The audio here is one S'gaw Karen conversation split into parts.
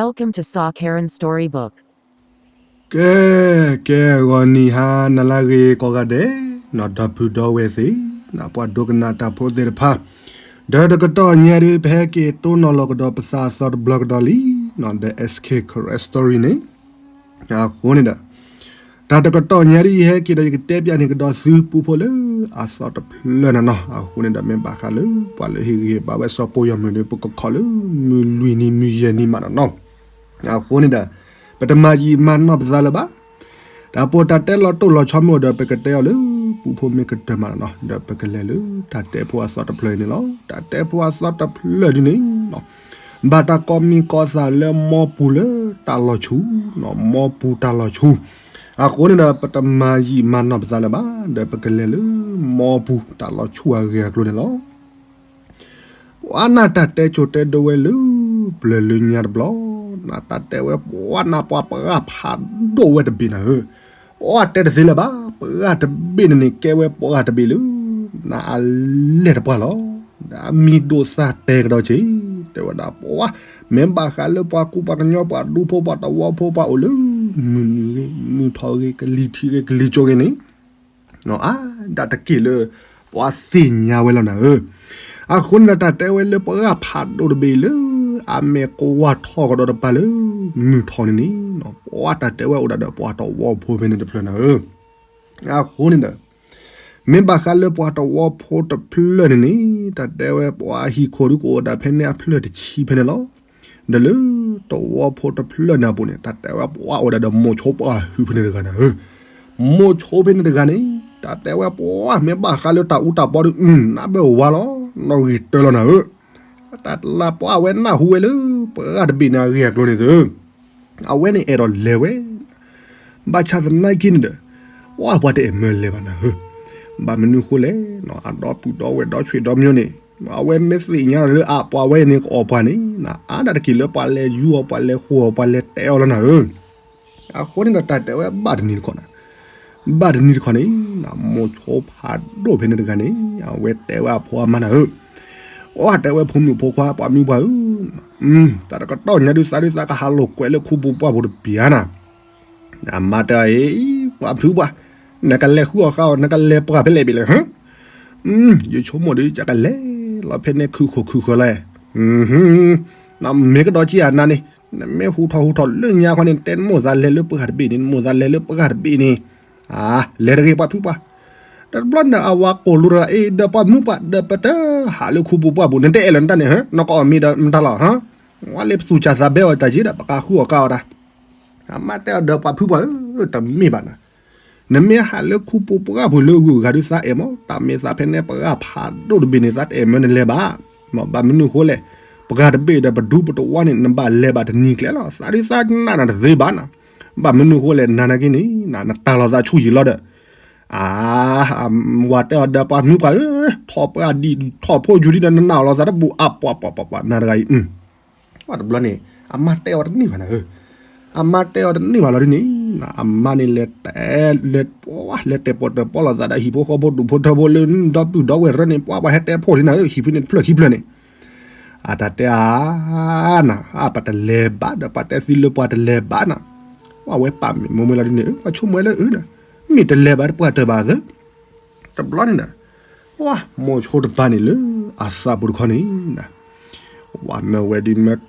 Welcome to Saw Karen Storybook. ကဲ, ကဲဂီၤနံၤဟါနၤလၢအဂ့ၤကိးဂၤဒဲး, နီၢ်ဒီပုၢ်ဒီဝဲၢ်သ့ၣ်, နီၢ်ပှၤဒိကနၣ်တၢ်ဖိသ့ၣ်တဖၣ်, ဒီးတကတီၢ်ညါဒုး ပဟဲက့ၤတိၢ်နီၣ်လီၤကဒီးပသးအသီတဘျီကဒီးလံ, နီၢ်ဒီး S K Karen Story န့ၣ်, အဃိန့ၣ်ဒီး တၢ်တကတီၢ်ညါဒ်ယဟဲက့ၤဒီး ယကတဲပျးန့ၢ်ကဒီးသုပူဖိလၢအသီတဖျၢၣ်န့ၣ်နီၤ. အဃိန့ၣ်ဒီး မ့ၢ်ဘၣ်ဃးလၢပှၤလၢဟ့ၣ်ဂံၢ်ဟ့ၣ်ဘါဝဲစီၤပီယီၤမုၢ်ဒီး ပကခိးလၢမုၢ်လွံၢ်နံၤမုၢ်ယဲၢ်နံၤမးန့ၣ်နီၤ. အဃိန့ၣ်ဒီး ပတမၤယံာ်မၤနီၢ်ပသးလၢၤဘၣ်. တၢ်ပီးတၢ်တဲလီၤတိၢ်လီၤဆီမ့ၢ်အိၣ်ဒီး ပကတဲအီၤလၢပူဖိမ့ၢ်ကတၢၢ်မးန့ၣ်နီၤ. ဒီးပကလဲၤလၢတၢ်တဲဖိအသီတဖျၢၣ်အံၤန့ၣ်လီၤ. တၢ်တဲဖိအသီတဖျၢၣ်ဒ်န့ၣ် ဘၣ်တၢ်ကိးမံၤကိးသးလၢ မိၢ်ပူၤလၢတၢ်လီၤဆူၣ်, မိၢ်ပူၤတၢ်လီၤဆူၣ်. အဃိန့ၣ်ဒီး ပတမၤယံာ်မၤနီၢ်ပသးလၢၤဘၣ်. ဒီးပကလဲၤလၢမိၢ်ပူၤတၢ်လီၤဆူၣ်အဂ့ၢ်အကျိၤန့ၣ်လီၤ. ပှၤနၢ်တၢ်တဲကိၤတဲဒိဝဲလၢပျၢၤလၢညါတဘျီ, နၢ်တၢ်တဲဝဲပှၤနၢ်ပှၤပှၢ်ဖးဒိၣ်ဝဲတဘ့ၣ်နၤဧၢ. အတဲတသ့လၢၤဘၣ်, ပှၢ်တဘ့ၣ်န့ၣ်န့ၣ် ကဲဝဲပှၢ်တဘ့ၣ်လၢ နၢ်အလဲၢ်တပှၢ်လီၤ. ဒီးအမံၤဒိၣ်သၣ်တဲကဒီးက့ၤ, တဲဝဲဒၣ်ပှၤ, မ့ၢ်ဘၣ်ဃးလၢပှၤကူပှၤကညီပှၤဒူဖိပှၤတဝီဖိပှၤအိၣ်လၢ မုၢ်နုာ်ဂ့ၤ, မုၢ်ထီၣ်ဂ့ၤ, ကလံၤထံးဂ့ၤ, ကလံၤစိးဂ့ၤန့ၣ် အါဒၣ်တက့ၢ်လၢ ပှၤသ့ၣ်ညါဝဲလီၤနၤဧၢ. အဃိန့ၣ်ဒီး တၢ်တဲဝဲလၢပှၢ်ဖးဒိၣ်တဘ့ၣ်လၢ အမ့ၢ်ကဝၢ်ထီၣ်ကဒီးတပၤလၢ မုၢ်ထီၣ်န့ၣ်န့ၣ်, ပှၤတၢ်တဲဝဲအိၣ်ဒၣ်ဒီးပှၤတဝီဖိဖဲန့ၣ်တဖျၢၣ်နၤဧၢ. အဃိန့ၣ်ဒီး မ့ၢ်ဘၣ်ဃးလၢပှၤတဝီဖိတဖျၢၣ်န့ၣ်န့ၣ် တၢ်တဲဝဲပှၤဟံၣ်ခိၣ်ဒုးကအိၣ်ဒၣ်ဖဲန့ၣ်အဖျၢၣ်တဆံဖဲန့ၣ်လီၤ. ဒီးလၢတဝီဖိတဖျၢၣ်န့ၣ်အပူၤန့ၣ် တၢ်တဲဝဲပှၤအိၣ်ဒၣ်ဒီးမိၤဆိပှၢ်ဟုဖဲန့ၣ်တဂၤနၤဧၢ. မိၤဆိဖဲန့ၣ်တဂၤန့ၣ် တၢ်တဲဝဲပှၤမ့ၢ်ဘၣ်ဃးလၢတၢ်အူတၢ်ပီဒီး နၢ်ဘၢၣ်ဝါလီၤ, နီၣ်ဂံၢ်တၢလီၤနၤဧၢ. တၢ်လၢပှၤအဝဲနၢ်ဟူဝဲလၢ ပှၢ်တဘ့ၣ်န့ၣ်အဂ့ၢ်အကျိၤန့ၣ်သု အဝဲန့ၣ်အဲၣ်ဒိးလဲၤဝဲ ဘၣ်ဆၣ်သနာ်က့န့ၣ်ဒီး ပှၤပှၤတအဲၣ်မၢလဲၤဘၣ်နၤဧၢ. ဘၣ်မနုၤဃိလဲၣ်, အဒီပုၢ်ဒီဝဲၢ်ဒီဆွေဒီမျိုးန့ၣ် အဝဲမ့ၢ်သ့ၣ်ညါလၢအပှၤဝဲန့ၣ်ကအီၣ်ပှၤန့ၣ် အါဒၣ်တက့ၢ်လၢပှၤလဲၤယူၤအီၤ ပှၤလဲၤဃိအီၤ ပှၤလဲၤတဲအီၤလီၤနၤဧၢ. အဃိန့ၣ်ဒီးတၢ်တဲဝဲဘၣ်တနံၤတခီနၤ, ဘၣ်တနံၤတခီန့ၣ် မိၤဆိဖးဒိၣ်ဖဲန့ၣ်တဂၤန့ၣ် အဝဲတဲဝဲအဖိအမါနၤဧၢ. အတဲဝဲဖိမုၣ်ဖိခွါပှၤမုၣ်ပှၢ်ဧၢ, တၢ်တကတီၢ်ညါဒုးသးဒုးသးကဟးလိာ်ကွဲလၢခူပူၤပှၢ်ပူၤတပျၢ်နၤ. အမါတဲအီၤ, ပှၤဖုပှၢ်, နကလဲၤဃုအီၣ်ဃါအီၣ် နကလဲၤပှၢ်ဖဲလဲၣ်ဘ့ၣ်လဲၣ်. ယဆိကမိၣ်ဒီးယကလဲၤလီၤဖဲန့ၣ်ခုၣ်ဃိခုၣ်ဃၢၤလီၤ. နမ့ၢ်ကဒီးက့ၤအနၤန့ၣ်, နမ့ၢ်ဟူထီၣ်ဟူထီၣ်လၢညါခီန့ၣ် တဲနမိၢ်သးလဲၤလၢပှၢ်တဘ့ၣ်န့ၣ်, နမိၢ်သးလဲၤလၢပှၢ်တဘ့ၣ်န့ၣ်, လဲၤတဂ့ၤပှၤဖုပှၢ်. ဒီးတဘျီန့ၣ်အဝၤကိးလိာ်တဂၤအံၤ ဒီးပှၤမုၣ်ပှၢ် ဒီးပတဟးလၢခူပူၤပှၢ်ပူၤ နတအဲၣ်လၢၤနတၢ်န့ၣ် နကအီၣ်မ့ၤဒီးမတၤလီၤ. ဝဲလၢပသူၣ်စၢ်သးဘဲအီၤတၢ်က့ဒီး ပကဃုအီၣ်ဃါအီၣ်တၢ်. အမါတဲအီၤဒီးပှၤဖုပှၢ်ဧၢ, တမ့ၢ်ဘၣ်နၤ. နမ့ၢ်ဟးလၢခူပူၤပှၢ်ပူၤလၢဂုၤဂၤဒုးသးအဲၣ်မး, တၢ်မ့ၢ်သးဖဲန့ၣ်ပှၢ်ဖးဒိၣ်တဘ့ၣ်န့ၣ် သးတအဲၣ်မၢနလဲၤဘၣ်. ဘၣ်မနုၤဃိလဲၣ်, ပှၢ်တဘ့ၣ်ဒီးပဒူပတဝီန့ၣ် နဘၣ်လဲၤဘၣ်တနံၤကျဲလီၤ. သးဒုးသးနးနၤတသ့ဘၣ်နၤ. ဘၣ်မနုၤဃိလဲၣ် နၤနာ်က့န့ၣ် နတၢ်လီၤသးဆူၣ်ယံာ်လီၤဒီး အါ, ဝၤတဲအီၤဒီးပှၤမုၣ်ပှၢ်ဧၢ, ထီၣ်ပှၢ်ဒံးထီၣ်ဖိယူၤဒံးဒီး နနာ်အီၤလီၤသးတဘူၣ်အါပှၤပှၤပှၤပှၤ နၤတဂၤအံၤ. ဝဲတဘျီန့ၣ် အမါတဲအီၤတန့ၢ်ဘၣ်နၤဧၢ. အမါတဲအီၤတန့ၢ်ဘၣ်လီၤဒ်န့ၣ်, အမါန့ၣ်လဲၤတဲ, လဲၤတဲာ်ပီၣ်တၢၣ်ပီၣ်လိာ်သးဒီးဟံၣ်ဖိဃီဖိဒူၣ်ဖိထၢဖိလၢဒီပုၢ်ဒီဝဲၢ်ရၢန့ၣ် ပှၤပှၤဟဲတဲဖိဒ်နၤဧၢ, ဟံၣ်ဖုန့ၣ်တဖျၢၣ်ခံဖျၢၣ်န့ၣ် အတၢ်တဲအါနၤ, အပတလဲၤဘၣ်ဒီး ပှၤတဲသံလၢပှၤတလဲၤဘၣ်နၤ. ဝဲပာ်မ့ၢ်မိၢ်မ့ၢ်လီၤဒ်န့ၣ်, ပှၤဆိကမိၣ်ဝဲလၢအၢဒီး မ့ၢ်တလဲၤဘၣ်တပှၢ်တၢၢ်ဘၣ်သၢ. တဘျီန့ၣ်ဒီး ဝဲမိၤဆိတပၤန့ၣ်လၢအသးပူၤတခီန့ၣ် ဝဲမ့ၢ်ဝဲဒ်မ့ၢ်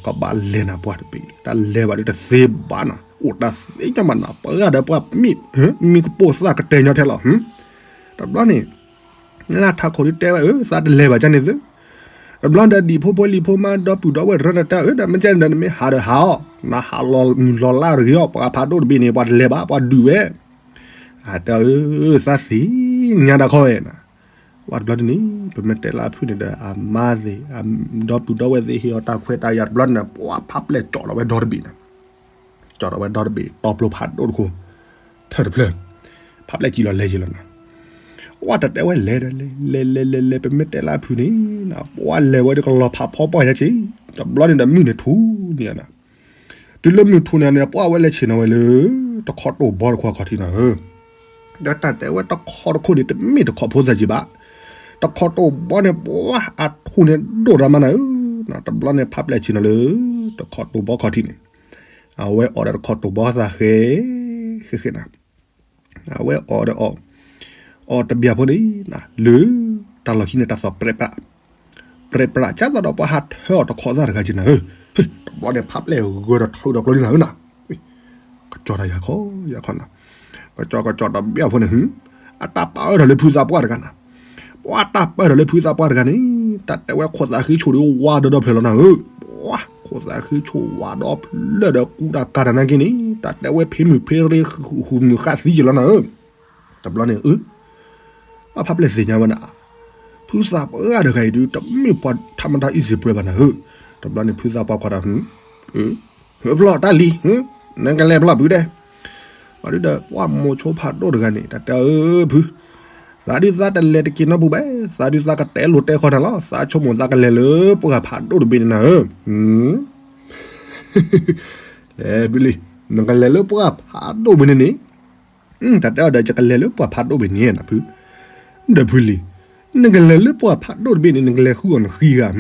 ကဘၣ်လဲၤနၤပှၢ်တဘ့ၣ်, တၢ်လဲၤဘၣ်ဒီးတသ့ဘၣ်နၤ, အိၣ်တၢ်သ့ညီမးနၤ, ပှၤဂၤဒီးပှၤမံ, မံကပိာ်သၣ်ကတဲာ်ညီထဲလီၤ. တဘျီန့ၣ် လၢထးခိၣ်ဒုးတဲဝဲအၢ သးတလဲၤဘၣ်ကန့ၣ်သု. တဘျီဒီးဒံၣ်ဖိဖိလံၤဖိမါဒီပုၢ်ဒီဝဲၢ်ရၢတၢ်တဲအၢ ဒီးမ့ၢ်ကန့ၣ်ဒီးနမ့ၢ်ဟးဒီးဟးအီၤ, နဟးလီၤမုၢ်လီၤလါတဂ့ၤအီၤ, ပှၤဖးဒိၣ်တဘ့ၣ်န့ၣ် ပှၤတလဲၤဘၣ် ပှၤဒုးဝဲ အတဲအၢ သးသ့ၣ်ညါတၢ်ခီဝဲနၤ. ဝဲတဘျီဒ်န့ၣ် ပမ့ၢ်တဲလၢအဖုၣ်န့ၣ်ဒီး အမါသ့ၣ် ဒီပုၢ်ဒီဝဲၢ်သ့ၣ်ဟ့ၣ်အီၤတၢ်ခွဲးတၢ်ယာ်တဘျီန့ၣ် ပှၤဖးပျဲၢ်ကၠီၣ်လီၤဝဲဒီတဘ့ၣ်နၤ, ကၠီၣ်လီၤဝဲဒီတဘ့ၣ် တီပျိဖးဒိၣ်တခိၣ် ထၢၣ်တဖျၢၣ် ဖးပျဲၢ်ကၠီၣ်လီၤလဲၤကၠီၣ်လီၤနၤ. ဝဲတတဲဝဲလဲၤဒီးလဲၤ လဲၤလဲၤလဲၤလဲၤ ပမ့ၢ်တဲလၢအဖုၣ်န့ၣ် ပှၤလဲၤဝဲဒီးကလီၤဖးဖီပှၢ်ယါက့ၤ, တဘျီန့ၣ်ဒီးမုၢ်န့ၣ်ထူၣ်န့ၣ်နၤ. တုၤလၢမုၢ်ထူၣ်န့ၣ်န့ၣ် ပှၤဝဲလဲၤဆ့ၣ်နီၤဝဲလၢ တခီတိၢ်ဘီတခွါခီၣ်ထံးနၤဧၢ. ဒီးတၢ်တဲဝဲတခီတခိၣ်န့ၣ် တမ့ၢ်တခီဖိသၣ်က့ၤဘၣ်. တခီတိၢ်ဘီန့ၣ် ပှၤအထူၣ်န့ၣ်ဒိၣ်တၢ်မးနၤဧၢ. တဘျီန့ၣ် ဖးပျဲၢ်ဆ့ၣ်နီၤလၢ တခီတိၤဘီခီၣ်ထံးန့ၣ်, အဝဲအီၣ်ဒီးတခီတိၤဘီသးဃဲ, ဃဲဃဲနၤ, အဝဲအီၣ်ဒီးအီၣ်, အီၣ်တဘျီဖိန့ၣ်, လၢတၢ်လီၢ်ခံန့ၣ် တၢ်သီၣ်ပြဲးပြး, ပြဲးပြး ကၢ်သီၣ်ဒီးပှၤဟးထၢအီၤတခီသၣ်တဂၤက့ၤနၤဧၢ, တဘျီန့ၣ် ဖးပျဲၢ်ဂၢၢ်ဒီးထီၣ်ဒီးကျိလံနၤဧၢနၤ, ကစီၤတၢ်ယၤခီ, ယၤခီနၤ, ကစီၤကစီၤတဘျီဖိန့ၣ်, အတၢ်ပာ်အၢထီၣ်လၢဖုသးပှၢ်တဂၤနၤ, ပှၤတၢ်ပာ်အၢထီၣ်လၢဖုသးပှၢ်တဂၤန့ၣ်, တၢ်တဲဝဲခိၣ်သးဃ့ဆိၣ်ဒီးဝါဒီဒီဖျၢၣ်လီၤနၤဧၢ, ခိၣ်သးဃ့ဆိၣ်ဝါဒီဖျၢၣ်ဒီးကူတၢ်ကၤတၢ်နာ်က့န့ၣ်, တၢ်တဲဝဲဖံးမုၢ်ဖံးရ့ ဃုာ်မုၢ်ဃါသံက့ၤလီၤနၤဧၢ, တဘျီန့ၣ် အၢ အဖးပျဲၢ်သ့ၣ်ညါဝဲဒၣ်, ဖုသးပှၢ်တဂၤအံၤဒုး တမ့ၢ်ပှၤထးမတၤအံၣ်စံးပှဲၤဘၣ်နၤဧၢ, တဘျီန့ၣ် ဖုသးပှၢ်ကွၢ်ဒီး, ဖျီၣ်တၢ်လံ, နကလဲၤဖျီၣ်ဖုဒဲး, ဘၣ်ဒုဒီး ပှၢ်မိၤဆိဖးဒိၣ်တဂၤန့ၣ် တၢ်တဲအၢ ဖု, သးဒုသးတလဲၤတက့ၤနီတပူၤဘၣ်, သးဒုသးကတဲလိာ်တဲဃီနၤလီၤ, သးဆိကမိၣ်သးကလဲၤလၢပှၢ်ဖးဒိၣ်တဘ့ၣ်န့ၣ်နၤဧၢ, လဲၤဖုလံ, နကလဲၤလၢပှၢ်ဖးဒိၣ်ဘ့ၣ်န့ၣ်န့ၣ်, တၢ်တဲအီၤဒီး ယကလဲၤလၢပှၢ်ဖးဒိၣ်ဘ့ၣ်န့ၣ်နၤဖု, ဒီးဖုလံ, နကလဲၤလၢပှၢ်ဖးဒိၣ်တဘ့ၣ်န့ၣ် နကလဲၤဃုအီၣ်နဃံ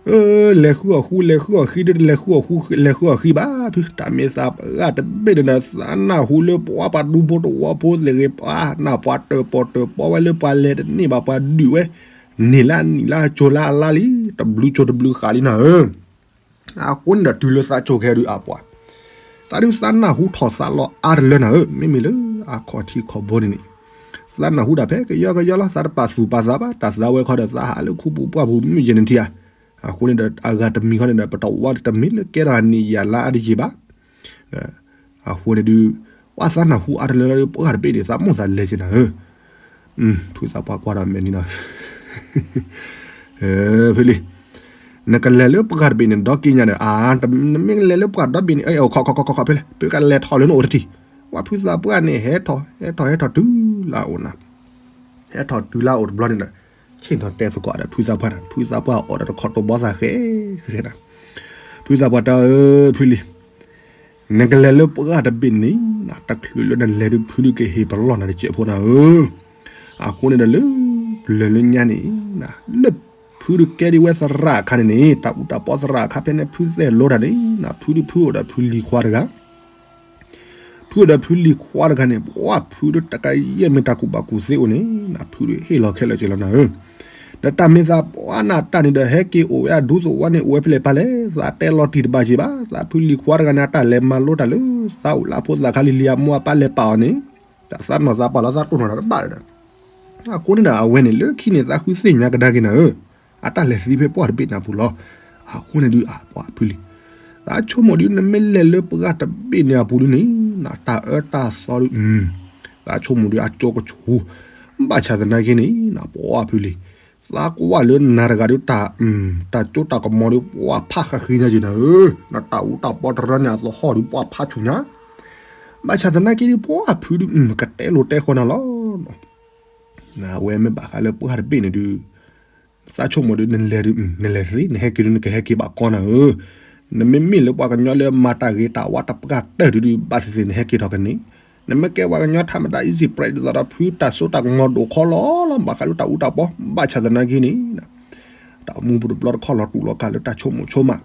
ဂၤ, လဲၤဃုအီၣ်ဃူ လဲၤဃုအီၣ်ဃံ ဒ်တလဲၤဃုအီၣ်ဃူ လဲၤဃုအီၣ်ဃံဘၣ်ဖု, တၢ်မ့ၢ်သးပှၢ်တဘ့ၣ်န့ၣ်ဒီး သးနၢ်ဟူလၢပှၤပှၤဒူဖိတဝီဖိသ့ၣ်ဂ့ၤ ပှၤနၢ်ပှၤတၢၣ်ပီၣ်တၢၣ်ပီဝဲလၢပှၤလဲၤတန့ၢ်ဘၣ် ပှၤဒုးဝဲ, န့ၢ်လၢအနံၣ်လၢအကၠိလၢအလါလံ, တဘျုးကၠိတဘျုးဃာ်လံနၤဧၢ အဃိန့ၣ်ဒီးတုၤလၢသးဆိၣ်ဂ့ၤဒုးအပှၤ, သးဒုးသးနၢ်ဟူထီၣ်သးလီၤအါတလၢနၤဧၢ, မ့မ့ၢ်လၢအခီၣ်ထံးခီၣ်ဘိန့ၣ်န့ၣ်, သးနၢ်ဟူဒၣ်ဖဲကယီကယီလီၤ, သးတပာ်သူၣ်ပာ်သးဘၣ်, တၢ်သးဝဲခီဒီးသးဟးလၢခူပူၤပှၢ်ပူၤမုၢ်ယဲၢ်နထံၣ်ဧါ, အဃိန့ၣ်ဒီးအဂၤတမံၤခီန့ၣ်ဒီး ပတဝီတမ့ၢ်လၢကဲထီၣ်အနံၣ်ယၤလါအါတယံာ်ဘၣ် အဃိန့ၣ်ဒုး, ပှၤသးနၢ်ဟူအါတလၢလၢပှၢ်တဘ့ၣ်န့ၣ် သးမိၣ်သးလဲၤက့ၤနၤဧၢ, ဖုသးပှၢ်ကွၢ်ဒီးမဲာ်န့ၣ်လီၤ, ဖုလံ, နကလဲၤလၢပှၢ်တဘ့ၣ်န့ၣ်ဒီက့ညါဒီး အါ, နမ့ၢ်လဲၤလၢပှၢ်ဒီဘ့ၣ်န့ၣ် ခီခီခီခီဖဲလဲၣ် ဖုကလဲၤထီၣ်လၢနအိၣ်တထံၣ်, ပှၤဖုသးပှၢ်န့ၣ် ဟဲထီၣ် ဟဲထီၣ် ဟဲထီၣ်တုၤလၢအအိၣ်နၤ, ဟဲထီၣ်တုၤလၢအအိၣ်တဘျီန့ၣ်ဒီး, ဆ့ၣ်နီၤတဲသကိးဒီးဖုသးပှၢ်နၤ, ဖုသးပှၢ်အီၣ်ဒီးတခီတိၤဘီသးဃဲ, ဃဲနၤ, ဖုသးပှၢ်တဲအၢ ဖုလံ နကလဲၤလၢပှၢ်တဘ့ၣ်န့ၣ်, တချုးလၢနလဲၤဒုး ဖုဒုးကဟ့ၣ်ပလီၢ်နၤတစဲးဖိနၤဧၢ, အဃိန့ၣ်ဒီးလၢ, လၢလၢညါန့ၣ်, လၢဖုဒုးကဲဒ်ဝဲသရၣ်အခါန့ၣ်န့ၣ် တၢ်အူတၢ်ပီသရၣ်အခါဖဲန့ၣ် ဖုသဲၣ်လိတၢ်န့ၣ်, ဖုဒုးဖုအိၣ်ဒီးဖုလံၤခွါတဂၤ ဖုအိၣ်ဒီးဖုလံၤခွါတဂၤန့ၣ် ပှၤဖုဒုးတကယဲၢ်မ့ၢ်တၢ်ကူၣ်ဘၣ်ကူၣ်သ့အိၣ်န့ၣ်, ဖုဒုးဟ့ၣ်လီၤခဲလၢာ်က့ၤလီၤနၤဧၢ, ဒီးတၢ်မ့ၢ်သးပှၢ်နၤတၢ်န့ၣ်ဒီး ဟဲက့ၤအိၣ်ဝဲအဒူသဝီန့ၣ် အိၣ်ဝဲဖဲလဲၣ်ပၢ်လဲၣ်, သးတဲလီၤတံၢ်တဘၣ်က့ၤဘၣ်, သးဖုလံၤခွါတဂၤန့ၣ် အတၢ်လဲၤမၤလိတၢ်လၢ သးအိၣ်လၢအဖိသၣ်ခါလံၤလံၤအမိၢ်အပၢ်လဲၤပာ်အီၤန့ၣ်, တၢ်သးနီၢ်သးပှၢ်လီၤ သးတိၢ်နီၢ်တၢ်တဘၣ်ဒီး အဃိန့ၣ်ဒီး အဝဲန့ၣ်လၢခံန့ၣ် သးဃုသ့ၣ်ညါကဒါက့ၤနၤဧၢ, အတၢ်လဲၤသံဖဲပှၢ်တဘ့ၣ်န့ၣ်အပူၤလီၤ, အဃိန့ၣ်ဒုး အပှၤဖုလံၤ, သးဆိကမိၣ်ဒုး နမ့ၢ်လဲၤလၢပှၢ်တဘ့ၣ်န့ၣ်အပူၤဒုးန့ၣ်, တၢ်အၢတၢ်သီဒုး, သးဆိကမိၣ်ဒုး အကၠိကဆူၣ်, ဘၣ်ဆၣ်သနာ်က့န့ၣ် ပှၤဖုလံၤ, သးကွၢ်လၢနၤတဂၤဒုး တၢ်, တၢ်ကၠိတၢ်ကမီၤဒုး ပှၤဖးဃးဃ့ညါက့ၤနၤဧၢ, နတၢ်အူတၢ်ပီတရၢန့ၣ် အသဟီၣ်ဒုး ပှၤဖးဆူၣ်ညါ ဘၣ်ဆၣ်သနာ်က့ဒုး ပှၤဖုဒုး ကတဲလိာ်တဲဃီနၤလီၤ, အဝဲမ့ၢ်ဘၣ်ဃးလၢပှၢ်တဘ့ၣ်န့ၣ်ဒုး, သးဆိကမိၣ်ဒုး နလဲၤဒုး နလဲၤသ့ နဟဲက့ၤဒုး နကဟဲက့ၤဘၣ်ကီနၤဧၢ, နမ့မ့ၢ်လၢပှၤကညီလၢမၤတၢ်ဂ့ၤတၢ်ဝါတပှၢ်တၢၢ်ဒုးဒုး ဘၣ်သ့ၣ်သ့ၣ်နဟဲက့ၤထီၣ်ကန့ၣ်, နမ့ၢ်ကဲပှၤကညီထးမတၤ easy prey ဒ်သိးဒီး ဖုတၢ်စိတၢ်ကမီၤဒိၣ်ခီလီၤလီၤ ဘၣ်ဃးလၢတၢ်အူတၢ်ပီ ဘၣ်ဆၣ်သနာ်က့န့ၣ် တၢ်အိၣ်မူပူၤတဘျီတခီၣ်လီၤတူာ်လီၤကာ်လၢတၢ်ဆိကမိၣ်ဆိကမး,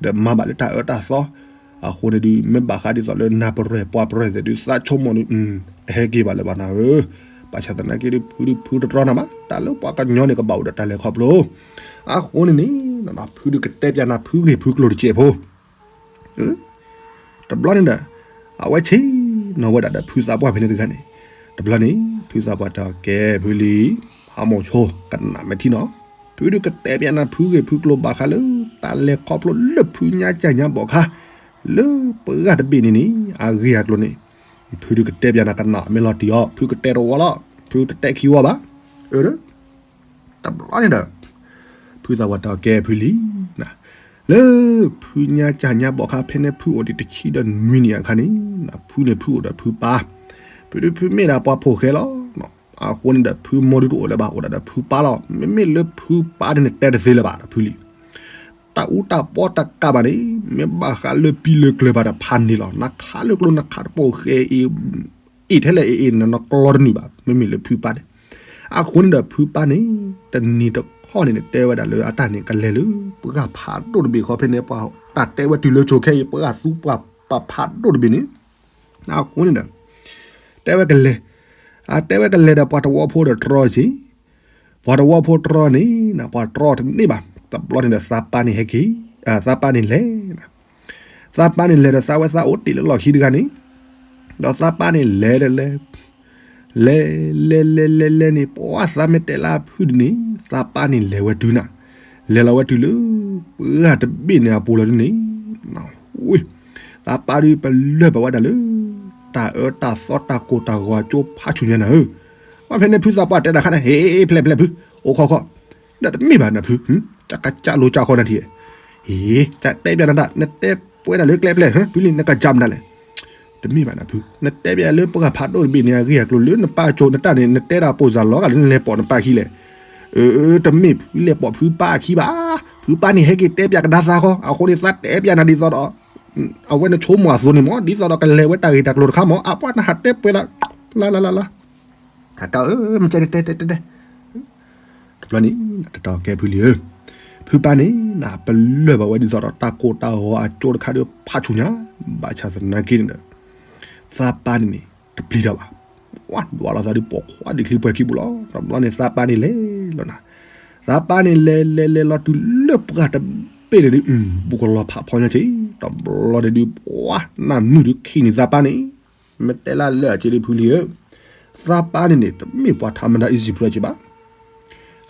ဒီးမၤဘၣ်လၢတၢ်အၢတၢ်သီ, အဃိန့ၣ်ဒုး မ့ၢ်ဘၣ်ဃးဒ်သိးလၢနၤပရဲၣ်ပှၤပရဲၣ်သ့ၣ်ဒုး သးဆိကမိၣ်ဒုး တဟဲက့ၤဘၣ်လၢၤဘၣ်နၤဧၢ, ဘၣ်ဆၣ်သနာ်က့ဒုး ဖုဒုးဖုတတြီနၤဘၣ် တၢ်လၢပှၤကညီန့ၣ်ကဘၣ်အိၣ်ဒီးတၢ်လဲၤခီဖျိ, အဃိန့ၣ်န့ၣ် ဖုဒုးကတဲပျးနၤ ဖုဂ့ၢ်ဖုကျိၤတစဲးဖိ တဘျီန့ၣ်ဒီး အဝဲဆ့ၣ်နီၤဝဲဒၣ်ဒီးဖုသးပှၢ်ဖဲန့ၣ်တဂၤန့ၣ်, တဘျီန့ၣ် ဖုသးပှၢ်တဲအီၤ ကဲဖုလံၤ, ဟးမိၤဆိ ကနၣ်မ့ၢ်ထံနီၤ, ဖုဒုးကတဲပျးနၤ ဖုဂ့ၢ်ဖုကျိၤဘၣ်ဃးလၢ တၢ်လဲၤခီဖျိလၢဖုညါကၢ်ညါဘီၣ်ခါ လၢပှၢ်တဘ့ၣ်န့ၣ်န့ၣ် အဂ့ၢ်အကျိၤန့ၣ်, ဖုဒုးကတဲပျးနၤ ကနၣ်မ့ၢ်လီၤတံၢ်အီၤ ဖုကတဲတဝီလီၤ ဖုတတဲခံဝီဘၣ်, အၢ တဘျီန့ၣ်ဒီး ဖုသးပှၢ်တဲအီၤ ကဲဖုလံၤ, လၢဖုညါကၢ်ညါဘီၣ်ခါ ဖဲန့ၣ်ဖုအိၣ်ဒံးတဆံဒီးနွံနံၣ်အခါန့ၣ် ဖုန့ၣ်ဖုအိၣ်ဒီးဖုပၢ်, ဖုဒုးဖုမ့ၢ်ဒၣ်ပှၤဖိၣ်ဃဲလီၤ, အဃိန့ၣ်ဒီး ဖုမိၢ်ဒုးတအိၣ်လၢၤဘၣ် အိၣ်ဒၣ်ဒီးဖုပၢ်လီၤ, မ့မ့ၢ်လၢဖုပၢ်န့ၣ်တဲတသ့လၢၤဘၣ်ဒီးဖုလံၤ, တၢ်အူတၢ်ပီတကးဘၣ်န့ၣ် မ့ၢ်ဘၣ်ဃးလၢပံၤလၢကျၢၤဘၣ်ဒီးဖးန့ၣ်လီၤ, နခးလၢကျိနခးတပိာ်ဃဲအံၤ အ့ၣ်ထဲလဲၣ်အ့ၣ်အ့ၣ် နကျီတနုာ်ဘၣ် မ့မ့ၢ်လၢဖုပၢ်န့ၣ်, အဃိန့ၣ်ဒီးဖုပၢ်န့ၣ် တနံၤတခီ အဝဲသ့ၣ်တဖၣ်န့ၣ်န့ၣ် တဲဝဲဒၣ်လၢအတၢ်န့ၣ်ကလဲၤလၢ ပှၢ်ဖးဒိၣ်တဘ့ၣ်ဃီဖဲန့ၣ် ပှၤတၢ်တဲဝဲတုၤလၢကၠိခဲအံၤ ပှၢ်သူပှၢ်ပာ်ဖးဒိၣ်တဘ့ၣ်န့ၣ် အဃိန့ၣ်ဒီး တဲဝဲကလဲၤ, အတဲဝဲကလဲၤဒီးပှၤတဝီဖိဒီးတြီက့ၤ, ပှၤတဝီဖိတြီန့ၣ် ပှၤတြီတန့ၢ်ဘၣ်, တဘျီန့ၣ်ဒီးသးပၢ်န့ၣ်ဟဲက့ၤ, သးပၢ်န့ၣ်လဲၤ သးပၢ်န့ၣ်လဲၤဒီးသးဝဲသးအိၣ်တ့ၢ်လၢလီၢ်ခံတဂၤန့ၣ်, ဒီးသးပၢ်န့ၣ်လဲၤဒီးလဲၤ, လဲၤလဲၤလဲၤလဲၤလဲၤန့ၣ် ပှၢ်သးမ့ၢ်တဲလၢအဖုတန့ၣ် သးပၢ်န့ၣ်လဲၤဝဲတုၤနၤ, လဲၤလီၤဝဲတုၤလၢ ပှၢ်တဘ့ၣ်န့ၣ်အပူၤလီၤဒ်န့ၣ်, ဝ့ၢ်, သးပၢ်ဒုးပလၢၢ်ဘၣ်ဝဲဒၣ်လၢ တၢ်အၢတၢ်သီတၢ်ကိၢ်တၢ်ဂီၤအကၠိဖးဆူၣ်ညါနၤဧၢ, အဖဲန့ၣ်ဖုသးပှၢ်တဲတၢ်ခါန့ၣ် ဟ့ၣ်ဖျဲၣ်ဖျဲၣ်ဖု, အိၣ်ခီခီ, ဒီးတမ့ၢ်ဘၣ်နၤဖု, တၢ်ကစၢ်လိၤကၢ်ခီနၤထံၣ်, ဟ့ၣ်, တၢ်တဲပျးနၤတၢ် နတဲပှဲၤဒၣ်လၢကျဲပျဲၢ် ဖုလံ နကစၢ်မနုၤလဲၣ်, တမ့ၢ်ဘၣ်နၤဖု, နတဲပျးလၢပှၢ်ဖးဒိၣ်တဘ့ၣ်န့ၣ် အဂ့ၢ်အကျိၤလၢနပၢ်ကၠိနတၢ်န့ၣ် နတဲဒၣ်ပိၢ်စၢ်လီၤဂာ်လၢနလဲၤပိာ်နပၢ်ခံလဲၣ်, အၢ တမ့ၢ်ဖုလဲၤပိာ်ဖုပၢ်အခံဘၣ်, ဖုပၢ်န့ၣ်ဟဲက့ၤတဲပျးကဒါသးဃီ အဃိန့ၣ်သးတဲပျးနၤဒ်သိးဒီး အဝဲနဆိကမိၣ်အသိးန့ၣ်မ့ၢ် ဒ်သိးဒီးကလဲၤဝဲတၢ်ဂ့ၢ်တၢ်ကျိၤတခါမ့ၢ် အပှၢ်နဟးတဲပှဲၤလီၤ, လၢလၢလၢလၢ, အတၢ်အၢ မ့ၢ်ကဲန့ၣ်တဲတဲတဲတဲ, တဘျီန့ၣ် တတီၤကဲဖုလံဧၢ, ဖုပၢ်န့ၣ် ပလၢၢ်ဘၣ်ဝဲဒ်သိးဒီးတၢ်ကိၢ်တၢ်ဂီၤအကၠိတခါဒီးဖးဆူၣ်ညါ, ဘၣ်ဆၣ်သနာ်က့န့ၣ်ဒီး သးပၢ်န့ၣ်န့ၣ် တပျံၤတၢ်ဘၣ်, ဝဲဒွးလီၤသးဒ်ပိာ်ခွါဒ်ချံပှဲၤခံပူၤလီၤ, တဘျီန့ၣ်သးပၢ်န့ၣ်လဲၤလီၤနၤ, သးပၢ်န့ၣ်လဲၤလဲၤလဲၤလီၤတုၤလၢပှၢ်တဘ့ၣ်န့ၣ်ဒုး ဘူးကလီၤဖးဖီညါက့ၤ, တဘျီန့ၣ်ဒုး ပှၢ်နၢ်မုၢ်ဒုးခံးန့ၢ်သးပၢ်န့ၣ် မ့ၢ်တဲလၢလၢာ်က့ၤဒ်ဖုလံဧၢ, သးပၢ်န့ၣ်န့ၣ် တမ့ၢ်ပှၤထးမတၤ easy prey က့ၤဘၣ်,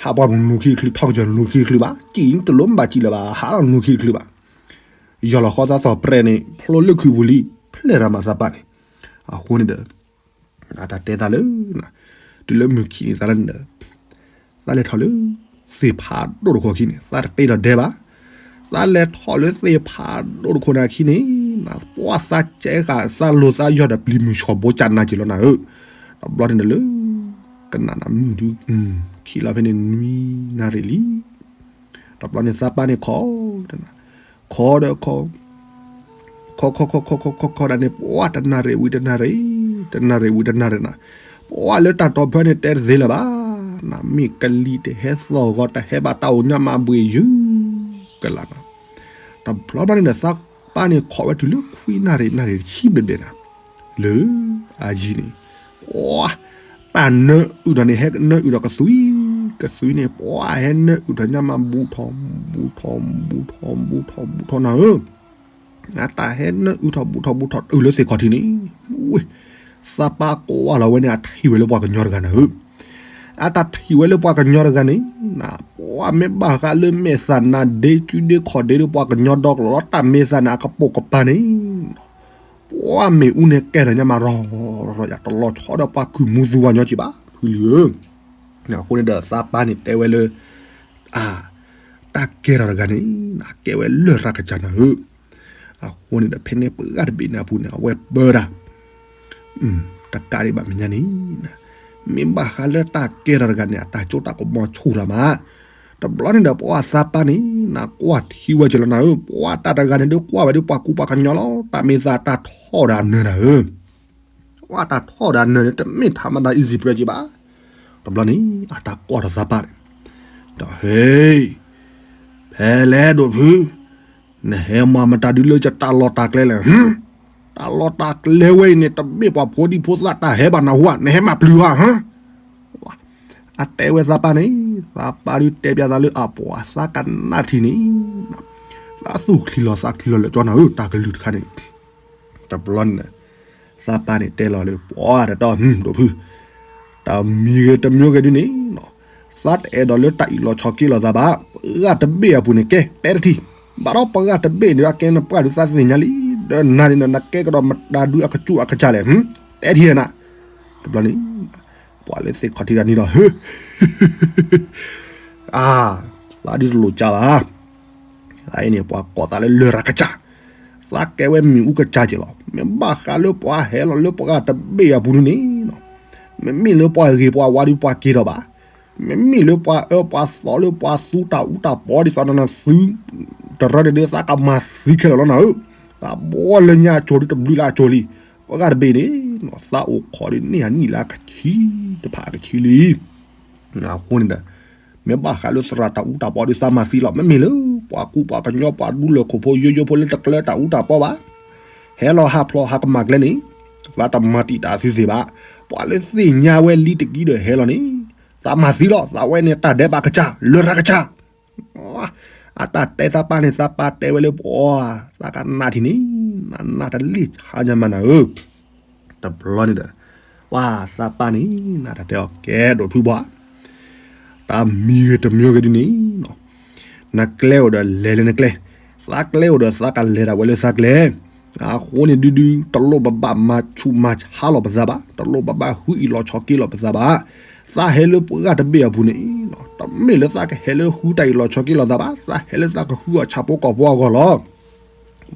ဟးပှၢ်မုၢ်လူၤခံတချုး ထီၣ်ကစၢၢ်လူၤခံတချုးဘၣ်, စံၣ်တလိၣ်မ့ၢ်ဘၣ်စံၣ်လၢၤဘၣ် ဟးလီၤလူၤခံတချုးဘၣ်, ယီၢ်လီၤဃီသးသီၣ်ပြဲၤန့ၣ် ဖျိလၢခုပူၤလံ, ဖျဲၣ်ရၤမးသးပၢ်န့ၣ်, အဃိန့ၣ်ဒီး အတၢ်တဲသးလၢ တုၤလၢမုၢ်ခံးန့ၣ်သးလၢန့ၣ်ဒီး သးလဲၤထီၣ်လၢ သ့ၣ်ဖးဒိၣ်တခိၣ်အခံန့ၣ် သးတတ့လီၤဒဲးဘၣ်, သးလဲၤထီၣ်လၢသ့ၣ်ဖးဒိၣ်တခိၣ်န့ၣ်အခံန့ၣ် ပှၢ်သးကဲဃာ်သးလိၤသးယီၢ်ဒီးပျံၤမုၢ်ဆီၣ်ဘိကနၤက့ၤလီၤနၤဧၢ, တဘျီန့ၣ်ဒီးလၢ ကနၣ်နၤမုၢ်ဒုး ခံးလီၤဖဲန့ၣ်နွံနၣ်ရံၣ်လံ, တဘျီန့ၣ်သးပၢ်န့ၣ်ခိး ခိးဒီးခိး ခိးခိးခိးခိးခိးခိးခိးဒၣ်န့ၣ် ပှၢ်တနၣ်ရံၣ်ဝံၤတနၣ်ရံၣ်, တနၣ်ရံၣ်ဝံၤတနၣ်ရံၣ်နၤ, ပှၢ်လၢတၢ်တီၤဖၢန့ၣ်တဲတသ့လၢၤဘၣ်, နမ့ၢ်ကလံၤတဟဲသီၣ်ဂီၤတဟဲဘၣ်တၢ်အိၣ်ညါမးဘှ့ၣ်ယုၢ်ကလာ်နၤ, တဘျီဘျီန့ၣ်ဒီးသးပၢ်န့ၣ်ခိးဝဲတုၤလၢခွံနၣ်ရံၣ်နၣ်ရံၣ်တဆံဘျဲၣ်ဘျဲၣ်နၤ, လၢအယံၤန့ၣ် ပှၢ် တၢ်နၢအုၣ်ထီၣ်န့ၣ် ဟဲနၢအုၣ်ထီၣ်ကသွံ, ကသွံန့ၣ် ပှၢ်ဟဲနၢအုၣ်ထီၣ်ညါမး ဘူးထီၣ် ဘူးထီၣ် ဘူးထီၣ် ဘူးထီၣ် ဘူးထီၣ်နၤဧၢ, အတၢ်ဟဲနၢအုၣ်ထီၣ် ဘူးထီၣ် ဘူးထီၣ် အုၣ်လၢသ့ၣ်ခီၣ်ထံးန့ၣ်, ဝ့ၢ် သးပၢ်ကွၢ်လီၤဝဲန့ၣ် အထံၣ်ဝဲလၢပှၤကညီတဂၤနၤဧၢ, အတၢ်ထံၣ်ဝဲလၢပှၤကညီတဂၤန့ၣ် ပှၢ်မ့ၢ်ဘၣ်ဃးလၢမဲာ်သၣ်နၤဒ့ စုဒ့ခီၣ်ဒ့ဒီးပှၤကညီဒီကလီၤလီၤ တၢ်မဲာ်သၣ်န့ၣ် အကပိာ်ကပၤန့ၣ် ပှၢ်မ့ၣ်အူန့ၣ်ကဲထီၣ်ညါမး ရီၤရီၤယၤ တလီၤဆီဒီးပှၤကုၢ်မူသူဝၤညီက့ၤဘၣ် ဖုလံဧၢ, အဃိန့ၣ်ဒီးသးပၢ်န့ၣ်တဲဝဲလၢ အ တၢ်ကဲထီၣ်တဂၤန့ၣ် ကဲဝဲလၢၢ်ရၤကစၢ်နၤဧၢ, အဃိန့ၣ်ဒီးဖဲန့ၣ်ပှၢ်တဘ့ၣ်န့ၣ်အပူၤန့ၣ် အဝဲပၢတၢ် တကးဒံးဘၣ်မဲာ်ညါန့ၣ် မ့ၢ်ဘၣ်ဃးလၢတၢ်ကဲထီၣ်တဂၤန့ၣ် အတၢ်စိတၢ်ကမီၤဆူၣ်ထီၣ်မး, တဘျီန့ၣ်ဒီးပှၢ်သးပၢ်န့ၣ် နကွၢ်ထံဝဲက့ၤလီၤနၤဧၢ, ပှၢ်တၢ်တဂၤန့ၣ်ဒုးကွၢ်ဝဲဒုးပှၤကူပှၤကညီလီၤ, တၢ်မ့ၢ်သးတၢ်ထီၣ်ဒီးအနၢၤနၤဧၢ, ပှၢ်တၢ်ထီၣ်ဒီးအနၢၤန့ၣ် တမ့ၢ်ထးမတၤ easy prey က့ၤဘၣ်, တဘျီန့ၣ် အတၢ်ကွၢ်ထီၣ်သးပၢ်န့ၣ်, ဒီးဟဲ ဖဲလဲၣ်ဒိၣ်ဖု နဟဲမၤမတၤဒုးလၢယတၢ်လီၢ်တၢ်ကျဲလဲၣ်, တၢ်လီၢ်တၢ်ကျဲဝဲအံၤန့ၣ် တမ့ၢ်ပှၤဖိဒံဖိသၣ်တၢ်ဟဲဘၣ်နၢ်ဟူဧါ, နဟဲမၤပျုၤဧါ, အတဲဝဲသးပၢ်န့ၣ်, သးပၢ်ဒုးတဲပျးသးလၢအပှၤသးကနၣ်ထံၣ်န့ၣ်, သးသူၣ်ချံလီၤသးချံလီၤလၢာ်ကၠီနၤဧၢ, တၢ်ကလုၢ်တခါန့ၣ် တဘျီန့ၣ် သးပၢ်န့ၣ်တဲလီၤလၢ ပှၢ်တတီ ဒိၣ်ဖု တမံၤဂ့ၤတမံၤဂ့ၤဒုးန့ၣ် သးတအဲၣ်ဒိးလၢတၢ်အံၣ်လီၤဆီက့လီၤသးဘၣ်, ပှၢ်တဘ့ၣ်အပူၤန့ၣ် ကဲ တဲတထံၣ်, ဘၣ်ဒီးပှၢ်တဘ့ၣ်န့ၣ် အကဲနပှၢ်ဒုးသးသ့ၣ်ညါလံ, ဒီးနၤန့ၣ် နကဲကဒီးမတၤဒုးအကစူၣ်အကစၢ်လဲၣ်, တဲထံၣ်နၤ, တဘျီန့ၣ် ပှၢ်လၢသ့ၣ်ခီၣ်ထံးတၢ်န့ၣ်ဒီး ဟၢ အါ, သးဒုးတလိၣ်ကၢဘၣ်, အအံၤန့ၣ် ပှၤကိးသးလၢလၢၢ်ရၤကစၢ်, သးကဲဝဲမ့ၣ်အူကစၢ်က့ၤလီၤ, မ့ၢ်ဘၣ်ဃးလၢပှၤဟဲလီၤလၢပှၢ်တဘ့ၣ်အပူၤန့ၣ်, မ့မ့ၢ်လၢပှၤဂ့ၤပှၤဝါဒုးပှၤက့ၤဒီးဘၣ်, မ့မ့ၢ်လၢပှၤအၢပှၤသီလၢပှၤသူတၢ်အူတၢ်ပီဒ်သိးနသု တရၢန့ၣ်ဒီး သးကမၤသံခဲလၢာ်လီၤနၤဧၢ, သးဘီလၢညါအစိၤဒုးတဘျုးလၢအစိၤလံ, ပှၢ်တဘ့ၣ်န့ၣ် သးအိၣ်ခိးဒုးန့ၢ်အနံၣ်လၢအကဆံတဖၣ်အကဆံလံ, အဃိန့ၣ်ဒီး မ့ၢ်ဘၣ်ဃးလၢသရၣ်တၢ်အူတၢ်ပီဒီးသးမၤသံလီၤ. မ့မ့ၢ်လၢ ပှၤကူပှၤကညီပှၤဒူလၢၢ်ခိၣ်ဖိယိယိဖိလၢတကျၢၤတၢ်အူတၢ်ပီဘၣ်, ဟဲလီၤဟးဖျိးဟးကမၣ်ကျဲန့ၣ်, သးတမၤတံာ်တာ်သုသ့ၣ်ဘၣ်. ပှၤလၢသ့ၣ်ညါဝဲလံတကံဒီးဟဲလီၤန့ၣ်, သးမၤသံလီၤ. သးဝဲန့ၣ်တၢ်ဒဲးဘးကစၢ် လရာ်ကစၢ် အတၢ်တဲသးပၢ်န့ၣ် သးပၢ်တဲဝဲလၢပှၤ, သးကနၣ်ထံၣ်န့ၣ်, နနၢ်တလ့ၣ်ဆါညါမးနၤဧၢ. တဘျီန့ၣ်ဒီး, ပှၤသးပၢ်န့ၣ် နတၢ်တဲအီၤကဲဒိၣ်ဖုဘှါ, တၢ်မံၤဂ့ၤတမံၤဂ့ၤဒ်န့ၣ်, နကျဲအိၣ်ဒီးလဲၤလၢနကျဲ, သးကျဲအိၣ်ဒီးသးကလဲၤဒၣ်ဝဲလၢသးကျဲ, အဃိန့ၣ်ဒုဒု တလိၣ်ပဘၣ်မၤဆူးမၤဆါလီၤပသးဘၣ်, တလိၣ်ပဘၣ်ဃုအံၣ်လီၤဆီက့လီၤပသးဘၣ်. သးဟဲလၢပှၤတဘ့ၣ်အပူၤန့ၣ်, တမ့ၢ်လၢသးကဟဲလၢဃုတၢ်အံၣ်လီၤဆီက့လီၤသးဘၣ်, သးဟဲလၢသးကဃုအီၣ်ဆၣ်ဖိကီၢ်ဖိအဂီၢ်လီၤ.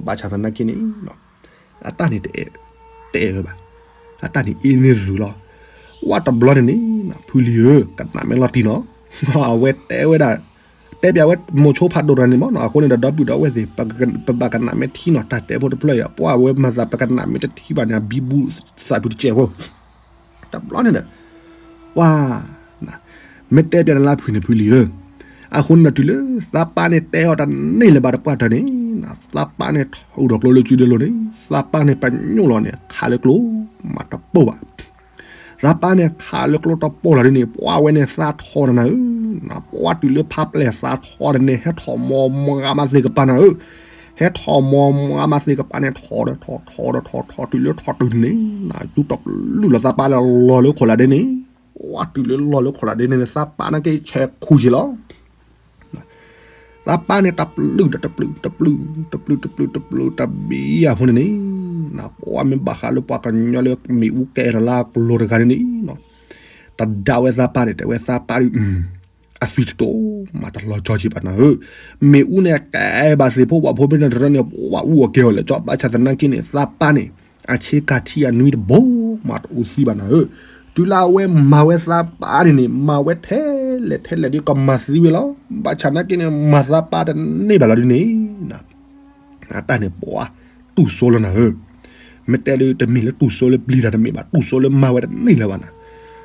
ဘၣ်ဆၣ်သနာ်က့န့ၣ်, အတၢ်န့ၣ်တအဲၣ်ဝဲဘၣ်, အတၢ်န့ၣ်အ့န့ၢ်ရူၤလီၤ. ဝဲတဘျီန့ၣ်န့ၣ်, ဖုလံၤဧၢ, ကနၣ်မ့ၢ်လီၤတံၢ်နီၤ, အဝဲတဲဝဲဒၣ်, တဲပၠးဝဲမိၤဆိဖးဒိၣ်တဂၤန့ၣ်မ့ၢ်နီၤ, အဃိန့ၣ်ဒီးဒီပုၢ်ဒီဝဲၢ်သ့ၣ်, ပဘၣ်ကနၣ်မ့ၢ်ထံနီၤ, တၢ်တဲဖိတဖျၢၣ်အံၤ ပှၤဝဲမၤသးပကနၣ်မ့ၢ်တထံဘၣ်န့ၣ် အဘံဘူသးဖုတကဲးဖိ တဘျီန့ၣ်ဒီး, ပှၤ, မ့ၢ်တဲပၠးနၤလၢဖုန့ၣ်ဖုလံၤဧၢ, အဃိန့ၣ်ဒီးတုၤလၢသးပၢ်န့ၣ်တဲအီၤတန့ၢ်လၢၤဘၣ်တပှၢ်တၢၢ်န့ၣ်, သးပၢ်န့ၣ်ထီၣ်အိၣ်ဒီးကျိလၢစုဒ့လိၤန့ၣ်, သးပၢ်န့ၣ်ပညိၣ်လီၤန့ၣ် ခးလၢကျိ, မၤတပိၢ်ဘၣ်. သးပၢ်န့ၣ်ခးလၢကျိတပိၢ်လီၤဒ်န့ၣ်, ပှၤဝဲန့ၣ်သးထီၣ်တနၤဧၢ, ပှၤတုၤလၢဖးပျဲၢ်သးထီၣ်တန့ၣ် ဟဲထီၣ်မီၤမၤမၤသ့ၣ်ကပၤနၤဧၢ, ဟဲထီၣ်မီၤမၤမၤသ့ၣ်ကပၤန့ၣ် ထီၣ်ဒီးထီၣ်ထီၣ်ဒီးထီၣ်ထီၣ်တုၤလၢထီၣ်တုၤန့ၣ်, ယူတပျုၢ်လီၤသးပၢ်လၢလီၢ်လၢခိၣ်လာ်ဒ့န့ၣ်, ပှၤတုၤလၢလီၢ်လၢခိၣ်လာ်ဒ့န့ၣ် သးပၢ်န့ၣ်က့ၤဆဲးခူၣ်က့ၤလီၤ. သးပၢ်န့ၣ်တပျုၢ်ဒီးတပျုၢ်, တပျုၢ်, တပျုၢ်, တပျုၢ်, တပျုၢ်, တဘံယၤဖိန့ၣ်န့ၣ်, ပှၤမ့ၢ်ဘၣ်ဃးလၢပှၤကညီလၢမ့ၣ်အူကဲထီၣ်လၢအကျိၤတဂၤန့ၣ်န့ၣ်, တဒၣ်ဝဲသးပၢ်န့ၣ် တဲဝဲသးပၢ်ဒုး, အသွံၣ်တတိၢ်မးတလီၤကၠီက့ၤဘၣ်နၤဧၢ, မ့ၣ်အူန့ၣ်ကဲဘၣ်သ့ၣ်ဖိဝဲဖိမ့ၢ်တရၢန့ၣ် ပှၤအူအီၣ်ကဲအီၤလဲၣ်ကၠီ, ဘၣ်ဆၣ်သနာ်က့န့ၣ် သးပၢ်န့ၣ် အဆ့ကၤထံအနွံတဘိမးတအူသံဘၣ်နၤဧၢ, တုၤလၢအဝဲမၤဝဲသးပၢ်န့ၣ်န့ၣ် မၤဝဲထဲလဲၣ်ထဲလဲၣ်ဒ်ကမၤသံဝဲလီၤ, ဘၣ်ဆၣ်သနာ်က့န့ၣ် မၤသးပၢ်တန့ၢ်ဘၣ်လီၤဒ်န့ၣ် အတၢ်န့ၣ်ပှၤ, တူၢ်စိလီၤနၤဧၢ, မ့ၢ်တဲလၢတမ့ၢ်လၢတူၢ်စိလၢပျံၤတၢ်တမ့ၢ်ဘၣ်, တူၢ်စိလၢမၤဝဲတန့ၢ်လၢၤဘၣ်နၤ,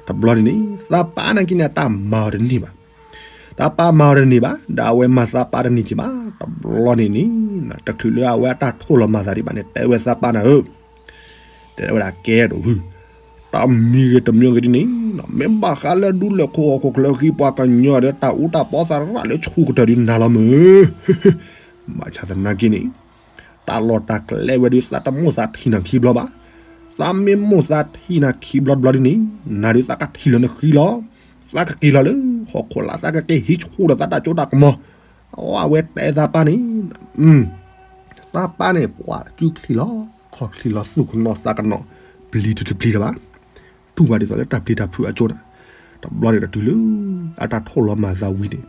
တဘျီန့ၣ်န့ၣ် သးပၢ်နာ်က့န့ၣ် အတၢ်မၤအီၤတန့ၢ်ဘၣ်, သးပၢ်မၤအီၤတန့ၢ်ဘၣ်, ဒီးအဝဲမၤသးပၢ်တန့ၢ်က့ၤဘၣ်, တဘျီန့ၣ်န့ၣ်, တချုးလၢအဝဲအတၢ်ထိၣ်လီၤမၤသးဒံးဘၣ်န့ၣ် တဲဝဲသးပၢ်နၤဧၢ တဲဝဲဒၣ်ကဲဒိၣ်ဖု, တၢ်မံၤဂ့ၤတမံၤဂ့ၤဒ်န့ၣ်, မ့ၢ်ဘၣ်ဃးလၢဒူလၢၢ်ခိၣ်ဟီၣ်ခိၣ်ချၢဃံပှၤကညီဒီးတၢ်အူတၢ်ပီသရၣ်လၢဆူၣ်ကတၢၢ်ဒ်နၤလီၤမ့ၢ်, ဘၣ်ဆၣ်သနာ်က့န့ၣ်, တၢ်လီၢ်တၢ်ကျဲဝဲဒုးသးတမိၣ်သးထံၣ်နၤခံဘျီဘၣ်, သးမ့ၢ်မိၣ်သးထံၣ်နၤခံဘျီတဘျီဒ်န့ၣ်, နၤဒုးသးကထံၣ်လၢနဃံလီၤ, သးကက့ၤလီၤလၢဟီၣ်ခိၣ်လာ် သးကက့ၤဟံးဆူၣ်ဒီးသးတၢ်စိတၢ်ကမီၤ, အဝဲတဲသးပၢ်န့ၣ် သးပၢ်န့ၣ် ပှၤကူချံလီၤ ခီၣ်ချံလီၤ သူၣ်ကနီၤသးကနီၤ ပျံၤတပျံၤတဘၣ်, တူၢ်ဘၣ်ဒ်သိးလၢတၢ်ပျံၤတၢ်ဖုးအကၠိန့ၣ်, တဘျီန့ၣ်ဒီးတုၤလၢ အတၢ်ထိၣ်လီၤမၤသးဝံၤန့ၣ်,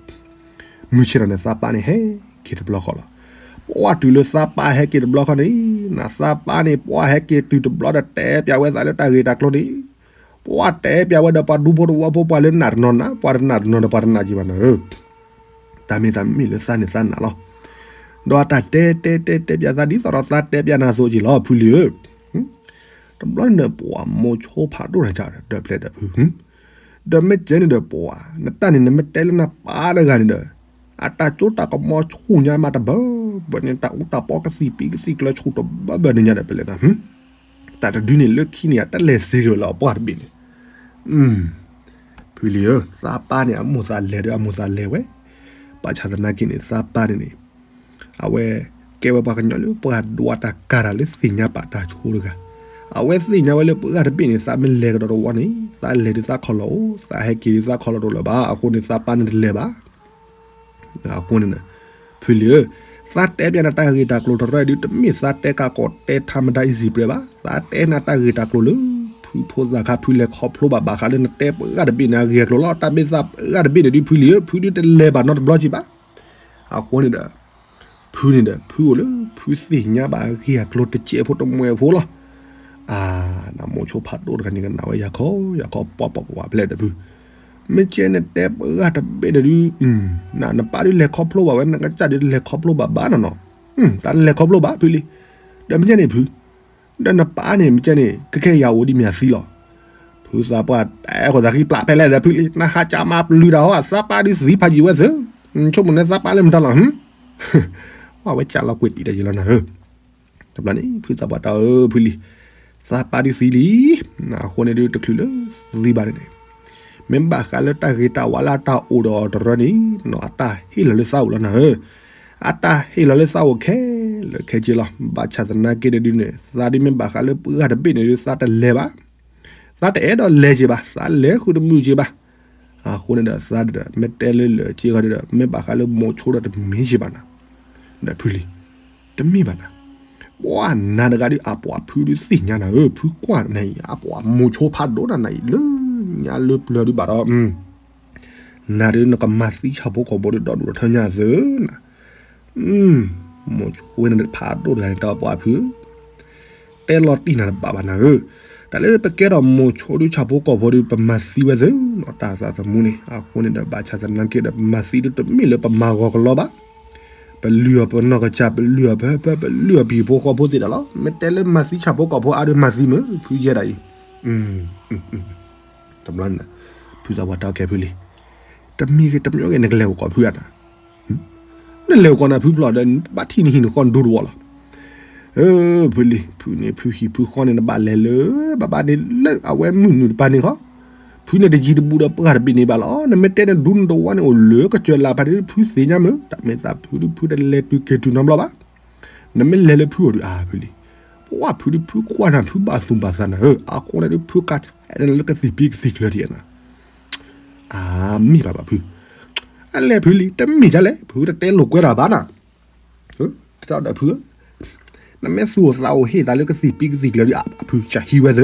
မုၢ်ဆ့ၣ်ထီၣ်န့ၣ် သးပၢ်န့ၣ်ဟဲက့ၤတဘျီဃီလီၤ. ပှၤတုၤလၢသးပၢ်ဟဲက့ၤတဘျီဃီန့ၣ်, နသးပၢ်န့ၣ် ပှၤဟဲက့ၤတုၤတဘျီဒီးတဲပျးဝဲသးလၢတၢ်ဂ့ၢ်တၢ်ကျိၤန့ၣ်, ပှၤတဲပျးဝဲဒီးပှၤဒူဖိတဝီဖိ ပှၤလၢနာ်တနီၤနာ် ပှၤတနာ်တနီၤဒီးပှၤတနာ်က့ၤဘၣ်နၤဧၢ, တၢ်မ့ၢ်သးမ့ၢ်လၢသးန့ၣ်သးနာ်လီၤ. ဒီးအတၢ်တဲတဲတဲတဲပျးသးဒ်သိးဒီးသးတဲပျးနၤအသိးက့ၤလီၤ ဖုလံၤဧၢ, တဘျီန့ၣ်ဒီး ပှၤမိၤဆိဖးဒိၣ်တၢ်ကဒီးပျဲၢ်ဒီးဖု, ဒီးမ့ၢ်ကဲန့ၣ်ဒီးပှၤ, နတၢ်န့ၣ် နမ့ၢ်တဲလၢနပၢ်တဂၤန့ၣ်ဒီး, အတၢ်စိတၢ်ကမီၤဆူၣ်ညါမးတဘၢဘၢန့ၣ် တၢ်အူတၢ်ပီကသံၣ်ပံကသံၣ်ကျၢၤဆူၣ်တဘၢဘၢန့ၣ်ညါဒီးပလဲၣ်နၤ, တၢ်တဒုန့ၣ်လၢခံန့ၣ် အတလဲၤစ့ၢ်ကီးလၢအပှၢ်တဘ့ၣ်န့ၣ်, ဖုလံၤဧၢ, သးပၢ်န့ၣ် အမိၢ်သးလဲၤဒီးအမိၢ်သးလဲၤဝဲ, ဘၣ်ဆၣ်သနာ်က့န့ၣ် သးပၢ်န့ၣ်န့ၣ် အဝဲကဲဝဲပှၤကညီလၢပှၤဒွးတၢ်ကၤတၢ်လၢသ့ၣ်ညါပာ်တၢ်ဆိတဂၤ, အဝဲသ့ၣ်ညါဝဲလၢပှၤတဘ့ၣ်န့ၣ် သးမ့ၢ်လဲၤကဒီးတဝီန့ၣ် သးလဲၤဒုးသးခီၣ်လီၢ်အိၣ် သးဟဲက့ၤဒုးသးခီၣ်လီၢ်တအိၣ်လၢၤဘၣ်, အဃိန့ၣ်သးပၢ်န့ၣ်တလဲၤဘၣ် အဃိန့ၣ်, ဖုလံၤဧၢ, သးတဲပျးနၤတၢ်ဂ့ၢ်တၢ်ကျိၤတရၢၣ်ဒုး တမ့ၢ်သးတဲကးကီးတဲထါမဒါ easy ပြဲး ဘၣ်, သးတဲနၤတၢ်ဂ့ၢ်တၢ်ကျိၤလၢ ဖုဖိသၣ်ခါ ဖုလဲၤခီဖျိဘၣ် ဘၣ်ဃးလၢနတဲပှၤတဘ့ၣ်န့ၣ် အဂ့ၢ်အကျိၤလီၤ. တၢ်မ့ၢ်သးပှၤတဘ့ၣ်န့ၣ်ဒုး ဖုလံၤဧၢ, ဖုဒုးတလဲၤဘၣ်နီတဘျီက့ၤဘၣ်. အဃိန့ၣ်ဒီး ဖုန့ၣ်ဒီး ဖုအိၣ်လၢ ဖုသ့ၣ်ညါဘၣ်အဂ့ၢ်အကျိၤတစဲးဖိတမှဲးဖိလီၤ. အါ, နမိၤဆိဖးဒိၣ်တဂၤန့ၣ် ကနၣ်ဝဲယၤခီ ယၤခီ ပှၤပှၤပှၤပှၤပျဲၢ်ဒီးဖု, မ့ၢ်ကဲနတဲပှၤတဘ့ၣ်န့ၣ်ဒုး, နပၢ်ဒုးလဲၤခီဖျိဘၣ်ဝဲ နကစၢ်ဒုးလဲၤခီဖျိဘၣ်ဘၣ်နီၤနီၤ, တၢ်လဲၤခီဖျိဘၣ်ဖုလံၤ, ဒီးမ့ၢ်ကဲန့ၣ်ဖု ဒီးနပၢ်န့ၣ် မ့ၢ်ကဲန့ၣ် ကကဲယၤအိၣ်ဒ်မ့ၢ်အသံလီၤ. ဖုသးပှၢ်တဲဃိသးဃံပျးဖဲလဲၣ်ဒီးဖုလံ, နဟးကၢ်မၤပျုၤတၢ်ဟီ သးပၢ်ဒုးသံဖးယံာ်ဝဲသၢ, ဆိကမိၣ်နသးပၢ်လၢမတၤလီၤ, ဝဲကၢ်လီၤကွံာ်တံာ်တယံာ်လီၤနၤဧၢ, တဘျီန့ၣ် ဖုသးပှၢ်တဲအီၤ ဖုလံ, သးပၢ်ဒုးသံလံ, အဃိန့ၣ်ဒုးတချုးလၢသံဘၣ်န့ၣ်, မ့ၢ်ဘၣ်ဃးလၢတၢ်ဂ့ၤတၢ်ဝါလၢအတၢ်အိၣ်ဒီးတရၢန့ၣ် အတၢ်ဟ့ၣ်လီၤလၢသးအိၣ်လီၤနၤဧၢ, အတၢ်ဟ့ၣ်လီၤလၢသးအိၣ်ခဲလၢာ်ခဲဆ့လီၤ, ဘၣ်ဆၣ်သနာ်က့န့ၣ်ဒုးန့ၣ် သးဒုးမ့ၢ်ဘၣ်ဃးလၢပှၢ်တဘ့ၣ်န့ၣ်ဒုး သးတလဲၤဘၣ် သးတအဲၣ်ဒိးလဲၤက့ၤဘၣ်, သးလဲၤဃုာ်တမုာ်က့ၤဘၣ်, အဃိန့ၣ်ဒီးသးဒီး မ့ၢ်တဲလၢလၢာ်က့ၤဃီဒီး မ့ၢ်ဘၣ်ဃးလၢမိၤဆိဒီးတမ့ၢ်က့ၤဘၣ်နၤ, ဒီးဖုလံ, တမ့ၢ်ဘၣ်နၤ, ပှၤနၤတဂၤဒုး အပှၤဖုဒုးသ့ၣ်ညါနၤဧၢ, ဖုကွၢ်နၤအံၤ အပှၤမိၤဆိဖးဒိၣ်နၤနၤအံၤ လၢညါလၢပျၢၤဒုးဘၣ်ဒီး နၤဒုးနကမၤသံဆၣ်ဖိကီၢ်ဖိဒုးဒီဒူၣ်ဒီထၢညါသၢနၤ, မိၤဆိဝဲန့ၣ်ဖးဒိၣ်တဂၤန့ၣ် တဲပှၤဖု တဲလီၤတံၢ်နၤတဘၣ်ဘၣ်နၤဧၢ, တၢ်လၢပကဲထီၣ်မိၤဆိဒုးဆၣ်ဖိကီၢ်ဖိဒုး ပမၤသံဝဲသၢနီၤ တၢ်သးသမူန့ၣ်, အဃိန့ၣ်ဒီး ဘၣ်ဆၣ်သနာ်က့ဒီး ပမၤသံဒုးတမ့ၢ်လၢပမၤဂီၤကလီဘၣ်, ပလုၢ်အီၤပနီၢ်ကစၢ် ပလုၢ်အီၤပဟၢဖၢ ပလုၢ်အီၤပဟံၣ်ဖိဃီဖိသ့ၣ်ဒီးလီၤ, မ့ၢ်တဲလၢမၤသံဆၣ်ဖိကီၢ်ဖိအါဒုးမၤသံမုာ် ဖုယဲဒၣ်အံၤ တဘျီန့ၣ် ဖုသးပှၢ်တဲအီၤခဲဖုလံ, တမံၤဂ့ၤတမံၤဂ့ၤ နကလဲၤအိၣ်ကီၢ်ဖုဧါနၤ, နလဲၤအိၣ်ကီၢ်နၤဖုဖျိဒီး ဘၣ်ထံၣ်နဟံၣ်နဃီနဒူတဝီလီၤ, ဖုလံ ဖုန့ၣ် ဖုဟံၣ်ဖုဃီန့ၣ် နဘၣ်လဲၤလၢ ဘၣ်ဘၣ်န့ၣ်လၢအဝဲမုၢ်နုာ်တပၤန့ၣ်ခီ, ဖုန့ၣ်တယံၤတဘူးဒီးပှၢ်တဘ့ၣ်န့ၣ်ဘၣ်လီၤ, နမ့ၢ်တဲနဒူနတဝီန့ၣ် အိၣ်လၢကစၢၤလၢ်ဖးဒုး ဖုသ့ၣ်ညါမုာ်, တၢ်မ့ၢ်သးဖုဒုး ဖုတလဲၤတုၤက့ၤတုၤနီတဘျီဘၣ်, နမ့ၢ်လဲၤလၢဖုအိၣ်ဒီး အါဖုလံ, ပှၢ်ဖုဒုး ဖုကွၢ်နၤ ဖုဘၣ်သူၣ်ဘၣ်သးနၤဧၢ, အဃိန့ၣ်ဒုး ဖုကးထဲန့ၣ်လၢကသံၣ်ပံကသံၣ်ကျၢၤဒံးနၤ အမ့ၢ်ဘၣ်ဘၣ်ဖု, အလဲၤဖုလံ တမ့ၢ်ဒ်လဲၣ် ဖုတတဲလိာ်ကွဲတၢ်ဘၣ်နၤ, တၢ်ဒီးဖု, နမ့ၢ်သူၣ်အိၣ်သးအိၣ်ဟ့ၣ်သးလၢကသံၣ်ပံကသံၣ်ကျၢၤဒံး အဖုကဟံးဝဲသၢ,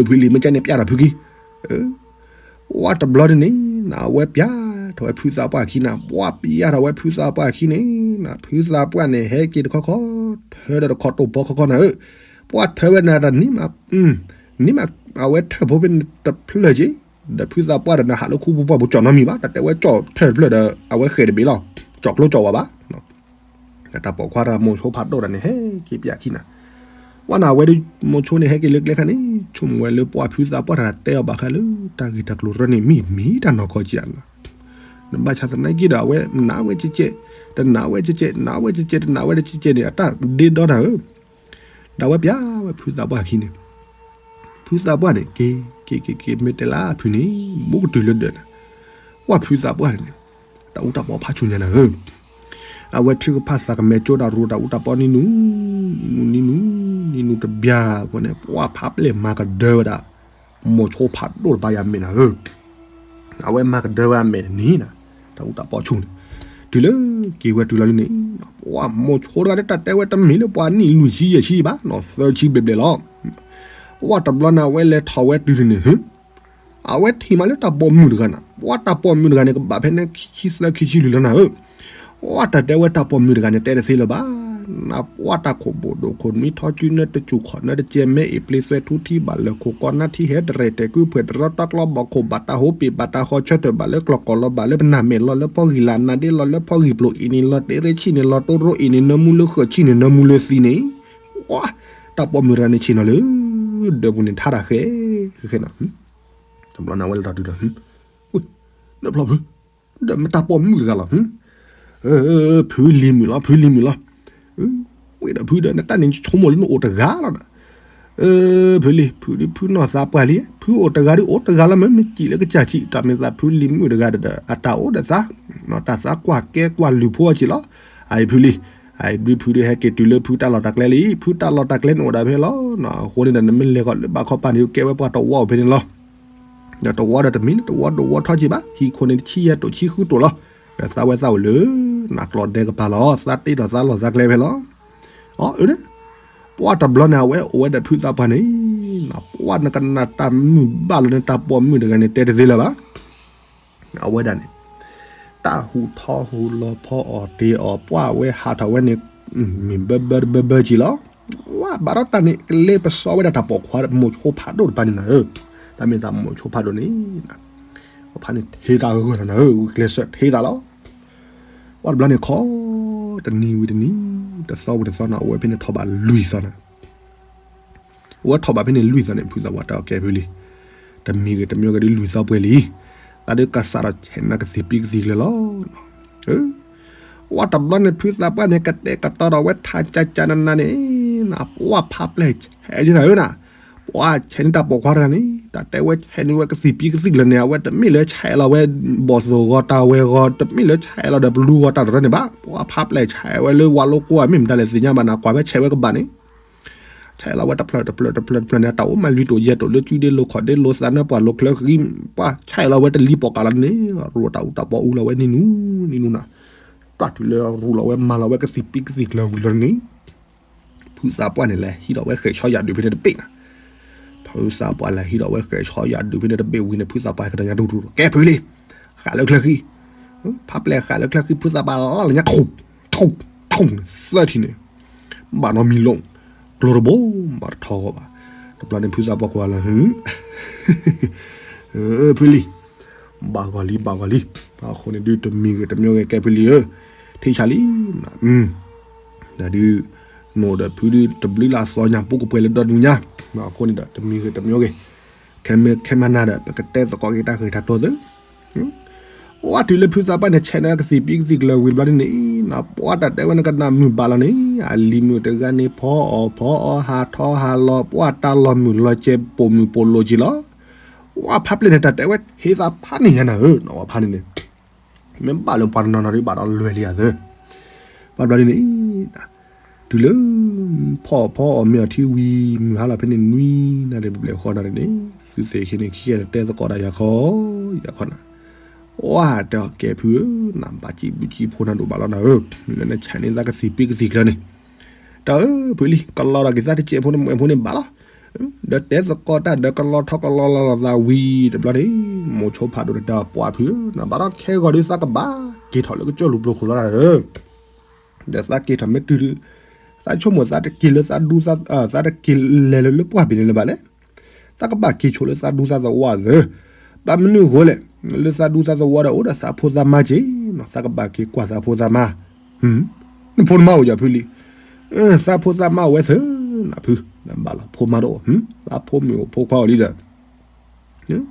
ဖုလံ မ့ၢ်ကန့ၣ်ပျဲထီၣ်ဖုခံ ပှၢ်တဘျီဒ်န့ၣ် နအဝဲပျဲထီၣ်ဝဲဖုသးပှၢ်ခံနၤ, ပှၢ်ပျဲထီၣ်ဝဲဖုသးပှၢ်ခံန့ၣ် နဖုသးပှၢ်န့ၣ် ဟဲက့ၤတခီခီ ထၢဒီးတခီတိၢ်ဘီခီခီနၤဧၢ, ပှၢ်ထၢဝဲနၤတၢ်နံၤမး, နံၤမး အဝဲထၢၣ်ဖိဖဲန့ၣ်တဖျၢၣ်က့ၤ, ဒီးဖုသးပှၢ်ဒီးနဟးလၢခူပူၤပှၢ်ပူၤကၠီၣ်နီတမံၤဘၣ်, တၢ်တဲဝဲကၠီၣ်ထၢၣ်တဖျၢၣ်ဒီး အဝဲဃဲၤတဘ့ၣ်လီၤ, ကၠီၣ်ကျိကၠီၣ်ဝါဘၣ် တၢ်ပိာ်ခွါတၢ်မိၤဆိဖးဒိၣ်တၢ်န့ၣ် ဟဲက့ၤပျဲခံနၤ, ဝဲနၤဝဲဒၣ် မိၤဆိန့ၣ် ဟဲက့ၤလၢကျဲခါန့ၣ် ဆိကမိၣ်ဝဲလၢပှၢ်ဖုသးပှၢ်တၢ်တဲအီၤဘၣ်ဃးလၢ တၢ်ဂ့ၢ်တၢ်ကျိၤတရၢန့ၣ် မ့ၢ်မ့ၢ်တၢ်နီၢ်ကီၢ်ကံနၤ, နဘၣ်ဆၣ်သနာ်က့ဒီး အဝဲနးဝဲကဲကဲ, တနးဝဲကဲကဲ နးဝဲကဲကဲ တနးဝဲတကဲကဲန့ၣ် အတၢ်ဒ့ဒီတၢ်ဧၢ ဒီးဝဲပျဲဝဲဖုသးပှၢ်ခံန့ၣ်, ဖုသးပှၢ်န့ၣ် က့ၤက့ၤက့ၤက့ၤ မ့ၢ်တဲလၢဖုန့ၣ် ဘူးကတုၤလၢဒၢးန့ၣ်, ဝဲဖုသးပှၢ်န့ၣ် တၢ်အူတၢ်ပီဖးဆူညါနၤဧၢ, အဝဲထုကဖၣ်သးကမဲာ်ကၠိတၢ်ရူတၢ်အူတၢ်ပီနံၤနူ, နံၤနူ နံၤနူ နံၤနူတဘျီအဃိန့ၣ် ပှၢ်ဖးပျဲၢ်မၤကဒၢဝဲဒၣ် မိၤဆိဖးဒိၣ်တဘၣ်ယၤမဲာ်နၤဧၢ အဝဲမၤကဒၢဝဲအမဲာ်တနံၤနၤ, တၢ်အူတၢ်ပီဆူၣ်န့ၣ်, တုၤလၢက့ၤဝဲတုၤလီၤလံန့ၣ်, ပှၢ်မိၤဆိတဂၤန့ၣ် တၢ်တဲဝဲတမ့ၢ်လၢပှၤနံၣ်လွံၢ်ဆံယဲၢ်ဆံဘၣ်နီၤ သၢဆံဘျဲၣ်ဘျဲၣ်လီၤ, ပှၢ်တဘျီန့ၣ် အဝဲလဲၤထီၣ်ဝဲတုၤန့ၣ်, အဝဲထံၣ်မးလၢတၢ်ပိာ်မုၣ်တဂၤနၤ, ပှၢ်တၢ်ပိာ်မုၣ်တဂၤန့ၣ် ကဘၣ်ဖဲန့ၣ်ခံဆံသၢခံဆံလွံၢ်လီၤနၤဧၢ ပှၢ်တၢ်တဲဝဲတၢ်ပိာ်မုၣ်တဂၤန့ၣ် တဲတသ့လၢၤဘၣ်, နပှၢ်တၢ်ခိၣ်ဘိၣ်ဒိၣ်ခိၣ်နွံထီၣ်စုနၢတစူၢ်ခီၣ်နၢတကဲမဲအ့ၣ်ပျ့သွဲထူထံဘၣ်လၢၢ် ခိၣ်ကီနၢထံဟဲတရဲၣ်တဲာ်ကုဖှဲးတရီတီကျီဘီၣ်ခိၣ်ဘၣ်တၢ်ဟိပ့ၣ်ဘၣ်တၢ်ဃီဆၢထၢၣ်ဘၣ်လၢကျီၢ်ကီၢ်လီၤဘၣ်လၢပနၢ်မဲာ်လီၤလၢဖီဂံၢ်လၢ်နၢ်ဒ့လီၤလၢဖီဂံၢ်ပျိၢ်အ့ၣ်န့ၣ်လီၤတ့ရ့ဆံၣ်န့ၣ်လီၤတိရိအ့ၣ်န့ၣ် နၢမူလၢဃၢၤဆံၣ်န့ၣ် နၢမူလၢသံန့ၣ်, ပှၢ်တၢ်ပိာ်မုၣ်တဂၤန့ၣ်ဆ့ၣ်နီၤလၢ ဒၢးပူၤန့ၣ်ထါတၢ်ဃဲဃဲနီၤ, တဘျီန့ၣ် အဝဲလဲၤထီၣ်တုၤဒီး ဒၢးဖျီၣ်ဖု, ဒီးမ့ၢ်တၢ်ပိာ်မုၣ်တဂၤလီၤ, ဖုလံၤမုာ်လီၤ ဖုလံၤမုာ်လီၤ, ဝဲဒီးဖုဒီး နတၢ်န့ၣ်ဆိကမိၣ်လၢနအိၣ်တဂၤလီၤဒီး, ဖုလံၤ ဖုဒုးဖုနီၢ်သးပှၢ်လံ, ဖုအိၣ်တဂၤဒုးအိၣ်တဂၤလီၤ မ့ၢ်မ့ၢ်စံးလၢကစၢ်စံး တၢ်မ့ၢ်သးဖုလံၤမုာ်တဂၤဒီး အတၢ်အိၣ်ဒီးသး, တၢ်သးကွၢ်ကဲကွၢ်လုၢ်ဖိအစံးလီၤ, အအံၤဖုလံၤ, အအံၤဒုးဖုဒုးဟဲက့ၤတုၤလၢဖုတၢ်လီၢ်တၢ်ကျဲလံ, ဖုတၢ်လီၢ်တၢ်ကျဲန့ၣ်အိၣ်ဒၣ်ဖဲလီၤ, အဃိန့ၣ်ဒီး နမ့ၢ်လဲၤဃီၤလၢဘၣ်ခီပၤန့ၣ် ကဲဝဲပှၤတဝီအိၣ်ဖဲန့ၣ်လီၤ ဒီးတဝီဒီးတမ့ၢ်လၢတဝီဒိၣ်ဝီထီက့ဘၣ်, ဟံၣ်ခိၣ်န့ၣ် တဆံယဲၢ်တိၣ်ဆံဃုတိၣ်လီၤ, ဒီးသးဝဲသးအိၣ်လၢ နကျီၢ်ဒဲကပၤလီၤ, သးတ့ဒီးသးလီၢ်သးကျဲဖဲလီၤ, အၢ ပှၢ်တဘျီန့ၣ် အဝဲအိၣ်ဝဲဒီးဖုသးပှၢ်န့ၣ်, ပှၢ်နကနၣ်တၢ်မုာ်ဘၣ်လီၤန့ၣ် တၢ်ပိာ်မုၣ်တဂၤန့ၣ် တဲတသ့လၢၤဘၣ် အဝဲဒၣ်န့ၣ် တၢ်ဟူးထီၣ်ဟူးလီၤဖီအီၣ်တ့ၢ်အီၣ်ပှၢ်ဝဲဟးထီၣ်ဝဲန့ၣ် မ့ၢ်ဘၢဘၢတဘၢဘၢက့ၤလီၤ, ဝဲဘၣ်ဒီးတၢ်န့ၣ် ကလ့ပစီဝဲဒၣ်တၢ်ပိာ်ခွါမိၤဆိဖးဒိၣ်တပၤန့ၣ်နၤဧၢ, တၢ်မ့ၢ်သးမိၤဆိဖးဒိၣ်န့ၣ် အဖါန့ၣ်ထံၣ်သးဂၢၢ်ဂၢၢ်လီၤနၤဧၢ, ဂုာ်ကျဲးစၢးထံၣ်သးလီၤ, ပှၢ်တဘျီန့ၣ်ခီ တနံၤဝံၤတနံၤ တသီဝံၤတသီနၤ အဝဲဖဲန့ၣ်ထီၣ်ဘးလွံၢ်သီနၤ အိၣ်ဝဲထီၣ်ဘးဖဲန့ၣ်လွံၢ်သီန့ၣ် ဖုသးပှၢ်တဲအီၤကဲဖုလံ, တမံၤဂ့ၤတမံၤဂ့ၤဒုးလွံၢ်သီပှဲၤလံ, သးဒုးကစးထီၣ်ဆဲးန့ၢ်ကသံၣ်ပံကသံၣ်ကျၢၤလီၤ. ဝဲတဘျီန့ၣ် ဖုသးပှၢ်န့ၣ် ကတဲာ်ကတီၤဒီးဝဲထးကၠးကၠးနးနးန့ၣ်, ပှၢ်ဖးပျဲၢ်ဆဲးဒ်နၤဧၢနၤ, ပှၢ်ဆဲးန့ၢ်တၢ်ပိာ်ခွါတဂၤန့ၣ် တၢ်တဲဝဲဆဲးန့ၢ်ဝဲကသံၣ်ပံကသံၣ်ကျၢၤန့ၣ် အဝဲတမ့ၢ်လၢဆဲးလီၤဝဲ ဘီၣ်သိၣ်ဂီၤတၢ်ဝဲဂီၤ တမ့ၢ်လၢဆဲးလီၤဒီးပလူဂီၤတၢ်တရၢန့ၣ်ဘၣ်, ပှၢ်ဖးပျဲၢ်ဆဲးဝဲလၢဝၤလိကိး မ့ၢ်မတၤလဲၣ်သ့ၣ်ညါဘၣ်နၤ ကွၢ်ဖဲဆဲးဝဲကဘၣ်န့ၣ် ဆဲးလီၤဝဲတဖျၢၣ်တဖျၢၣ်တဖျၢၣ်တဖျၢၣ်န့ၣ် တၢ်အိၣ်မးလွံၢ်တိာ်ယဲၢ်တိာ်လၢကုဒ့လိၤခီၣ်ဒ့လိၤသးနၢပှၢ်လိၤချၢဃံ, ပှၢ်ဆဲးလီၤဝဲတလံၤပိာ်ကးလီၤန့ၣ် ရူးတၢ်အူတၢ်ပီအူလီၤဝဲနံၤနူနံၤနူနၤ, တၢ်တုၤလၢရူးလီၤဝဲမၤလီၤဝဲကသံၣ်ပံကသံၣ်ကျၢၤဝံၤလီၤန့ၣ် ဖုသးပှၢ်န့ၣ်လဲၤဟံးထီၣ်ဝဲဃဲၤဆီယာ်ဒုးဖဲန့ၣ်တဘ့ၣ်နၤ, ဖုသးပှၢ်လဲၤဟံးထီၣ်ဝဲဃဲၤဆီယာ်ဒုးဖဲန့ၣ်တဘ့ၣ်ဝံၤန့ၣ် ဖုသးပှၢ်ကတၢၢ်ညါတူတူ ကဲဖုလံ, ဃးလၢချၢဃံ, ဖးပျဲၢ်ဃးလၢချၢဃံ ဖုသးပှၢ်လၢညါထူၣ် ထူၣ် ထူၣ်န့ၣ် သၢထံၣ်န့ၣ် ဘၣ်နီတမံၤလိာ်, ကျိတဘိ မၤတထီဂီၤဘၣ်, တဘျီန့ၣ်ဖုသးပှၢ်ကွၢ်လီၤ ဖုလံ, ဘၣ်ဂီၤလံ ဘၣ်ဂီၤလံ, အဃိန့ၣ်ဒုးတမံၤဂ့ၤတမံၤဂ့ၤကဲဖုလံဧၢ, ထံဆးလံ, ဒုး နအိၣ်ဒီးဖုဒုးတဘျုးလၢအသီညါ ပူကပှဲၤလၢဒီနံၤညါ, အဃိန့ၣ်ဒီးတမံၤဂ့ၤတမံၤဂ့ၤ, ခဲမ့ၢ်ခဲမနၤဒီး ပကတဲသကိးက့ၤတၢ်ဂ့ၢ်တၢ်တီသ့ ပှၢ်တုၤလၢဖုသးပှၢ်န့ၣ် ဆဲးန့ၢ်ကသံၣ်ပံကသံၣ်ကျၢၤဝံၤဘျီဒ်န့ၣ်, နပှၢ်တၢ်တဲဝဲနကနၣ်မုာ်ဘၣ်လီၤန့ၣ် အလံၤမုာ်တဂၤန့ၣ် ဖီအီၣ်ဖီအီ ဟးထီဟးလီၤ ပှၢ်တၢ်လီၤမုာ်လီၤစဲးပိာ်မုာ်ပိာ်လိၤက့ၤလီၤ, ပှၢ်ဖးပျဲၢ်န့ၣ် တၢ်တဲဝဲဟ့သးဖးန့ၢ်ညါနၤဧၢ, နဝဲဖးန့ၣ်န့ၣ် မ့ၢ်ဘၣ်လၢပှၤတနီၤနီၤဒ်ဘၣ်ဒီးလွဲၢ်လံယၤသၢ, ဘၣ်ဘျီဒ်န့ၣ် တုၤလၢ ဖီအီၣ်ဖီအီၣ်မ့ၤအီၣ်ထံဝံၤ မုၢ်ဟါလီၤဖဲန့ၣ်နွံနၣ်ရံၣ်ဘျဲၣ်ဃီနၣ်ရံၣ်န့ၣ် သုသ့ၣ်ခ့န့ၣ် ခံဂၤန့ၣ်တဲသကိးတၢ်ယၤခီ ယၤခီနၤ, ပှၢ်တဲအီၤကဲဖုဧၢ နဘၣ်စံးဘျုးစံးဖှိၣ်နၤဒိၣ်ဘၣ်လီၤနၤဧၢ, လၢနဆဲးန့ၢ်သးကသံၣ်ပံကသံၣ်ကျၢၤန့ၣ်, တၢ်ဧၢ ဖုလံ ကလီဒီးက့ၤသးတစဲးဖိန့ၣ်မွဲၣ်ဖိန့ၣ်ဘၣ်လီၤ, ဒီးတဲသကိးတၢ်ဒီးကလီထီၣ်ကလီလီၤလီၤသးဝံၤတဘျီန့ၣ်, မိၤဆိဖးဒိၣ်န့ၣ်တဲပှၢ်ဖုဧၢ နဘၣ်ဒီးခဲဂီၤဒုးသးကဘၣ်က့ၤထီၣ်လၢကစၢၢ်လူၤပျိၤခိၣ်လီၤနၤဧၢ ဒီးသးက့ၤထီၣ်မ့ၢ်တုၤဒုး, သးဆိကမိၣ်သးတက့ၤလၢသးဒူသး, သးတက့ၤလဲၤလၢလၢပှၢ်ဘ့ၣ်န့ၣ်လၢၤဘၣ်လဲၣ်, သးကဘၣ်က့ၤဆိးလၢသးဒူသးသဝီသၢ, ဘၣ်မနုၤအဃိလဲၣ်, လၢသးဒူသးသဝီဒီးအိၣ်ဒီးသးဖိသးမါက့ၤ, သးကဘၣ်က့ၤကွၢ်သးဖိသးမါ, နဖိနမါအိၣ်ယၤဖုလံ, သးဖိသးမါအိၣ်ဝဲသၢနၤဖု, နဘၣ်လီၤဖိမါတအိၣ်, သးဖိမုၣ်အိၣ်ဖိခွါအိၣ်လံဒီး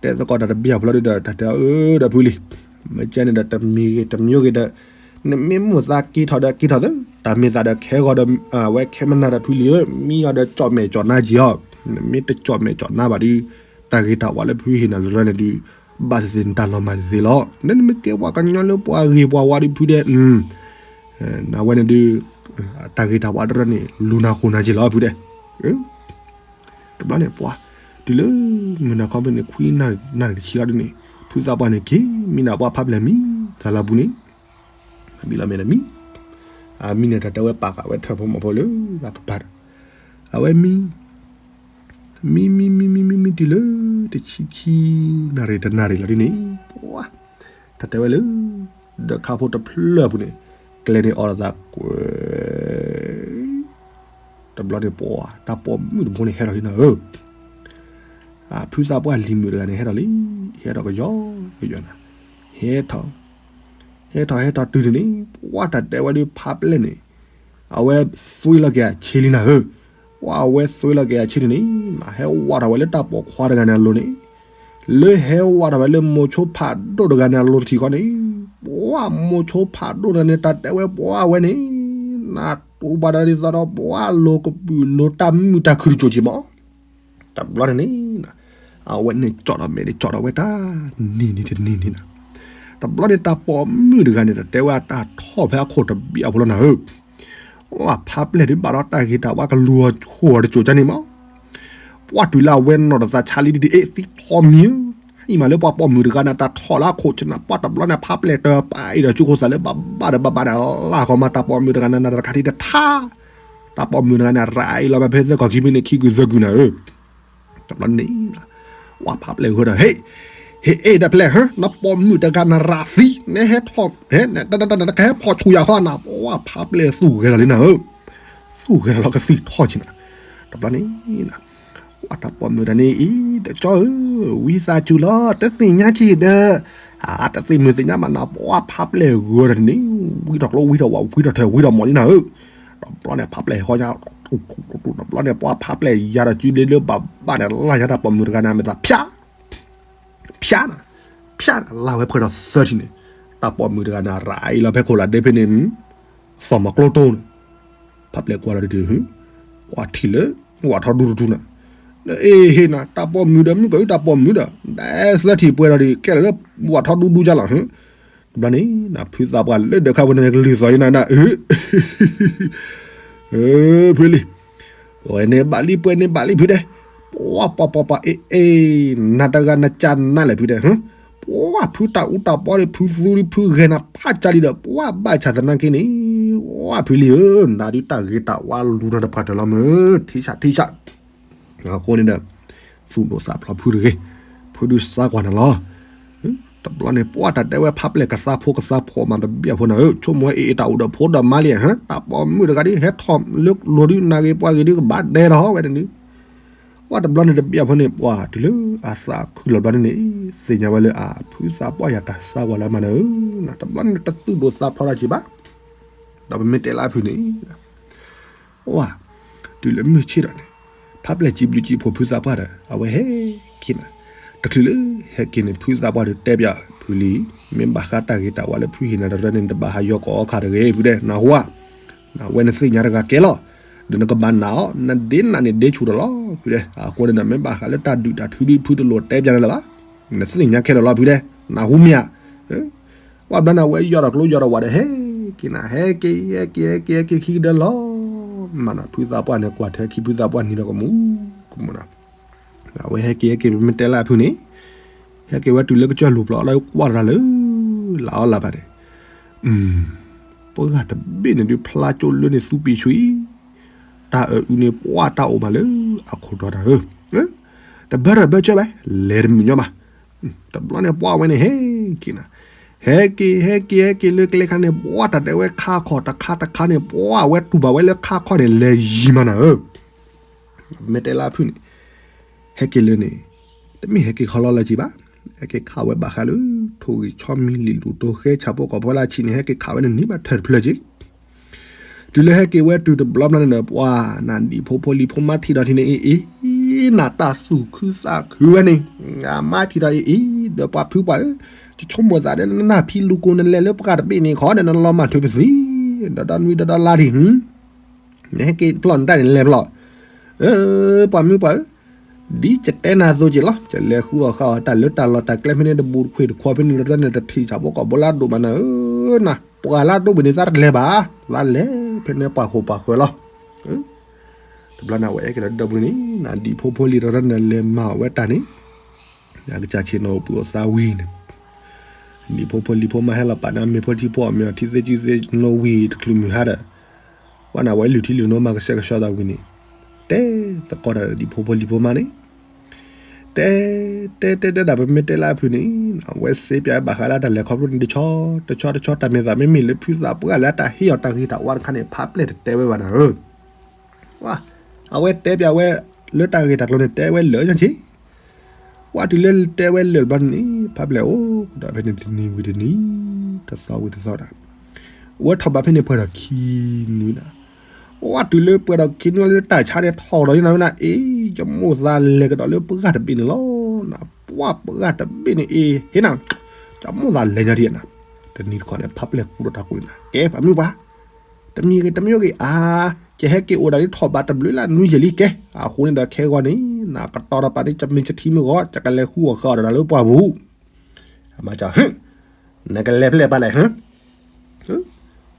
တဲသကိးတၢ်တဘျီအဖျီဒုဒီး တၢ်တဲအီၤအၢဒီးဖုလံ, မ့ၢ်ကဲန့ၣ်ဒီးတမံၤဂ့ၤတမံၤဂ့ၤဒီး, နမ့ၢ်မိၣ်သးက့ၤထီၣ်ဒီးက့ၤထီၣ်သၢ, တၢ်မ့ၢ်သးဒီးခဲဂီၤဒီး, အဝဲခဲမနၤဒီးဖုလံဧၢ, မံအီၤဒီးကၠီၣ်မဲာ်ကၠီၣ်နါက့ၤအီၤ, နမ့ၢ်တကၠီၣ်မဲာ်ကၠီၣ်နါဘၣ်ဒု, တၢ်ဂ့ၤတၢ်ဝါလၢဖုဟ့ၣ်နၤလၢန့ၣ်ဒု, ဘၣ်သ့ၣ်သ့ၣ်နတၢ်လီၤမၢ်သ့ၣ်သ့ၣ်လီၤ, နမ့ၢ်ကဲပှၤကညီလၢပှၤဂ့ၤပှၤဝါဒုဖုဒဲး, နဝဲန့ၣ်ဒု, တၢ်ဂ့ၤတၢ်ဝါတရၢန့ၣ် လူၤနၤဃိၤနၤက့ၤလီၤဖုဒဲး တဘျီန့ၣ်ပှၤ, တုၤလၢမုၢ်နၤခီဖဲန့ၣ် ခွံနၣ်ရံၣ်တဆံလီၤဒ်န့ၣ်, ဖုသးပှၢ်န့ၣ်က့ၤ, မံနၤပှၢ်ဖးပျဲၢ်မံ, သးလီၤပူၤန့ၣ်, မံလီၤမ့ၢ်နမံ, အမံန့ၣ်တၢ်တဲဝဲပာ်ဃာ်ဝဲထၢၣ်ဖိမီၤဖိလၢ, ကပၤဒီး, အဝဲမံ, မံမံမံမံမံမံတုၤလၢ, တဆံခံ, နၣ်ရံၣ်တနၣ်ရံၣ်လီၤဒ်န့ၣ်, ပှၤ, တၢ်တဲဝဲလၢ, ဒီးခါဖိတဖျၢၣ်အပူၤန့ၣ်, ကျဲန့ၣ်အီၤလီၤသးကွဲ တဘျီန့ၣ်ပှၤ, တၢ်ပိာ်မုၣ်တဘိန့ၣ်ဟဲထီၣ်လံနၤဧၢ, ဖုသးပှၢ်လံၤမုၣ်တဂၤန့ၣ် ဟဲထီၣ်လံ, ဟဲထီၣ်ကယီကယီနၤ, ဟဲထီၣ်, ဟဲထီၣ်ဟဲထီၣ်တုၤန့ၣ်, ပှၤတၢ်တဲဝဲဒုးဖးပျဲၢ်န့ၣ်, အဝဲသွ့လီၤက့ၤအဆ့လံနၤဧၢ, ပှၤအဝဲသွ့လီၤက့ၤအဆ့န့ၣ်န့ၣ်, ဟဲဝးထီၣ်ဝဲလၢတၢ်ပိာ်ခွါတဂၤန့ၣ်အလိၤန့ၣ်, လၢဟဲဝးထီၣ်ဝဲလၢမိၤဆိဖးဒိၣ်တဂၤန့ၣ်အလိၤတထံၣ်ဃီန့ၣ်, ပှၤမိၤဆိဖးဒိၣ်တဂၤန့ၣ် တၢ်တဲဝဲပှၤဝဲန့ၣ်, နတိၢ်ဘၣ်ဒီးဒ်သိးဒီးပှၤလိၤကပုာ်လိၤတၢ်မုာ်တၢ်ခုၣ်တစိၤက့ၤမး, တဘျီန့ၣ်န့ၣ်, အဝဲန့ၣ်ကၠီၣ်ဒီးမဲာ်န့ၣ်ကၠီၣ်ဒီးဝဲတၢ်, နံၤနံၤတနံၤန့ၣ်နၤ, တဘျီန့ၣ်တၢ်ပိာ်မုၣ်တဂၤန့ၣ် တၢ်တဲဝဲအတၢ်ထီၣ်ဖဲအခိၣ်တဘ့ၣ်အဖိလီၤနၤဧၢ ပှၤဖးပျဲၢ်ဒုးဘၣ်ဒီးတၢ်ဂ့ၤတၢ်ဝါကလူၤအီၤဃိာ်အီၤတစိၤကန့ၣ်မး, ပှၤတုၤလၢအဝဲနီၢ်တသးဆါလံဒ်အ့ၣ်သံထီမံၤဧၢ, ဟံၣ်မးလၢပှၤပိာ်မုၣ်တဂၤန့ၣ် တၢ်ထီၣ်လၢအခိၣ်ဆနၢ် ပှၤတဘျီန့ၣ် ဖးပျဲၢ်တပာ်အံၤဒီး ကၠူခိၣ်သးလၢဘၣ်ဘၣ်ဒီးဘၣ်ဘၣ်ဒီးလၢ်ဃီမး တၢ်ပိာ်မုၣ်တဂၤန့ၣ် နတခါထံၣ်တထါ, တၢ်ပိာ်မုၣ်တဂၤန့ၣ် ရၤအံၤလီၤမးဖဲသၢကီၢ်ခံဘ့ၣ်န့ၣ် ခံကုၢ်သၢကုၢ်နၤဧၢ တဘျီန့ၣ်, ပှၤဖးပျဲၢ်ဂီၤဒီး ဟ့ၣ်, ဟ့ၣ်အ့ၣ်ဒီးဖျဲၣ် နပိာ်မုၣ်တဂၤနရၤသံ နဟဲထီၣ်, နကဟဲဖီၣ်ဆူယၤခီနၤ ပှၤဖးပျဲၢ်သူၣ်ဂဲၤလီၤလံနၤဧၢ, သူၣ်ဂဲၤလီၤလီၤကသံၣ်ထီၣ်က့ၤနၤ, တဘျီန့ၣ်, ပှၤတၢ်ပိာ်မုၣ်တဂၤန့ၣ်အံၤ ဒီးကၠီဧၢ, ဝံသးစူၤလီၤ တသ့ၣ်ညါက့ၤဒီး, တသ့ၣ်မုၢ်သ့ၣ်ညါဘၣ်နၤ ပှၤဖးပျဲၢ်ဂီၤဒီးန့ၣ်, ဝံထီၣ်ကျိဝံထီၣ်ဝး ဝံထီၣ်ထၢၣ်ဝံထီၣ်မီၢ်လံနၤဧၢ, တဘျီန့ၣ် ဖးပျဲၢ်ဟီညါ တဘျီန့ၣ် ပှၤဖးပျဲၢ်ယၤဒီး စုဒ့လၢဘၣ်ဘၣ်န့ၣ် လၢညါတၢ်ပိာ်မုၣ်တဂၤန့ၣ် အမဲာ်သးဖၠး ဖၠးနၤ, ဖၠးနၤ လၢဝဲဖှဲဒီးသၢထံၣ်န့ၣ်, တၢ်ပိာ်မုၣ်တဂၤန့ၣ် ရၤအံၤလီၤဖဲခိၣ်လၢဒ့ဖဲန့ၣ်, သီၣ်မၤကျိတိၢ်န့ၣ်, ဖးပျဲၢ်ကွၢ်လီၤဒုး, ပှၤထံၣ်လၢ ဝၣ်ထီဒူတထူနၤ, အ့ဟ့နၤ တၢ်ပိာ်မုၣ်ဒီးမုၣ်ကၢအုၣ်တၢ်ပိာ်မုၣ်ဒီး ဒဲသၢထံၣ်ပှဲၤဒီးဒံး ကဲလၢလၢ ဝၣ်ထီဒူဒူကလီၤ, တဘျီန့ၣ် ဖုသးပှၢ်လၢဒၢးခါဖိန့ၣ် ကလုၢ်သီၣ်ယနၤနၤ ဖုလံ, ဝဲန့ၣ်ဘၣ်လံပှဲၤန့ၣ်ဘၣ်လံဖုဒဲး, ပှၤပှၤပှၤပှၤ အ့အ့, နၤတဂၤနကနးလဲၣ်ဖုဒဲး, ပှၤဖုတၢ်အူတၢ်ပီဒီး ဖုသူဒီး ဖုဂဲၤနၤဖးကၢ်လံဒီး ပှၤဘၣ်ဆၣ်သနာ်က့န့ၣ်, ဝဲဖုလံဧၢ, နၤဒုးတၢ်ဂ့ၤတၢ်ဝါလူၤနၤတပှၢ်တၢၢ်လီၤမၢ်, ထံဆၣ်ထံဆၣ် အဃိန့ၣ်ဒီး သူၣ်ဒိၣ်သးဖျိးဖုတဂ့ၤ, ဖုဒုးစါကွၢ်နၤလီၤ. တဘျီန့ၣ် ပှၤတၢ်တဲဝဲဖးပျဲၢ်ကသါဖိကသါဖိမးတဘျီဖိနၤဧၢ, ဆိကမိၣ်ဝဲအ့အ့တၢ်အိၣ်ဒီးဖိဒီးမါလံဧါ, တၢ်ပိာ်မုၣ်တဂၤဒ် ဟဲထီၣ်လၢလိၤဒုး နၤဂ့ၤပှၤဂ့ၤဒုး ကဘၣ်ဒဲဒီးဝဲတနုၤ, ပှၤတဘျီန့ၣ်တဘျီဖိန့ၣ် ပှၤတုၤလၢအသးခုလီၤဘျီန့ၣ် သ့ၣ်ညါဝဲလၢအဖုသးပှၢ်ယၤတၢ်စါကွၢ်လၢအမၤနၤဧၢ, တဘျီန့ၣ်တသူၣ်ဒိၣ်သးဖျိးတၢ်က့ၤဘၣ်, ဒီးပမ့ၢ်တဲလၢအဖုန့ၣ် ဝါ, တုၤလၢမုၢ်ဆ့ၣ်ဒီးန့ၣ်, ဖးပျဲၢ်စံးဘျုးစံးဖှိၣ်ဖုသးပှၢ်ဒီး အဝဲဟဲက့ၤနၤ, တချုးလၢဟဲက့ၤန့ၣ် ဖုသးပှၢ်ဒီးတဲပျးဖုလံ, မ့ၢ်ဘၣ်ဃးတၢ်ဂ့ၤတၢ်ဝါလၢဖုဟ့ၣ်နၤတရၢန့ၣ် နတဘၣ်ဟးယီၤကိးအီခါတဂ့ၤ ဖုဒဲး, နၢ်ဟူဧါ, နဝဲနသ့ၣ်ညါတဂၤကဲလီၤ, ဒီးနကဘၣ်နာ်အီၤ, နဒ့နာ်န့ၣ်ဒ့ဆူၣ်ဒီးလီၤ ဖုဒဲး, အဃိန့ၣ်ဒီး မ့ၢ်ဘၣ်ဃးလၢတၢ်ဒုးတၢ်ထုဒုး ဖုတလိၣ်တဲပျးနၤလၢၤဘၣ်, နသ့ၣ်ညါခဲလၢာ်လီၤ ဖုဒဲး, နၢ်ဟူမ့ၢ်ဧါ ပှၤဘျီန့ၣ်ဝဲယီၤဒီးကျိယီၤဒီးဝးဒီး ဟဲက့ၤနၤ ဟဲက့ၤ ဟဲက့ၤ ဟဲက့ၤ ဟဲက့ၤခံကဒၢလီၤ, မ့ၢ်နၤ ဖုသးပှၢ်န့ၣ် ကွၢ်ထဲခံဖုသးပှၢ်နံၤဒီးကမူၤ, ကမူၤနၤ, အဝဲဟဲက့ၤ ဟဲက့ၤ ပမ့ၢ်တဲလၢအဖုန့ၣ်, ဟဲက့ၤဝဲတုၤလၢကစၢၢ်လူၤဖျိးလၢကွၢ်တၢ်လၢ လၢအီၣ်လၢဖးန့ၣ်, ပှၤတဘ့ၣ်န့ၣ်ဒုးဖျါကၠိလၢန့ၣ်သူပံၤဆူအံၤ, တၢ်အၢအုန့ၣ်ပှၤတၢ်အိၣ်မးလၢအခိၣ်တီတၢ်ဧၢ, တဘၢတဘၢကၢဘၣ် လဲၤတမုာ်ညီဘၣ် တဘျီန့ၣ်ပှၤဝဲန့ၣ်ဟဲက့ၤနၤ, ဟဲက့ၤ ဟဲက့ၤ ဟဲက့ၤလၢကျဲခါန့ၣ် ပှၤတၢ်တဲဝဲခါခီၣ်တခါတခါန့ၣ် ပှၤဝဲတူၢ်ဘၣ်ဝဲလၢခါခီၣ်န့ၣ် လဲၤယံၤမးနၤဧၢ, မ့ၢ်တဲလၢအဖုန့ၣ်, ဟဲက့ၤလၢန့ၣ်, တမ့ၢ်ဟဲက့ၤခီလီလၢက့ၤဘၣ်, ဟဲက့ၤခးဝဲဘၣ်ဃးလၢ ထိၣ်ဂံၢ်ဆီမံၤလံာ်လူၢ်တိၢ်ဃဲဆၣ်ဖိကီၢ်ဖိလၢအဆံးန့ၣ် ဟဲက့ၤခးဝဲန့ၣ်န့ၢ်ဘၣ်ထၢၣ်တဖျၢၣ်က့ၤ တုၤလၢဟဲက့ၤဝဲတုၤတဘျီဘျီန့ၣ်ဒီး ပှၤနၤဒံၣ်ဖိဖိလံၤဖိမါထံၣ်ဒီးထံၣ်န့ၣ် အ့ၣ်အ့ၣ် နၤတၢ်သူၣ်ခုသးခုဝဲန့ၣ်, အမါထံၣ်ဒီးအ့ၣ်အ့ၣ် ဒီးပှၤဖုပှၤဧၢ, ယဆိကမိၣ်သးဒီးနနၢ်ဖံလူၤကိၤ နလဲၤလၢပှၤတဘ့ၣ်န့ၣ်ခီဒီး နလီၤမၢ်ထွဲပသံ, ဒီးဒီနွံဒီးဒီလါထံၣ် နဟဲက့ၤဖျီၣ်နတၢ်န့ၣ်လဲၤဖျီၣ်, ပှၤမုၣ်ပှၤဧၢ, ဒ်ယတဲနၤအသိးက့ၤလီၤ, ယလဲၤဃုအီၣ်ဃုအီတၢ်လၢတၢ်လီၢ်တၢ်ကျဲဖဲန့ၣ်တဘူးတခွ့ၣ်တခွီဖဲန့ၣ်လီၤတၢ်န့ၣ် တထံၣ်ဆၣ်ဖိကီၢ်ဖိလၢအဒိၣ်မးနၤဧၢ, နၤ ပှၤလၢအဒိၣ်ဘၣ်န့ၣ် သးတလဲၤဘၣ်, သးလဲၤဖဲန့ၣ်ပှၤဃိာ်ပှၤဃၢၤလီၤ. တဘျီန့ၣ် အဝဲအဲၣ်က့ၤဒီးဒီပုၢ်န့ၣ် နၤဒံၣ်ဖိဖိလံၤတရၢန့ၣ် လဲၤမၤဝဲတၢ်န့ၣ်, အကစၢ်ဆ့ၣ်နီၤအိၣ်ပုၢ်အိၣ်သးဝံၤန့ၣ်, ဒံၣ်ဖိဖိလံၤဖိမါဟဲလီၤပာ်န့ၢ်အမ့ၤဖိထံဖိ အမ့ၤအီၤထံသ့ကၠုသ့နီဝံၤတချုးမုၢ်ဟါဒီး, ပှၤန့ၣ် အဝဲလုၢ်ထံလုၢ်နိမၤကဆှဲကဆှီသးဝံၤန့ၣ်, တဲသကိးတၢ်ဒီးဒံၣ်ဖိဖိလံၤဖိမါန့ၣ် တဲ တဲတဲတဲဒၣ် ပမ့ၢ်တဲလၢအဖုန့ၣ်, အဝဲစ့ပၠးဝဲဘၣ်ဃးလၢတၢ်လဲၤခီဖျိန့ၣ် တဆီတဆီ တၢ်မဲာ်သးမ့မ့ၢ်လၢဖုသးပှၢ်လၢတၢ်ဟ့ၣ်အီၤတၢ်ဂ့ၤတၢ်ဝါတခါန့ၣ် ဖးပျဲၢ်တတဲဝဲဘၣ်နၤဧၢ, အဝဲတဲပၠးဝဲလၢတၢ်ဂ့ၢ်တၢ်ကျိၤန့ၣ် တဲဝဲလၢာ်ညါက့ၤ, ပှၤတုၤလၢတဲဝဲလၢာ်တဘျီန့ၣ် ဖးပျဲၢ်အိၣ်ဒီးဖဲန့ၣ်တနံၤဝံၤတနံၤ, တသီဝံၤတသီဒီး အဝဲထီၣ်ဘးဖဲန့ၣ်ပှဲၤဒီးခံနွံနၤ, ပှၤတုၤလၢပှဲၤဒီးခံနွံလၢတၢ်ဆါန့ၣ်ထီၣ်ဒီးယနၤဝဲနၤ အ့ၣ် ယမိၢ်သးလဲၤကဒီးလၢပှၢ်တဘ့ၣ်န့ၣ်လီၤ, နၤ ပှၢ်ပှၢ်တဘ့ၣ်န့ၣ် အ့ၣ် ဟ့ၣ်နၤ, ယမိၢ်သးလဲၤညါဒံးနၤ, တနံၤတခီန့ၣ် ဖးပျဲၢ်ကူဒီးတၢ်ကူန့ၣ် ကဲပှၤမုၣ်ပှၢ် တမံၤဂ့ၤ တမံၤဂ့ၤ အါ, ယဟဲက့ၤအိၣ်ဒၣ်လံထီၣ်ဘးတဘျုးလၢနွံယဲၢ်လံကဲ, အဃိန့ၣ်ဒီးခဲဂီၤန့ၣ် နကတီၤတၢ်ပာ်န့ၣ် ယမ့ၢ်ယထံမ့ၢ်ဂီၤ ယကလဲၤဃုအီၣ်ဃုအီတၢ်လၢပှၢ်ပူၤ, အမါက, နကလဲၤဖဲလဲၣ်ပာ်လဲၣ်,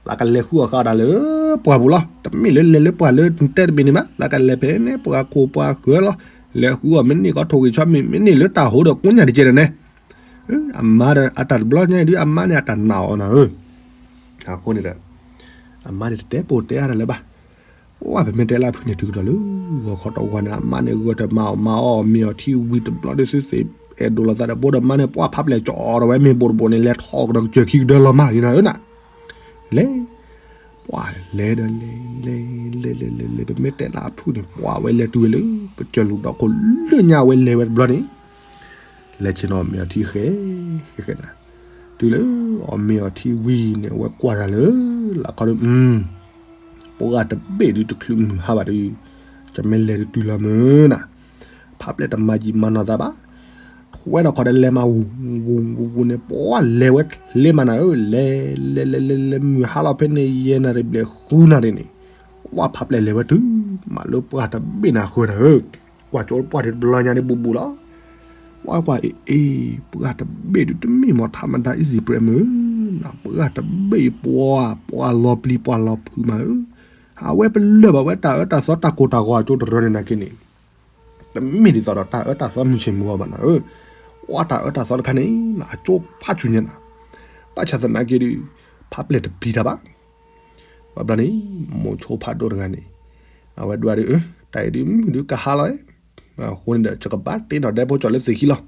သးကလဲၤဃုအီၣ်ဃုအီတၢ်လၢပှၢ်ပူၤလီၤ, တမ့ၢ်လၢလဲၤလၢပှၢ်လၢတဲတဘ့ၣ်န့ၣ်ဘၣ်, သးကလဲၤဖဲန့ၣ်ပှၤခိၣ်ပှၤဃၢၤလီၤ, လဲၤဃုအီၣ်မ့ၢ်န့ၢ်ကီထိၣ်ဂံၢ်ဆီမံၤ မ့ၢ်န့ၢ်လၢတၢ်ဟိဒီးကိးညၣ်တကဲဒီးန့ၣ် အမါဒီးအတၢ်တဘျီညါအံၤဒုး အမါန့ၣ်အတၢ်နာ်အီၤနၤဧၢ, အဃိန့ၣ်ဒီး အမါန့ၣ်တတဲပိာ်တဲအါတၢ်လၢၤဘၣ်, ပမ့ၢ်တဲလၢအဖုန့ၣ်တုၤကဒီးလၢ ဂီၤခီတဝီန့ၣ် အမါန့ၣ်ဂၢၢ်တၢ်မၤအီၣ်မၤအီၣ်မ့ၤအီၤထံဝံၤတဘျီဒုးသုသ့ၣ် အဲၣ်ဒိးလိာ်သးဒီးဘိဒီးမါန့ၣ် ပှၤဖးပျဲၢ်ကၠီဒီးဝဲမ့ၢ်ဘိတဘိန့ၣ် လဲၤထီၣ်ကဒီးကစၢၢ်ခံကဒၢလီၤမးန့ၣ်နၤဧၢနၤ, လဲၤ ပှၤလဲၤဒီးလဲၤ လဲၤ လဲၤ လဲၤ လဲၤ လဲၤ ပမ့ၢ်တဲလၢအဖုန့ၣ် ပှၤဝဲလဲၤတုၤဝဲလၢ ကစၢၢ်လူၤဒီးခိၣ်လၢညါဝဲလဲၤဝဲတဘျီန့ၣ် လဲၤဆ့ၣ်နီၤအီၣ်မ့ၤအီၤထံဃဲ ဃဲဃဲနၤ, တုၤလၢအီၣ်မ့ၤအီၤထံဝံၤန့ၣ် အဝဲကွၢ်တၢ်လၢ လၢခီဒီး ပှၢ်တဘ့ၣ်ဒုးတချုးမုၢ်ဟါဘၣ်ဒီး ကမ့ၢ်လဲၤတတုၤလီၤမုၢ်နၤ, ဖးပျဲၢ်တမၤယံာ်မၤနီၢ်သးဘၣ်, ထွဲဒီးခီဒီးလဲၤမၤဝူၤဝူၤဝူၤဝူၤန့ၣ် ပှၢ်လဲၤဝဲချ့မးနၤဧၢ, လဲၤလဲၤလဲၤလဲၤလဲၤမုၢ်ဟါလီၤဖဲန့ၣ် ယဲၢ်နၣ်ရံၣ်ဘျဲၣ်ဃုနၣ်ရံၣ်န့ၣ်, ပှၢ်ဖးပျဲၢ်လဲၤဝဲတုၤမးလၢပှၢ်တဘ့ၣ်နၤဃၢၤနၤဧၢ, ကွၢ်ကၠိပှၢ်တဘျီညါန့ၣ်ဘူးဘူးလီၤ. ပှၢ်ကွၢ်အ့ၣ်အ့ၣ် ပှၢ်တဘ့ၣ်ဒုးတမ့ၢ်မ့ၢ်ထးမဒါ easy bread မုၢ်နၤ, ပှၢ်တဘ့ၣ်အံၤပှၢ် ပှၢ်လီၤပျံၤပှၢ်လီၤဖုးမးဧၢ, ဟးဝဲပလၢၢ်ဘၣ်ဝဲတၢ်အၢတၢ်သီတၢ်ကိၢ်တၢ်ဂီၤအကၠိတရၢန့ၣ်နၤက့န့ၣ်, တမ့ၢ်ဒ်သိးဒီးတၢ်အၢတၢ်သီမုၢ်ဆ့ၣ်မုၢ်ဂီၤဘၣ်နၤဧၢ, ပှၢ်တၢ်အၢတၢ်သီတခါန့ၣ် အကၠိဖးဆူညါနၤ, ဘၣ်ဆၣ်သနာ်က့ဒုး ဖးပျဲၢ်တပျံၤတၢ်ဘၣ် ဝဲဘျီန့ၣ် မိၤဆိဖးဒိၣ်တဂၤန့ၣ် အဝဲဒွးဒုး တၢ်အံၤဒုးမုၢ်ဒုးကဟါလီၤ, အဃိန့ၣ်ဒီး ယကဘၣ်တ့ထီၣ်ဒဲဖိကၠီၤလၢသ့ၣ်ခံလီၤ.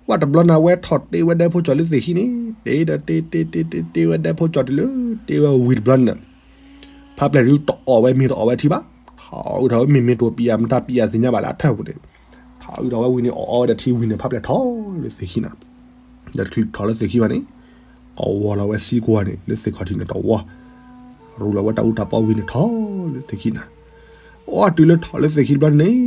ဝဲတဘျီန့ၣ် အဝဲထီၣ်တ့ဝဲဒဲဖိကၠီၤလၢသ့ၣ်ခံန့ၣ် တ့ဒီးတ့တ့တ့တ့တ့ဝဲဒဲဖိကၠီၤတုၤလၢ တ့ဝဲဝံၤတဘျီန့ၣ်ဒီး ဖးပျဲၢ်ဒုးတအီၣ်ဝဲမ့ၤတအီၣ်ဝဲထံဘၣ်, ထီၣ်အုးထီၣ်ဝဲမ့ၤမ့ၢ်တိၢ်ပံးယၤ မတၤပံးယၤသ့ၣ်ညါဘၣ်လၢအထၢၣ်ပူၤန့ၣ်, ထီၣ်အုးထီၣ်ဝဲဝံၤန့ၣ် အီၣ်အီဝဲဒီးထံဝံၤန့ၣ် ဖးပျဲၢ်ထီၣ်လၢသ့ၣ်ခံနၤ ဒီးတချုးထီၣ်လၢသ့ၣ်ခံဘၣ်န့ၣ် ကဝီၤလီၤဝဲစံကွၢ်န့ၣ် လၢသ့ၣ်ခီၣ်ထံးန့ၣ်တဝီ, ရူလီၤဝဲတၢ်အူတၢ်ပီဝံၤန့ၣ်ထီၣ်လၢသ့ၣ်ခံနၤ, အီတုၤလၢထီၣ်လၢသ့ၣ်ခံဘျီန့ၣ်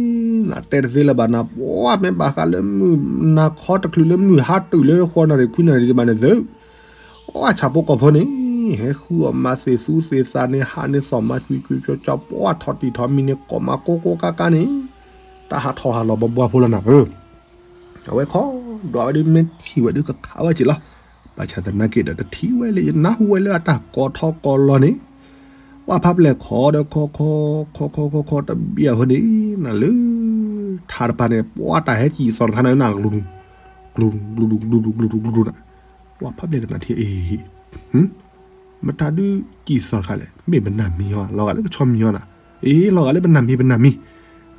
နတဲတသ့လၢၤဘၣ်နၤ ပှၢ်မ့ၢ်ဘၣ်ဃးလၢမုၢ်နၤခီတချုးလၢမုၢ်ဟါတုၤလၢဃီနၣ်ရံၣ်ခွံနၣ်ရံၣ်ဒံးဘၣ်န့ၣ်သု, အီၣ်ဆၣ်ဖိကီၢ်ဖိန့ၣ် ဟဲဃုအီၣ်မၤသ့ၣ်သူသ့ၣ်သးန့ၣ် ဟးန့ၣ်သီၣ်မၤကွံာ်ကွံာ်ကၠီကၠီ ပှၢ်ထီၣ်တံၢ်ထီၣ်မံၤန့ၣ် ကိးမၤကိးကိးကါကါန့ၣ် တၢ်ဟးထီၣ်ဟးလီၤဘှီဘှီဖိလီၤနၤဧၢ အဝဲခီဒွးဝဲဒုး မ့ၢ်ထံၣ်ဝဲဒုးကခးဝဲက့ၤလီၤ. ဘၣ်ဆၣ်သနာ်က့ဒီး တထံၣ်ဝဲလၢ ယနၢ်ဟူဝဲလၢအတၢ်ကိးထီၣ်ကိးလီၤန့ၣ်, ပှၢ်ဖးပျဲၢ်ခီဒီးခီခီခီခီခီခီတဘံၣ်အဃိန့ၣ် နၤလၢ ထးတပၤန့ၣ် ပှၢ်တၢ်ဟဲကံၣ်သီၣ်တခါန့ၣ် နၤကလူၤဒူ ကလူၤဒူ ကလူၤဒူ ကလူၤဒူ ကလူၤဒူ နၤ, ပှၢ်ဖးပျဲၢ်ကနၣ်ထံၣ်အ့ၣ် မတၤဒုးကံၣ်သီၣ်တခါလဲၣ် မ့ၢ်ပနၢ်မံၤအီၤ လီၤဂာ်လၢကဆီမံၤအီၤနၤ, အ့ၣ် လီၤဂာ်လၢပနၢ်မံၤ ပနၢ်မံၤ,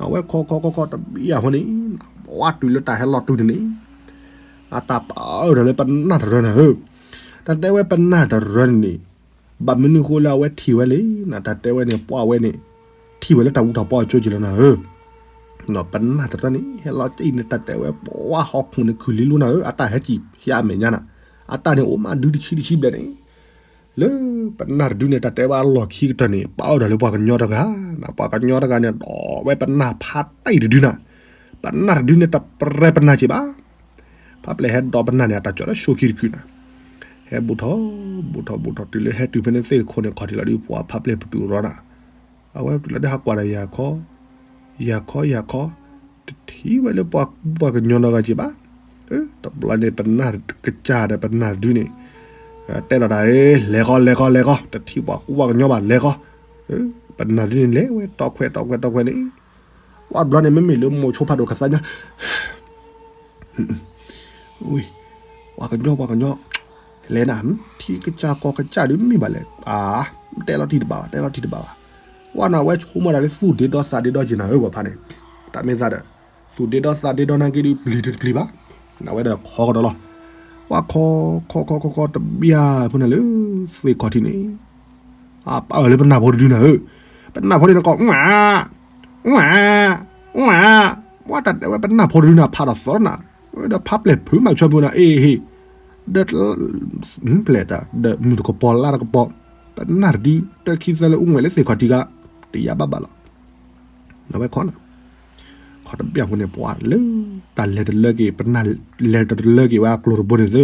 အဝဲခီခီခီခီတဘံၣ်အဃိန့ၣ် ပှၢ်တုၤလၢတၢ်ဟဲလီၤတုၤန့ၣ်န့ၣ်, အတၢ်ပာ်အၢၣ်ဒီးလၢပနၢ်တရၢနၤဧၢ, တၢ်တဲဝဲပနၢ်တရၢန့ၣ်န့ၣ်, ဘၣ်မနုၤဃိလၢအဝဲထံၣ်ဝဲလဲၣ် နတၢ်တဲဝဲန့ၣ် ပှၢ်ဝဲန့ၣ် ထံၣ်ဝဲလၢတၢ်အူတၢ်ပီအကၠိက့ၤလီၤနၤဧၢ ပနၢ်တရၢန့ၣ် ဟဲလီၤကံၣ်န့ၣ် တၢ်တဲဝဲပှၢ်ဟီၣ်ခိၣ်န့ၣ်ခုၣ်လံလိနၤဧၢ, အတၢ်ဟဲကံၣ်ဖျါအမဲာ်ညါနၤ, အတၢ်န့ၣ်အိၣ်မးဒုတဆံတဆံဘျဲၣ်န့ၣ်, လၢပနၢ်တဒုန့ၣ် တၢ်တဲဝဲအလီၢ်ခံကတၢၢ်န့ၣ် ပာ်အၢၣ်ဒီးလၢပှၤကညီတဂၤ, ပှၤကညီတဂၤန့ၣ် ဒိးဝဲပနၢ်ဖးတံၢ်တဒုနၤ, ပနၢ်တဒုန့ၣ် တပြဲပနၢ်က့ၤဘၣ်, ဖးပျဲၢ်ဟဲဒိးပနၢ်န့ၣ် အတၢ်ကၠီလၢၡိခံတကုာ်နၤ, ဟဲဘူးထီၣ် ဘူးထီၣ်ဘူးထီၣ်တုၤလၢဟဲတုၤဖဲန့ၣ်သ့ၣ်တခိၣ်န့ၣ် ခီၣ်ထံးလီၤဒုး ပှၢ်ဖးပျဲၢ်ပတုာ်ရီနၤ အဝဲတုၤလီၤဒုးဟးကွၢ်ဒီးယၤခီ, ယၤခီယၤခီ, တထံၣ်ဝဲလၢပှၤကူပှၤကညီနီတဂၤက့ၤဘၣ်, တဘျီန့ၣ် ပနၢ်ကစၢ်ဒီးပနၢ်တဒုန့ၣ်, တဲလီၤတၢ် လဲၤဃီလဲၤဃီလဲၤဃီ, တထံၣ်ပှၤကူပှၤကညီဘၣ်လဲၤဃီ, ပနၢ်တဒုန့ၣ်လဲၤဝဲတီခွဲးတီခွဲးတီခွဲးန့ၣ်, ပှၢ်တဘျီန့ၣ် မ့မ့ၢ်လၢမိၤဆိဖးဒိၣ်ကသါညါ ဝဲ, ပှၤကညီ ပှၤကညီ, လဲၤနၤ, ထံကစၢ်ကီၢ်ကစၢ်ဒုးမ့ၢ်ဘၣ်လဲၣ်, အါ, တဲလီၤတံၢ်တဘၣ်ဘၣ် တဲလီၤတံၢ်တဘၣ်ဘၣ်, ပှၢ်နၤဝဲဆိကမိၣ်တၢ်လၢသူၣ်ဒ့ဒီသးဒ့ဒီက့ၤနၤဧၢ ပှၤဖးန့ၣ်, တၢ်မ့ၢ်သးဒီး, သူၣ်ဒ့ဒီသးဒ့ဒီနၤက့ဒုးပျံၤတပျံၤဘၣ်, နဝဲဒီးခီကဒီးလီၤ, ပှၢ်ခီ, ခီခီခီခီတဘျီဖိန့ၣ်လၢ, သ့ၣ်ခီၣ်ထံးန့ၣ် အပာ်အၢၣ်လၢပနၢ်ဖိတဒုနၤဧၢ, ပနၢ်ဖိန့ၣ်နကိး ဝဲ, ဝဲ, ဝဲ, ပှၢ်တၢ်တဲဝဲပနၢ်ဖိတဒုန့ၣ် ဖးဒီးသီနၤ, ဒီးဖးပျဲၢ်ဖုးမးဆိဖိနၤ အ့ၣ်ဟ့ၣ်, ဒီး, ပျဲၢ်တၢ် ဒီးမုၢ်တကပီၤလါတကပီၤ, ပနၢ်တဒု တၢ်ခံသၢလၢအူငဲၢ်လၢသ့ၣ်ခီၣ်ထံးဂၤ, တယါဘၣ်ဘၣ်လီၤ, နဝဲခီနၤ ခီတဘျီဖိန့ၣ် ပှၢ်လၢ, တၢ်လဲၤတလၢက့ၤ ပနၢ်လဲၤတလၢက့ၤဝဲအကျိၤတဘိန့ၣ်သု,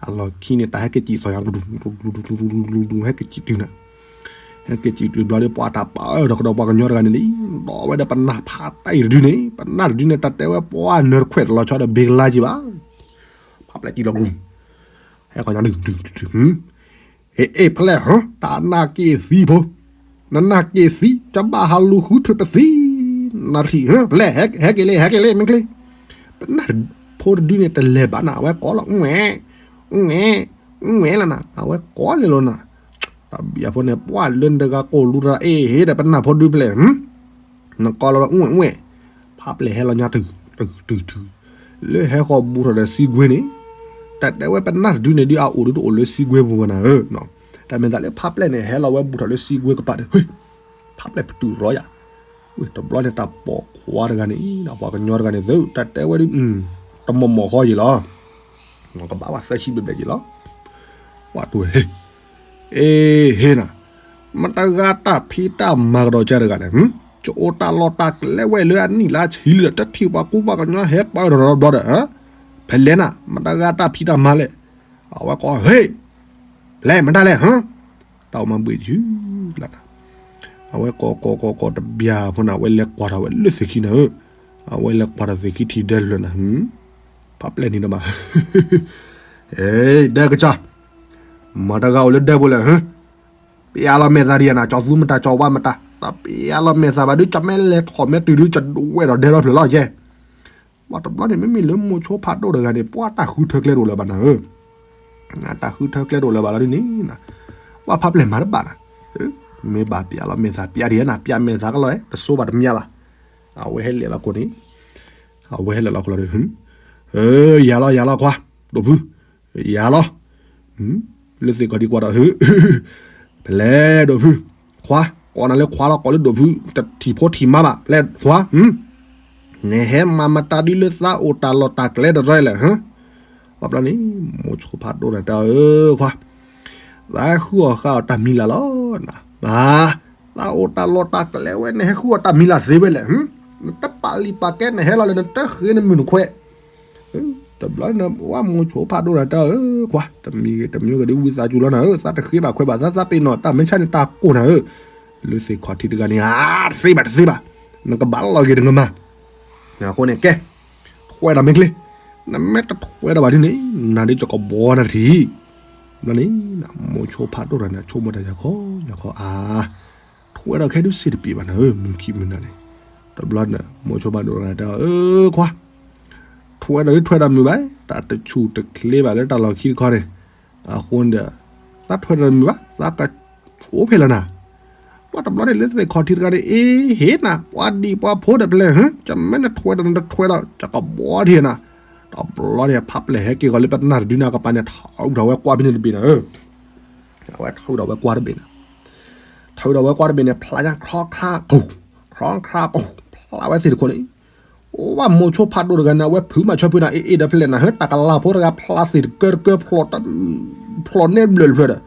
အလီၢ်ခံန့ၣ် တၢ်ဟဲက့ၤစံၣ်သီၣ်ယၤ ဟဲက့ၤတုၤနၤ, ဟဲက့ၤစံၣ်တုၤဘျီဒီး ပှၢ်တၢ်ပာ်အၢၣ်ဒီးကဒီးပှၤကညီတဂၤန့ၣ်လံ, ဒီးဝဲဒီးပနၢ်ဖးတံၢ်တဒုန့ၣ် ပနၢ်တဒုန့ၣ် တၢ်တဲဝဲပှၢ်နၢၤတခွဲးတလီၤဆီဒီးဘ့ကလါက့ၤဘၣ်, ဖးပျဲၢ်စံၣ်လီၤကရူၢ်, ဟဲကီညါဒုးဒုးဒုး အ့ၣ် အ့ၣ် ဖဲလဲၣ် ဟၢ တၢ်နာ်က့ၤသံဖိ, နနာ်က့ၤသံ ကဘၣ်ဟးလူၤဃုထၢပသံ, နထံၣ် ဟၢ ဖဲလဲၣ် ဟဲက့ၤလံ ဟဲက့ၤလံ မ့ၢ်ချ့, ပနၢ်ဖိတဒုန့ၣ် တလဲၤဘၣ်နၤ အဝဲကိးလီၤ အူဝဲ, အူဝဲ, အူဝဲလီၤနၤ အဝဲကိးလံလီၤနၤ, တၢ်ဘျုးဖိန့ၣ် ပှၢ်လၢနတဂၤကိၢ်လူတဂၤ အ့ၣ် ဟ့ၣ်ဒီးပနၢ်ဖိတဒုဖဲလဲၣ် နကိးလီၤလၢ အူဝဲ အူဝဲ, ဖးပျဲၢ်ဟဲလီၤညါတုၤ, တုၤ, တုၤ, တုၤ, လၢဟဲဃီၤဘူးထီၣ်ဒီးစံကွ့န့ၣ်, တၢ်တဲဝဲပနၢ်တဒုန့ၣ်ဒုး အအိၣ်ဒုးတအိၣ်လၢစံကွ့ပူၤဘၣ်နၤဧၢ, တၢ်မ့ၢ်သးလၢဖးပျဲၢ်န့ၣ် ဟဲလီၤဝဲဘူးထီၣ်လၢစံကွ့ကပၤဒီး, ဖးပျဲၢ်ပတုာ်ရီယၤ, ဝဲတဘျီန့ၣ် တၢ်ပိာ်ခွါတဂၤန့ၣ် ပှၤကညီတဂၤန့ၣ်သု တၢ်တဲဝဲဒုး, တမီၢ်မီၢ်ဃီယံၤလီၤ, ကဘၣ်ဝဲသၢဆံဘျဲၣ်ဘျဲၣ်ယံၤလီၤ, ပှၤတူၢ်ဟ့ၣ် အ့ၣ် ဟ့ၣ်နၤ, မတဂၤတၢ်ဖံးတၢ်မၤကဒီးကဲတဂၤလဲၣ်, ကအိၣ်တၢ်လီၢ်တၢ်ကျဲဝဲလၢအနံၣ်လၢအဆံလံဒီး တထံၣ်ပှၤကူပှၤကညီဟဲပာ်ဒီးဘျီဒီး, ဖဲလဲၣ်နၤ မတဂၤတၢ်ဖံးတၢ်မၤလဲၣ်. အဝဲကိး ဟ့ၣ်, ဖဲလဲၣ်မတၤလဲၣ်, တၢ်အိၣ်မၤဘှံးဆူလၢ်နၤ. အဝဲကိးကိးကိးကိးတဘျီဖိန့ၣ် အဝဲလဲၤကွၢ်ထီၣ်ဝဲလၢသ့ၣ်ခံန့ၣ်ဧၢ, အဝဲလဲၤကွၢ်ထီၣ်သ့ၣ်ခံထံၣ်ဒဲလၢာ်နၤ, ဖးပျဲၢ်န့ၣ်တမး ဒဲကစၢ်, မတဂၤအိၣ်လၢဒဲဖိလဲၣ်, ပျဲလီၤမဲာ်သးဒံးနၤ, ကၠီသူမတၤကၠီဝါမတၤ, တၢ်ပျဲလီၤမဲာ်သးဘၣ်ဒုး ကၠီမဲလဲၤထီၣ်မဲတုၤဒုး ကၠီဒိးဝဲဒီးဒဲလီၤဖျၢၣ်လီၤကဲ. ဘၣ်တဘျီန့ၣ် မ့မ့ၢ်လၢမိၤဆိဖးဒိၣ်တဂၤန့ၣ် ပှၤတၢ်ဃုထၢကျဲတအိၣ်လၢၤဘၣ်နၤဧၢ, တၢ်ဃုထၢကျဲတအိၣ်လၢၤဘၣ်လီၤဒ်န့ၣ်, ဘၣ်ဖးပျဲၢ်မၤတဘၣ်နၤ, မ့ၢ်ဘၣ်ပျဲလီၤမဲာ်သး ပျဲဒံးနၤ, ပျဲမဲာ်သးကလီၤ တဆိဘၣ်တမံၤဘၣ်. အဝဲဟဲလဲၤလီၤခိၣ်န့ၣ်, အဝဲဟဲလဲၤလီၤခိၣ်လီၤဒီး, ယၤလီၤယၤလီၤခွါ, ဒိၣ်ဖု, ယၤလီၤ. လၢသ့ၣ်ခီၣ်ထံးကွၢ်ဒီး, ဖဲလဲၣ်ဒိၣ်ဖု, ခွါ, ကိးနၤလၢခွါလီၤ ကိးလၢဒိၣ်ဖု တထံၣ်ဖိထံၣ်မါဘၣ် ဖဲလဲၣ်သွါ, နဟဲမၤမတၤဒုးလၢသးအိၣ်တၢ်လီၢ်တၢ်ကျဲတရဲလဲၣ်. ဘၣ်တဘျီန့ၣ် မိၤဆိဖးဒိၣ်နၤတဲအီၤ ဧၢခွါ, သးဟဲဃုအီၣ်ဃုအီတၢ်မံၤလၢ်လီၤ, သးအိၣ်တၢ်လီၢ်တၢ်ကျဲဝဲ နဟဲဃုအီၣ်တၢ်မံၤလၢ်သ့ဝဲလဲၣ်, နတပာ်လံၤပာ်ကဲ နဟဲလီၤလၢနတဃ့နမုၢ်နခွဲး. တဘျီန့ၣ် ဝဲမိၤဆိဖးဒိၣ်နၤတဲအီၤ ဧၢခွါ, တမံၤဂ့ၤတမံၤဂ့ၤဒုး ဝံသးစူၤလီၤနၤဧၢ, သးတဃ့ဘၣ်ခွဲးဘၣ်သး, သးပ့ၤနီၣ်တၢ်မ့ၢ်ဆါန့ၣ် တၢ်ကိၢ်နၤဧၢ. လၢသ့ၣ်ခီၣ်ထံးတဂၤန့ၣ် အါ တသ့ဘၣ်တသ့ဘၣ်, နကဘၣ်လီၤဂ့ၤတကမၤ. အဃိန့ၣ်ကဲ, ထွဲဒီးမ့ၢ်ချ့, နမ့ၢ်တထွဲဒီးဘၣ်ဒ်န့ၣ် နၤဒုး ကဘှီနၤတထံၣ်. ဘျီန့ၣ် မိၤဆိဖးဒိၣ်တဂၤန့ၣ် ဆိကမိၣ်တၢ် ယၤခီယၤခီအါ, ထွဲဒီးခဲဒုးစ့တပျ့ၤဘၣ်နၤဧၢ မုၢ်ခံမုၢ်နၤန့ၣ်. တဘျီန့ၣ် မိၤဆိဖးဒိၣ်တဂၤတဲအီၤ ဧၢခွါ, ထွဲဒီးဒုးထွဲဒီးမုာ်ဘၣ်, တၢ်တဆူၣ်တချ့ဘၣ်လၢတၢ်လီၢ်ခံတခီန့ၣ်, အဃိန့ၣ်ဒီး သးထွဲဒီးမုာ်ဘၣ်, သးကအိၣ်ဖဲလဲၣ်နၤ. ပှၤတဘျီန့ၣ် လၢသ့ၣ်ခီၣ်ထံးတဂၤန့ၣ် အ့ဟ့ၣ်နၤ, ပှၤဒံးပှၤဖိဒီးဖဲလဲၣ်, ကမ့ၢ်နထွဲဒီးနတထွဲဒီး ကကဘှီထံၣ်နၤ. တဘျီန့ၣ် ဖးပျဲၢ်ဟဲက့ၤဂီၤလၢပနၢ်တဒုန့ၣ် အကပၤန့ၣ် ထုးဒီးဝဲကွၢ်ဖဲန့ၣ်တဘ့ၣ်နၤဧၢ. အဝဲထုးဒီးဝဲကွၢ်တဘ့ၣ်န့ၣ်, ထုးဒီးဝဲကွၢ်တဘ့ၣ်န့ၣ် ဖျါညါ ခြီခါပူၤ, ခြီခါပူၤ, ဖျါဝဲသ့ၣ်တခိၣ်န့ၣ်, အိၣ်ဘၣ်မိၤဆိဖးဒိၣ်တဂၤန့ၣ် အဝဲဖုးမးဆၢဖုးနၤ အ့ၣ်အ့ၣ်ဒီးဖဲလဲၣ်နၤဧၢ, တၢ်ကလၤဖိတဂၤ ဖျါသ့ၣ်တကၢတကၢ ဖျိးန့ၢ်ဘျၢၣ်တဖျၢၣ်ဒီး,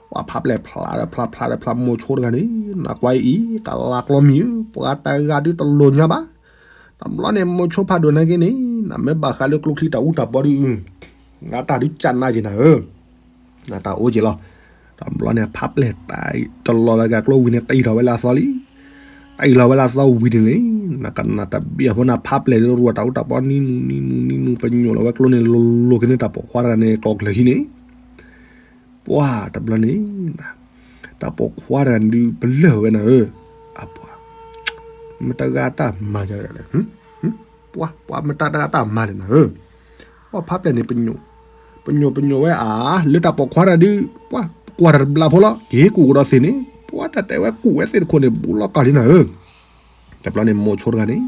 ပှၤဖးပျဲၢ်ဖျါဒီးဖျါဖျါဒီးဖျါ မိၤဆိတဂၤန့ၣ် နကွၢ်အံၤ ကလၤကျီမံၤဧၢ, ပှၤတဂၤဒုးတလိၣ်ညါဘၣ်. တဘျီန့ၣ် မိၤဆိဖးဒိၣ်နာ်က့န့ၣ် နမ့ၢ်ဘၣ်ဃးလၢကျိချံတၢ်အူတၢ်ပီဒုး, နတၢ်ဒုးကနၣ်က့ၤနၤဧၢ. နတၢ်အိၣ်က့ၤလီၤ. တဘျီန့ၣ် ဖးပျဲၢ်တလီၤဝဲကကျိဝံၤန့ၣ် တအံၤထီၣ်ဝဲလၢအသီလံ. တအံၤထီၣ်ဝဲလၢအသီဝံၤန့ၣ်န့ၣ် နကနၣ်တဘ့ၣ်အဖိနၤ ဖးပျဲၢ်ဒုးတရူးတၢ်အူတၢ်ပီ နံနူနံနူနံနူ ပညိၣ်လီၤဝဲကျိန့ၣ် လိၤလိၤက့ၤန့ၣ် တၢ်ပိာ်ခွါတဂၤန့ၣ် ကျီၢ်ကျၢၢ်ခံန့ၣ် ပှၤတဘျီန့ၣ် တၢ်ပိာ်ခွါတဂၤန့ၣ်ဒုး ပလၢၢ်ဝဲနၤဧၢ, အပှၤ မတဂၤတၢ်မၤလဲၣ်, ပှၤ ပှၤမတၤတဂၤတၢ်မၤလဲၣ်နၤဧၢ, ပှၤဖးပျဲၢ်န့ၣ် ပညိၣ်, ပညိၣ် ပညိၣ်ဝဲအါ, လၢတၢ်ပိာ်ခွါတဂၤဒုး ပှၤကွၢ်တၢ်တဘျီဖိလီၤ, က့ၤကူၣ်ကဒီးသ့ၣ်န့ၣ် ပှၤတၢ်တဲဝဲကူၣ်ဝဲသ့ၣ်တခိၣ်န့ၣ် ဘူးလီၤကီၢ်လံနၤဧၢ. တဘျီန့ၣ် မိၤဆိတဂၤန့ၣ်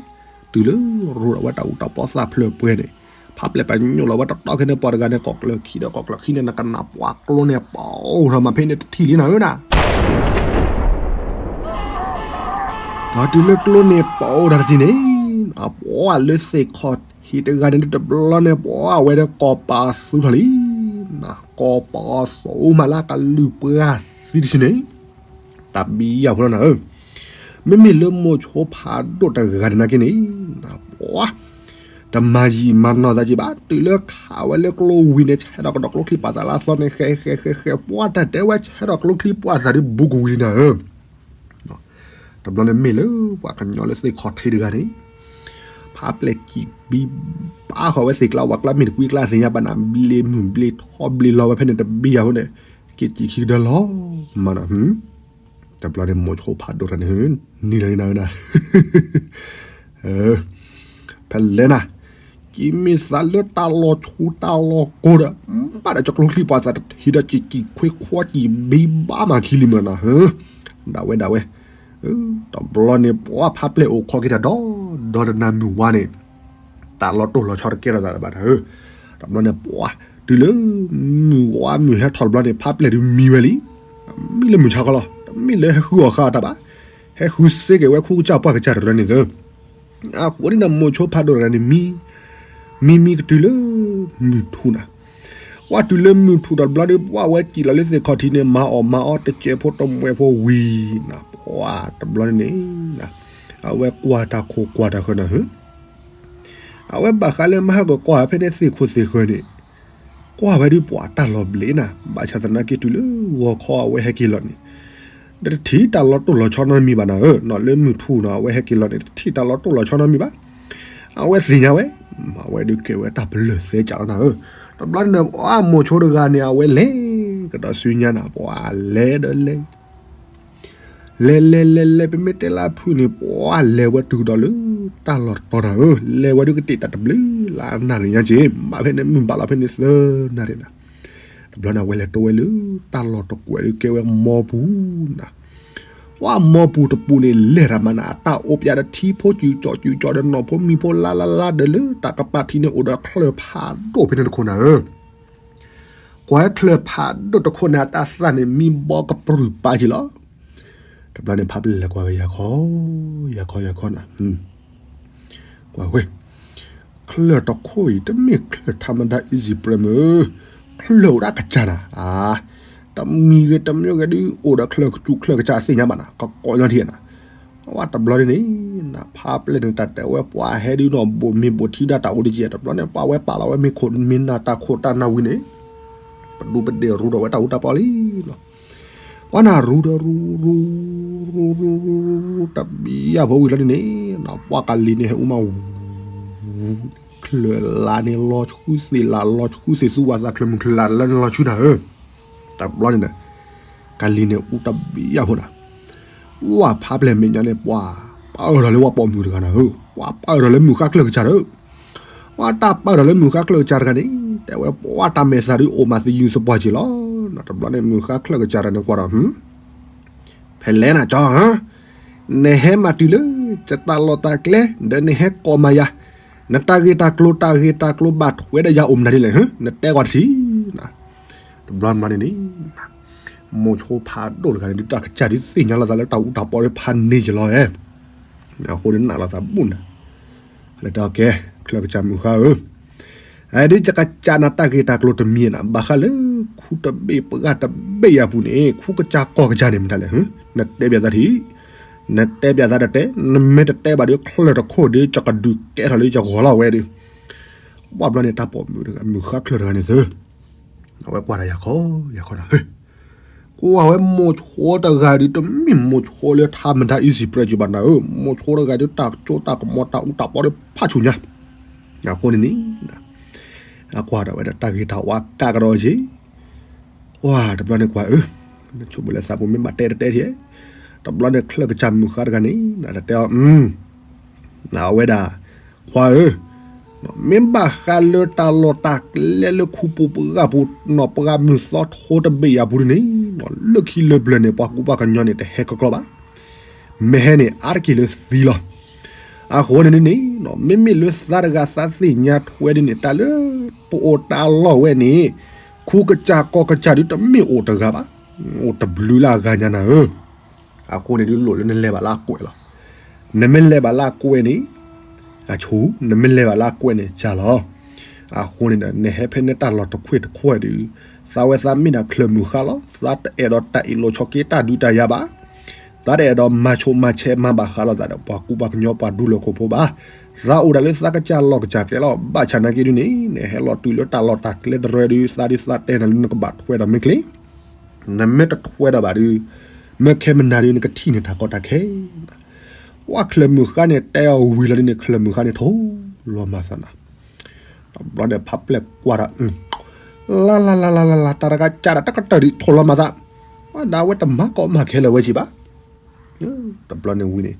တုၤလၢရူးဒီးဝဲတၢ်အူတၢ်ပီသၣ်ဖျၢၣ်ပှဲၤန့ၣ် ဖးပျဲၢ်ပညိၣ်လီၤဝဲတတီခဲန့ၣ် ပှၤတဂၤန့ၣ် ကီၢ်ကျၢၢ်ခံဒီးကီၢ်ကျၢၢ်ခံန့ၣ် နကနၣ်ပှၤကျိန့ၣ် ပအိၣ်ထီၣ်မးဖဲန့ၣ်တထံၣ်လံနၤဧၢနၤ. ဒီးတုၤလၢကျိန့ၣ် ပအိၣ်ထီၣ်တထံၣ်န့ၣ် အပှၤလၢသ့ၣ်ခီၣ်ထံးတဂၤန့ၣ် တဘျီန့ၣ် ပှၤဝဲဒီးကီၢ်ပၤသူထီၣ်လံ, ကီၢ်ပၤသူမးလၢကလုၢ်ပှၤသံတထံၣ်န့ၣ် တၢ်ဘံယၢ်ဖိလီၤနၤဧၢ. မ့မ့ၢ်လၢမိၤဆိဖးဒိၣ်တဂၤန့ၣ်နာ်က့န့ၣ် ပှၤ တမၤယံာ်မၤနီၢ်သးက့ဘၣ်, တုၤလၢခးဝဲလၢကျိဝံၤန့ၣ် ဆဲးထီၣ်ကဒီးကျိချံပာ်သးလၢအသီန့ၣ် ဃဲဃဲဃဲဃဲ ပှၤတၢ်တဲဝဲဆဲးထီၣ်ကျိချံပာ်သးဒုး ဘူးကဝံၤလံနၤဧၢ. တဘျီန့ၣ်မ့ၢ်လၢပှၤကညီလၢသ့ၣ်ခီၣ်ထံးတဂၤန့ၣ် ဖးပျဲၢ်ကံၣ်ဘံဘါဃီၤဝဲသ့ၣ်ကျါ ပှၤကျါမ့ၢ်တကွံကျါသ့ၣ်ညါဘၣ်နၤ ဘျ့မုၢ်ဘျ့ထီဘျ့လီၤဝဲဖဲန့ၣ်တဘံယၢ်ဖိန့ၣ် က့ၤစံၣ်ခံကတၢၢ်လီၤမးနီၤ. တဘျီန့ၣ် မိၤဆိဖးဒိၣ်တဂၤန့ၣ် နံၤလီၤနံၤနၤဧၢနၤ ဖဲလဲၣ်နၤ ကံမ့ၢ်သးလၢတၢ်လီၤဆူတၢ်လီၤကိၤဒီး ဘၣ်ဒီးကကျိချံပှၤသးတထံၣ်ဒီး ကံၣ်ကံၣ်ခွ့ခွါကံၣ်ဘံဘါမးခံလံမးနီၤဧၢ. ဒၣ်ဝဲဒၣ်ဝဲ တဘျီန့ၣ် ပှၤဖးပျဲၢ်အိၣ်ခိးက့ၤတၢ်ဒီး ဒီးတနၤမုၢ်ဝါန့ၣ် တၢ်လီၤတိၢ်လီၤဆီတကဲထီၣ်သးလၢၤဘၣ်နၤဧၢ. တဘျီန့ၣ် ပှၤ တုၤလၢ မုၢ်ဝါမုၢ်ဟဲထီၣ်တဘျီန့ၣ် ဖးပျဲၢ်ဒုးမံဝဲလံ. မံလၢမုၢ်ဆါခီလီၤ. တမ့ၢ်လၢဟဲဃုအီၣ်ဃာ်အီၤတၢ်ဘၣ်. ဟဲဃုစ့က့ၤဝဲခူကစၢ်ပှၢ်ကစၢ်တရၢန့ၣ်သၢ အဃိန့ၣ်ဒီး မိၤဆိဖးဒိၣ်တဂၤန့ၣ် မံ မံမံကတုၤလၢ မုၢ်ထူနၤ. ပှၤတုၤလၢမုၢ်ထူၣ်တဘျီဒီး ပှၤဝဲစံၣ်လီၤလၢသ့ၣ်ခီၣ်ထံးန့ၣ် မၤအီၣ်မၤအီတစဲးဖိတမှဲးဖိဝံၤနၤ, ပှၤတဘျီန့ၣ်န့ၣ် အဝဲကွၢ်တၢ်ခိၣ်ကွၢ်တၢ်ဃၢၤနၤဧၢ, အဝဲဘၣ်ဃးလၢမဟါကကွၢ်ဖဲန့ၣ်သ့ၣ်ခိၣ်သ့ၣ်ဃၢၤန့ၣ် ကွၢ်ဝဲဒုးပှၤတၢ်လီၤဘျ့နၤ, ဘၣ်ဆၣ်သနာ်က့တုၤလၢဂီၤခီအဝဲဟဲက့ၤလီၤန့ၣ် ဒီးတထံၣ်တၢ်လီၤတိၢ်လီၤဆီနီတမံၤဘၣ်နၤဧၢ, လၢမုၢ်ထူၣ်နီၤ အဝဲဟဲက့ၤလီၤန့ၣ် တထံၣ်တၢ်လီၤတိၢ်လီၤဆီနီတမံၤဘၣ်. အဝဲသ့ၣ်ညါဝဲ, မၤဝဲဒုးကဲဝဲတၢ်ပလၢၢ်သဲစးလီၤနၤဧၢ. တဘျီန့ၣ် ပှၤမိၢ်ဆိတဂၤန့ၣ် အဝဲလဲၤကဒီးဆူညါနၤ, ပှၤလဲၤဒီးလဲၤ လဲၤလဲၤလဲၤလဲၤ ပမ့ၢ်တဲလၢအဖုၣ်န့ၣ် ပှၤလဲၤဝဲတုၤကဒီးလၢတၢ်လီၢ်တတီၤနၤဧၢ, လဲၤဝဲဒုးကတ့ၢ်တၢ်တဘျုးလၢအနၣ်ရံၣ်ညါက့ၤ, ဘၣ်ဖဲန့ၣ်မုၢ်ဘၣ်လီၤဖဲန့ၣ်သၢနၣ်ရံၣ်နၤ. တဘျီန့ၣ် အဝဲလဲၤတိဝဲလၢတၢ်လီၢ်တကွဲးဒုးကဲဝဲမီပူၤနၤ, ပှၤမီပူၤတပူၤန့ၣ် လဲၤတၢ်မးနၤ အတၢ်အိၣ်ပျးဒီးထံဖိကၠူကၠီကၠူကၠီဒီးနီၢ်ဖိမံၤဖိလါလါလါဒီးလၢတၢ်ကပၤထံးန့ၣ်အိၣ်ဒီးချၢၣ်ဖးဒိၣ်ဖဲန့ၣ်တခိၣ်နၤဧၢ. ကွၢ်ချၢၣ်ဖးဒိၣ်တခိၣ်န့ၣ် အတၢ်သၣ်န့ၣ်မံဘီကပြုၢ်ပာ်က့ၤလီၤ. တဘျီန့ၣ် ဖးပလဲၢ်ကွၢ်ဝဲယၤခီ, ယၤခီယၤခီနၤ, ကွၢ်ဝဲ, ချၢၣ်တခိၣ်အံၤ တမ့ၢ်ချၢၣ်ထးမတၤ easy press မ့ၢ်, ချၢၣ်အိၣ်ဒၣ်ကစၢ်နၤ, တမံၤဂ့ၤတမံၤဂ့ၤဒုး အိၣ်ဒီးချၢၣ်ကစူၣ်ချၢၣ်ကစၢ်အသ့ၣ်ညါဘၣ်နၤ, ကကိးညီထံၣ်နၤ. ဝဲတဘျီန့ၣ်န့ၣ် နဖးပလဲၢ်န့ၣ် တၢ်တဲဝဲပှၤဟဲဒုးနီၢ်ဘိၣ်မ့ၢ်ဘိၣ်ထံဒၣ်တၢ်အိၣ်တက့ၢ်, တဘျီန့ၣ် ပှၤဝဲပာ်လီၤဝဲမ့ၢ်ခိၣ်မ့ၢ်နၢ်တၢ်ခိၣ်တၢ်နၢ်ဝံၤန့ၣ် ပဒူပဒ့ၣ်ရူဒီးဝဲတၢ်အူတၢ်ပီလံနီၤ. ပှၤနၢ်ရူဒီးရူ ရူ ရူ ရူ ရူ တဘျီယၤဖိဝံၤလီၤန့ၣ်န့ၣ် ပှၤကလံၤန့ၣ်ဟဲအူမးဝူ ချၢၣ်လါန့ၣ်လီၤဆှုသ့ၣ်လါ လီၤဆှုသ့ၣ်သူဝဲသး ချၢၣ်မုၢ်ချၢၣ်လါလၢန့ၣ်လီၤဆှုနၤဧၢ. တဘျီန့ၣ်ဒီး ကလံၤန့ၣ်အူတဘျီယၤဖိနၤ. ဝဲဖးပလဲၢ်မဲာ်ညါန့ၣ် ပှၤပာ်အၢၣ်ထီၣ်လၢဝဲပိာ်မုၣ်တဂၤနၤဧၢ, ပှၤပာ်အၢၣ်ထီၣ်လၢမုၢ်ဃါချၢၣ်ကစၢ်ဒီး ပှၤတၢ်ပာ်အၢၣ်ထီၣ်လၢမုၢ်ဃါချၢၣ်ကစၢ်တဂၤန့ၣ် တဲဝဲပှၤတၢ်မဲာ်သးဒုးအိၣ်မးသယုၢ်သပှၢ်က့ၤလီၤ. တဘျီန့ၣ် မုၢ်ဃါချၢၣ်ကစၢ်တဂၤန့ၣ်ကွၢ်ဒီး ဖဲလဲၣ်နၤကၠီဧၢ, နဟဲမၤတုၤလၢ ယတၢ်လီၢ်တၢ်ကျဲ ဒီးနဟဲကိးမၤယၤ, နတၢ်ဂ့ၢ်တၢ်ကျိၤ တၢ်ဂ့ၢ်တၢ်ကျိၤဘၣ်ထွဲဒီးယၤအိၣ်မနုၤဒ်လဲၣ်, နတဲကွၢ်တထံၣ်. တဘျီန့ၣ်န့ၣ် မိၢ်ဆိဖးဒိၣ်တဂၤန့ၣ်ဒုး တၢ်ကစၢ်ဒုးသ့ၣ်ညါလီၤသးလၢတၢ်အူတၢ်ပီဒီးဖးန့ၢ်က့ၤလီၤဧါ. အဃိန့ၣ်နာ်လီၤသးဘူၣ်နၤ, လၢတၢ်ကဲ ချၢၣ်ကစၢ်မုၢ်ဃါဧၢ, အဒုးယကစၢ်နတၢ်ဂ့ၢ်တၢ်ကျိၤတမံၤနၤ, ဘၣ်ဃးလၢခူတဘ့ၣ်ပှၢ်တဘ့ၣ်အပူၤန့ၣ် ခူကစၢ်ကီၢ်ကစၢ်န့ၣ်မတၤလဲၣ်, နတဲဘၣ်သးထံၣ်, နတဲဘၣ်သးတတဲ, နမ့ၢ်တတဲဘၣ်ဒီး ချၢၣ်တခိၣ်ဒီး ယကဒုးကဲထီၣ်လၢယဂီၢ်လီၤဝဲဒီး, ဘၣ်ဘျီန့ၣ် တၢ်ပိာ်မုၣ်တဂၤ မုၢ်ဃါချၢၣ်တဂၤန့ၣ်သု အဝဲကွၢ်တၢ်ယၤခီ, ယၤခီနၤ, ကွၢ်ဝဲမိၢ်ဆိတဂၤဒုး တမ့ၢ်မိၢ်ဆိလၢထးမတၤ easy press ဘၣ်နၤဧၢ, မိၢ်ဆိတဂၤဒုး တၢ်ကၠိတၢ်ကမီၤတၢ်အူတၢ်ပီဒီးဖးဆူၣ်ညါ, အဃိန့ၣ်န့ၣ် အကွၢ်ဒီးဝဲဒၣ်တၢ်ဂ့ၤတၢ်ဝါကးကဒီးက့ၤ, ဝါ တဘျီန့ၣ်ကွၢ်ဧၢ, ဆိမိၣ်လၢသးပူၤမ့ၢ်ဘၣ်တဲတတဲထံၣ်, တဘျီန့ၣ်ချၢၣ်ကစၢ်မုၢ်ဃါတဂၤန့ၣ် နတတဲအီၤ အဝဲဒၣ်, ခွါဧၢ, မ့ၢ်ဘၣ်ဃးလၢတၢ်လီၢ်တၢ်ကျဲလၢခူပူၤပဂၢ်ပူၤ နီၢ်ပှၢ်မုၢ်သီထိတဘ့ၣ်အပူၤဒ်န့ၣ်, လၢခံလၢပျၢၤန့ၣ် ပှၤကူပှၤကညီန့ၣ် တဟဲကကျီဘၣ်, မ့ၢ်ဟဲန့ၣ် အါတက့ၢ်လၢသံလီၤ. အဃိန့ၣ်ဒ်န့ၣ်, မ့မ့ၢ်လၢသးတဂၤသးသ့ၣ်ညါထွဲဒ်န့ၣ် တၢ်လၢပအိၣ်တၢ်လီၢ်ဝဲန့ၣ်, ခူကစၢ်ကီၢ်ကစၢ်ဒုးတမ့ၢ်အိၣ်တဂၤဘၣ်, အိၣ်တဘျုးလၢအဂၤညါနၤဧၢ. အဃိန့ၣ်ဒုးလိၣ်လၢနလဲၤဘၣ်လၢအကွဲးလီၤ. နမ့ၢ်လဲၤဘၣ်လၢအကွဲးန့ၣ်, အဆူၣ်, နမ့ၢ်လဲၤဘၣ်လၢအကွဲးန့ၣ် ကၢ်လီၤ. အဃိန့ၣ်ဒီး နဟဲဖဲန့ၣ်တၢ်လီၢ်တခွဲးတခွဲးဒုး, သးဝဲသးမ့ၢ်ဒၣ်ချၢၣ်မုၢ်ဃါလီၤ. သးတအဲၣ်ဒိးတၢ်အ့ၣ်လိာ်ဆိးက့တၢ်ဒုးတၢ်ယၤဘၣ်. သးတအဲၣ်ဒိးမၤဆိးမၤဆဲးမၤဘၣ်ဃးလိာ်သးဒီးပှၤကူပှၤကညီပှၤဒူလၢၢ်ခိၣ်ဖိဘၣ်. သးအိၣ်ဒၣ်လၢသးကစၢ်လီၢ်ကစၢ်ကျဲလီၤ. ဘၣ်ဆၣ်နာ်က့ဒ်န့ၣ် နဟဲလီၤတုၤလၢတၢ်လီၢ်တၢ်ကျဲတရၢဒုး သးဒုးသးတဲနၤလၢနကဘၣ်ထွဲဒီးမ့ၢ်ချ့ နမ့ၢ်တထွဲဒီးဘၣ်ဒုး, မ့ၢ်ခဲမနၤဒုး နကထံၣ်န့ၢ်တၢ်ကီတၢ်ခဲ. ပှၤချၢၣ်မုၢ်ဃါန့ၣ် တဲအီၤဝံၤလီၤဒ်န့ၣ် ချၢၣ်မုၢ်ဃါန့ၣ် ထိၣ်လီၤမၤသးနၤ. တဘျီန့ၣ် ဖးပျဲၢ်ကွၢ်ဒီး, လါလါလါလါလါလါ တၢ်တဂၤကးဒီးတကတၢၢ်ဒုး ထိၣ်လီၤမၤသး, ဝဲဒၣ်ဝဲတမၤကီးမၤခဲလၢာ်ဝဲက့ၤဘၣ်. တဘျီန့ၣ်ဝံၤန့ၣ်,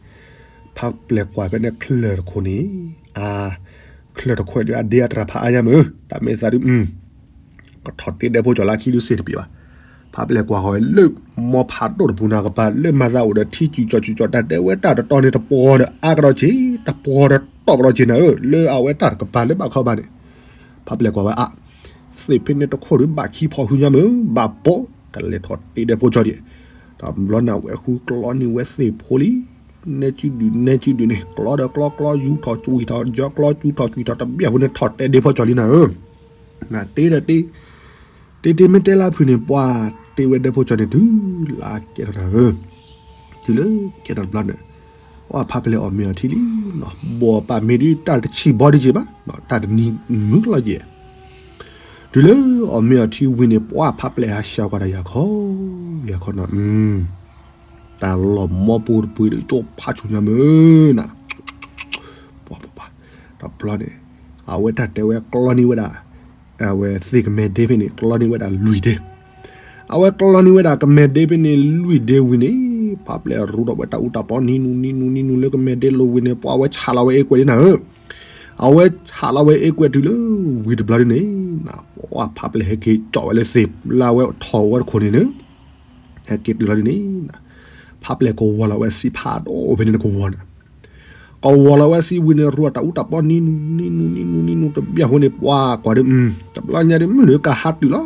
ဖးပျဲၢ်ကွၢ်ဖဲန့ၣ်ချၢၣ်တခိၣ်န့ၣ်, အါ, ချၢၣ်တခိၣ်ဒုး အဒ့အတြၢ်ဖးအါညါမ့ၢ်, တၢ်မ့ၢ်သးဒုး ကထီၣ်တ့ဒဲဖိကၠီၤလၢခံဒုးစ့ၢ်တပ့ၤဘၣ်. ဖးပျဲၢ်ကွၢ်ဃီၤဝဲလၢ မီဖးဒိၣ်တပူၤနၤကပၤ လၢမၤသးအိၣ်ဒီးထံစူၤကၠီၤစူၤကၠီၤ တၢ်တဲဝဲတၢ်တတီၤန့ၣ် တပှီၤဒီးအါကဒီးက့ၤ, တပှီၤဒီးတီၢ်ကဒီးက့ၤနၤဧၢ, လၢအဝဲတၢ်တကပၤလၢဘၣ်ခီဘၣ်န့ၣ်, ဖးပျဲၢ်ကွၢ်ဝဲအါ, သ့ၣ်ဖဲန့ၣ်တခိၣ်ဒုးဘၣ်ခံဖီၣ်ဟုညါမ့ၢ်, ဘၣ်ပိာ်, ကလဲၤထီၣ်တ့ဒဲဖိကၠီၤဒံး, တဘျီန့ၣ်ဝဲဃုကျီန့ၢ်ဝဲသ့ၣ်ဖိလံ, နဲကုဒုးနဲကုဒုးန့ၣ် ကျီဒီးကျီကျီယူၤထီၣ်ကွံာ်ထီၣ် ယီၤကျီယူၤထီၣ်ကွံာ်ထီၣ် တဘျီဖိန့ၣ်ထီၣ်တဲဒဲဖိကၠီၤလံနၤဧၢ. နတ့ဒီးတ့, တ့တ့မ့ၢ်တဲလၢဖုးန့ၣ် ပှၢ်တ့ဝဲဒၢဖိကၠီန့ၣ် တုၤလၢကဲထီၣ်နၤဧၢ, တုၤလၢကဲထီၣ်တဘျီန့ၣ်, ပှၢ်ဖးပလဲၢ်အီၣ်မ့ၤအီထံလံနီၤ, ဘီၣ်ပာ်မ့ၢ်ဒုးတၢ်တဆံးဘီဒံးက့ၤဘၣ်, တၢ်တနံၤမုာ်လီၤက့ၤ, တုၤလၢအီၣ်မ့ၤအီထံဝံၤန့ၣ် ပှၢ်ဖးပလဲၢ်ဟးဆှဲးကွၢ်တၢ်ယၤခီ, ယၤခီနီၤ, တၢ်လီၢ်မီပူၤတပှ့ၤဒုးကၠိဖးဆူညါမုာ်နၤ, ပှၢ်ပှၢ်ပှၢ်, တဘျီန့ၣ်, အဝဲတၢ်တဲဝဲကျီန့ၢ်ဝဲဒၣ်, အဝဲသ့ၣ်ကမဲာ်ဒ့ဖဲန့ၣ် ကျီန့ၢ်ဝဲဒၣ်လွံၢ်ဒ့, အဝဲကျီန့ၢ်ဝဲဒၣ်ကမဲာ်ဒ့ဖဲန့ၣ်လွံၢ်ဒ့ဝံၤန့ၣ်, ဖးပလဲၢ်ရူဒီးဝဲတၢ်အူတၢ်ပီနံၤနူနံၤနူနံၤနူလၢကမဲာ်ဒ့လိၤဝံၤန့ၣ် ပှၢ်ဝဲဆးလီၤဝဲအ့ကွဲးဒ်နၤဧၢ, အဝဲဆးလီၤဝဲအ့ကွဲးတုၤလၢဝံၤတဘျီဒ်န့ၣ်, ပှၢ်ဖးပလဲၢ်ဟဲက့ၤကၠီၣ်ဝဲလၢသ့ၣ်လၢအဝဲထီၣ်ဝဲတခိၣ်န့ၣ်န့ၣ်, ဟဲက့ၤတုၤလီၤဒ်န့ၣ်, ဖးပလဲၢ်ကဝီၤလီၤဝဲဆံဖးဒိၣ်ဖဲန့ၣ်တကဝီၤန့ၣ်, ကဝီၤလီၤဝဲဆံဝံၤန့ၣ် ရူအတၢ်အူတၢ်ပီနံၤနူနံၤနူနံၤနူနံၤနူတဘျီဖိန့ၣ် ပှၢ်ကွၢ်ဒီး, တဘျီညါဒုးမုၢ်နုာ်ကဟးတုၤလီၤ,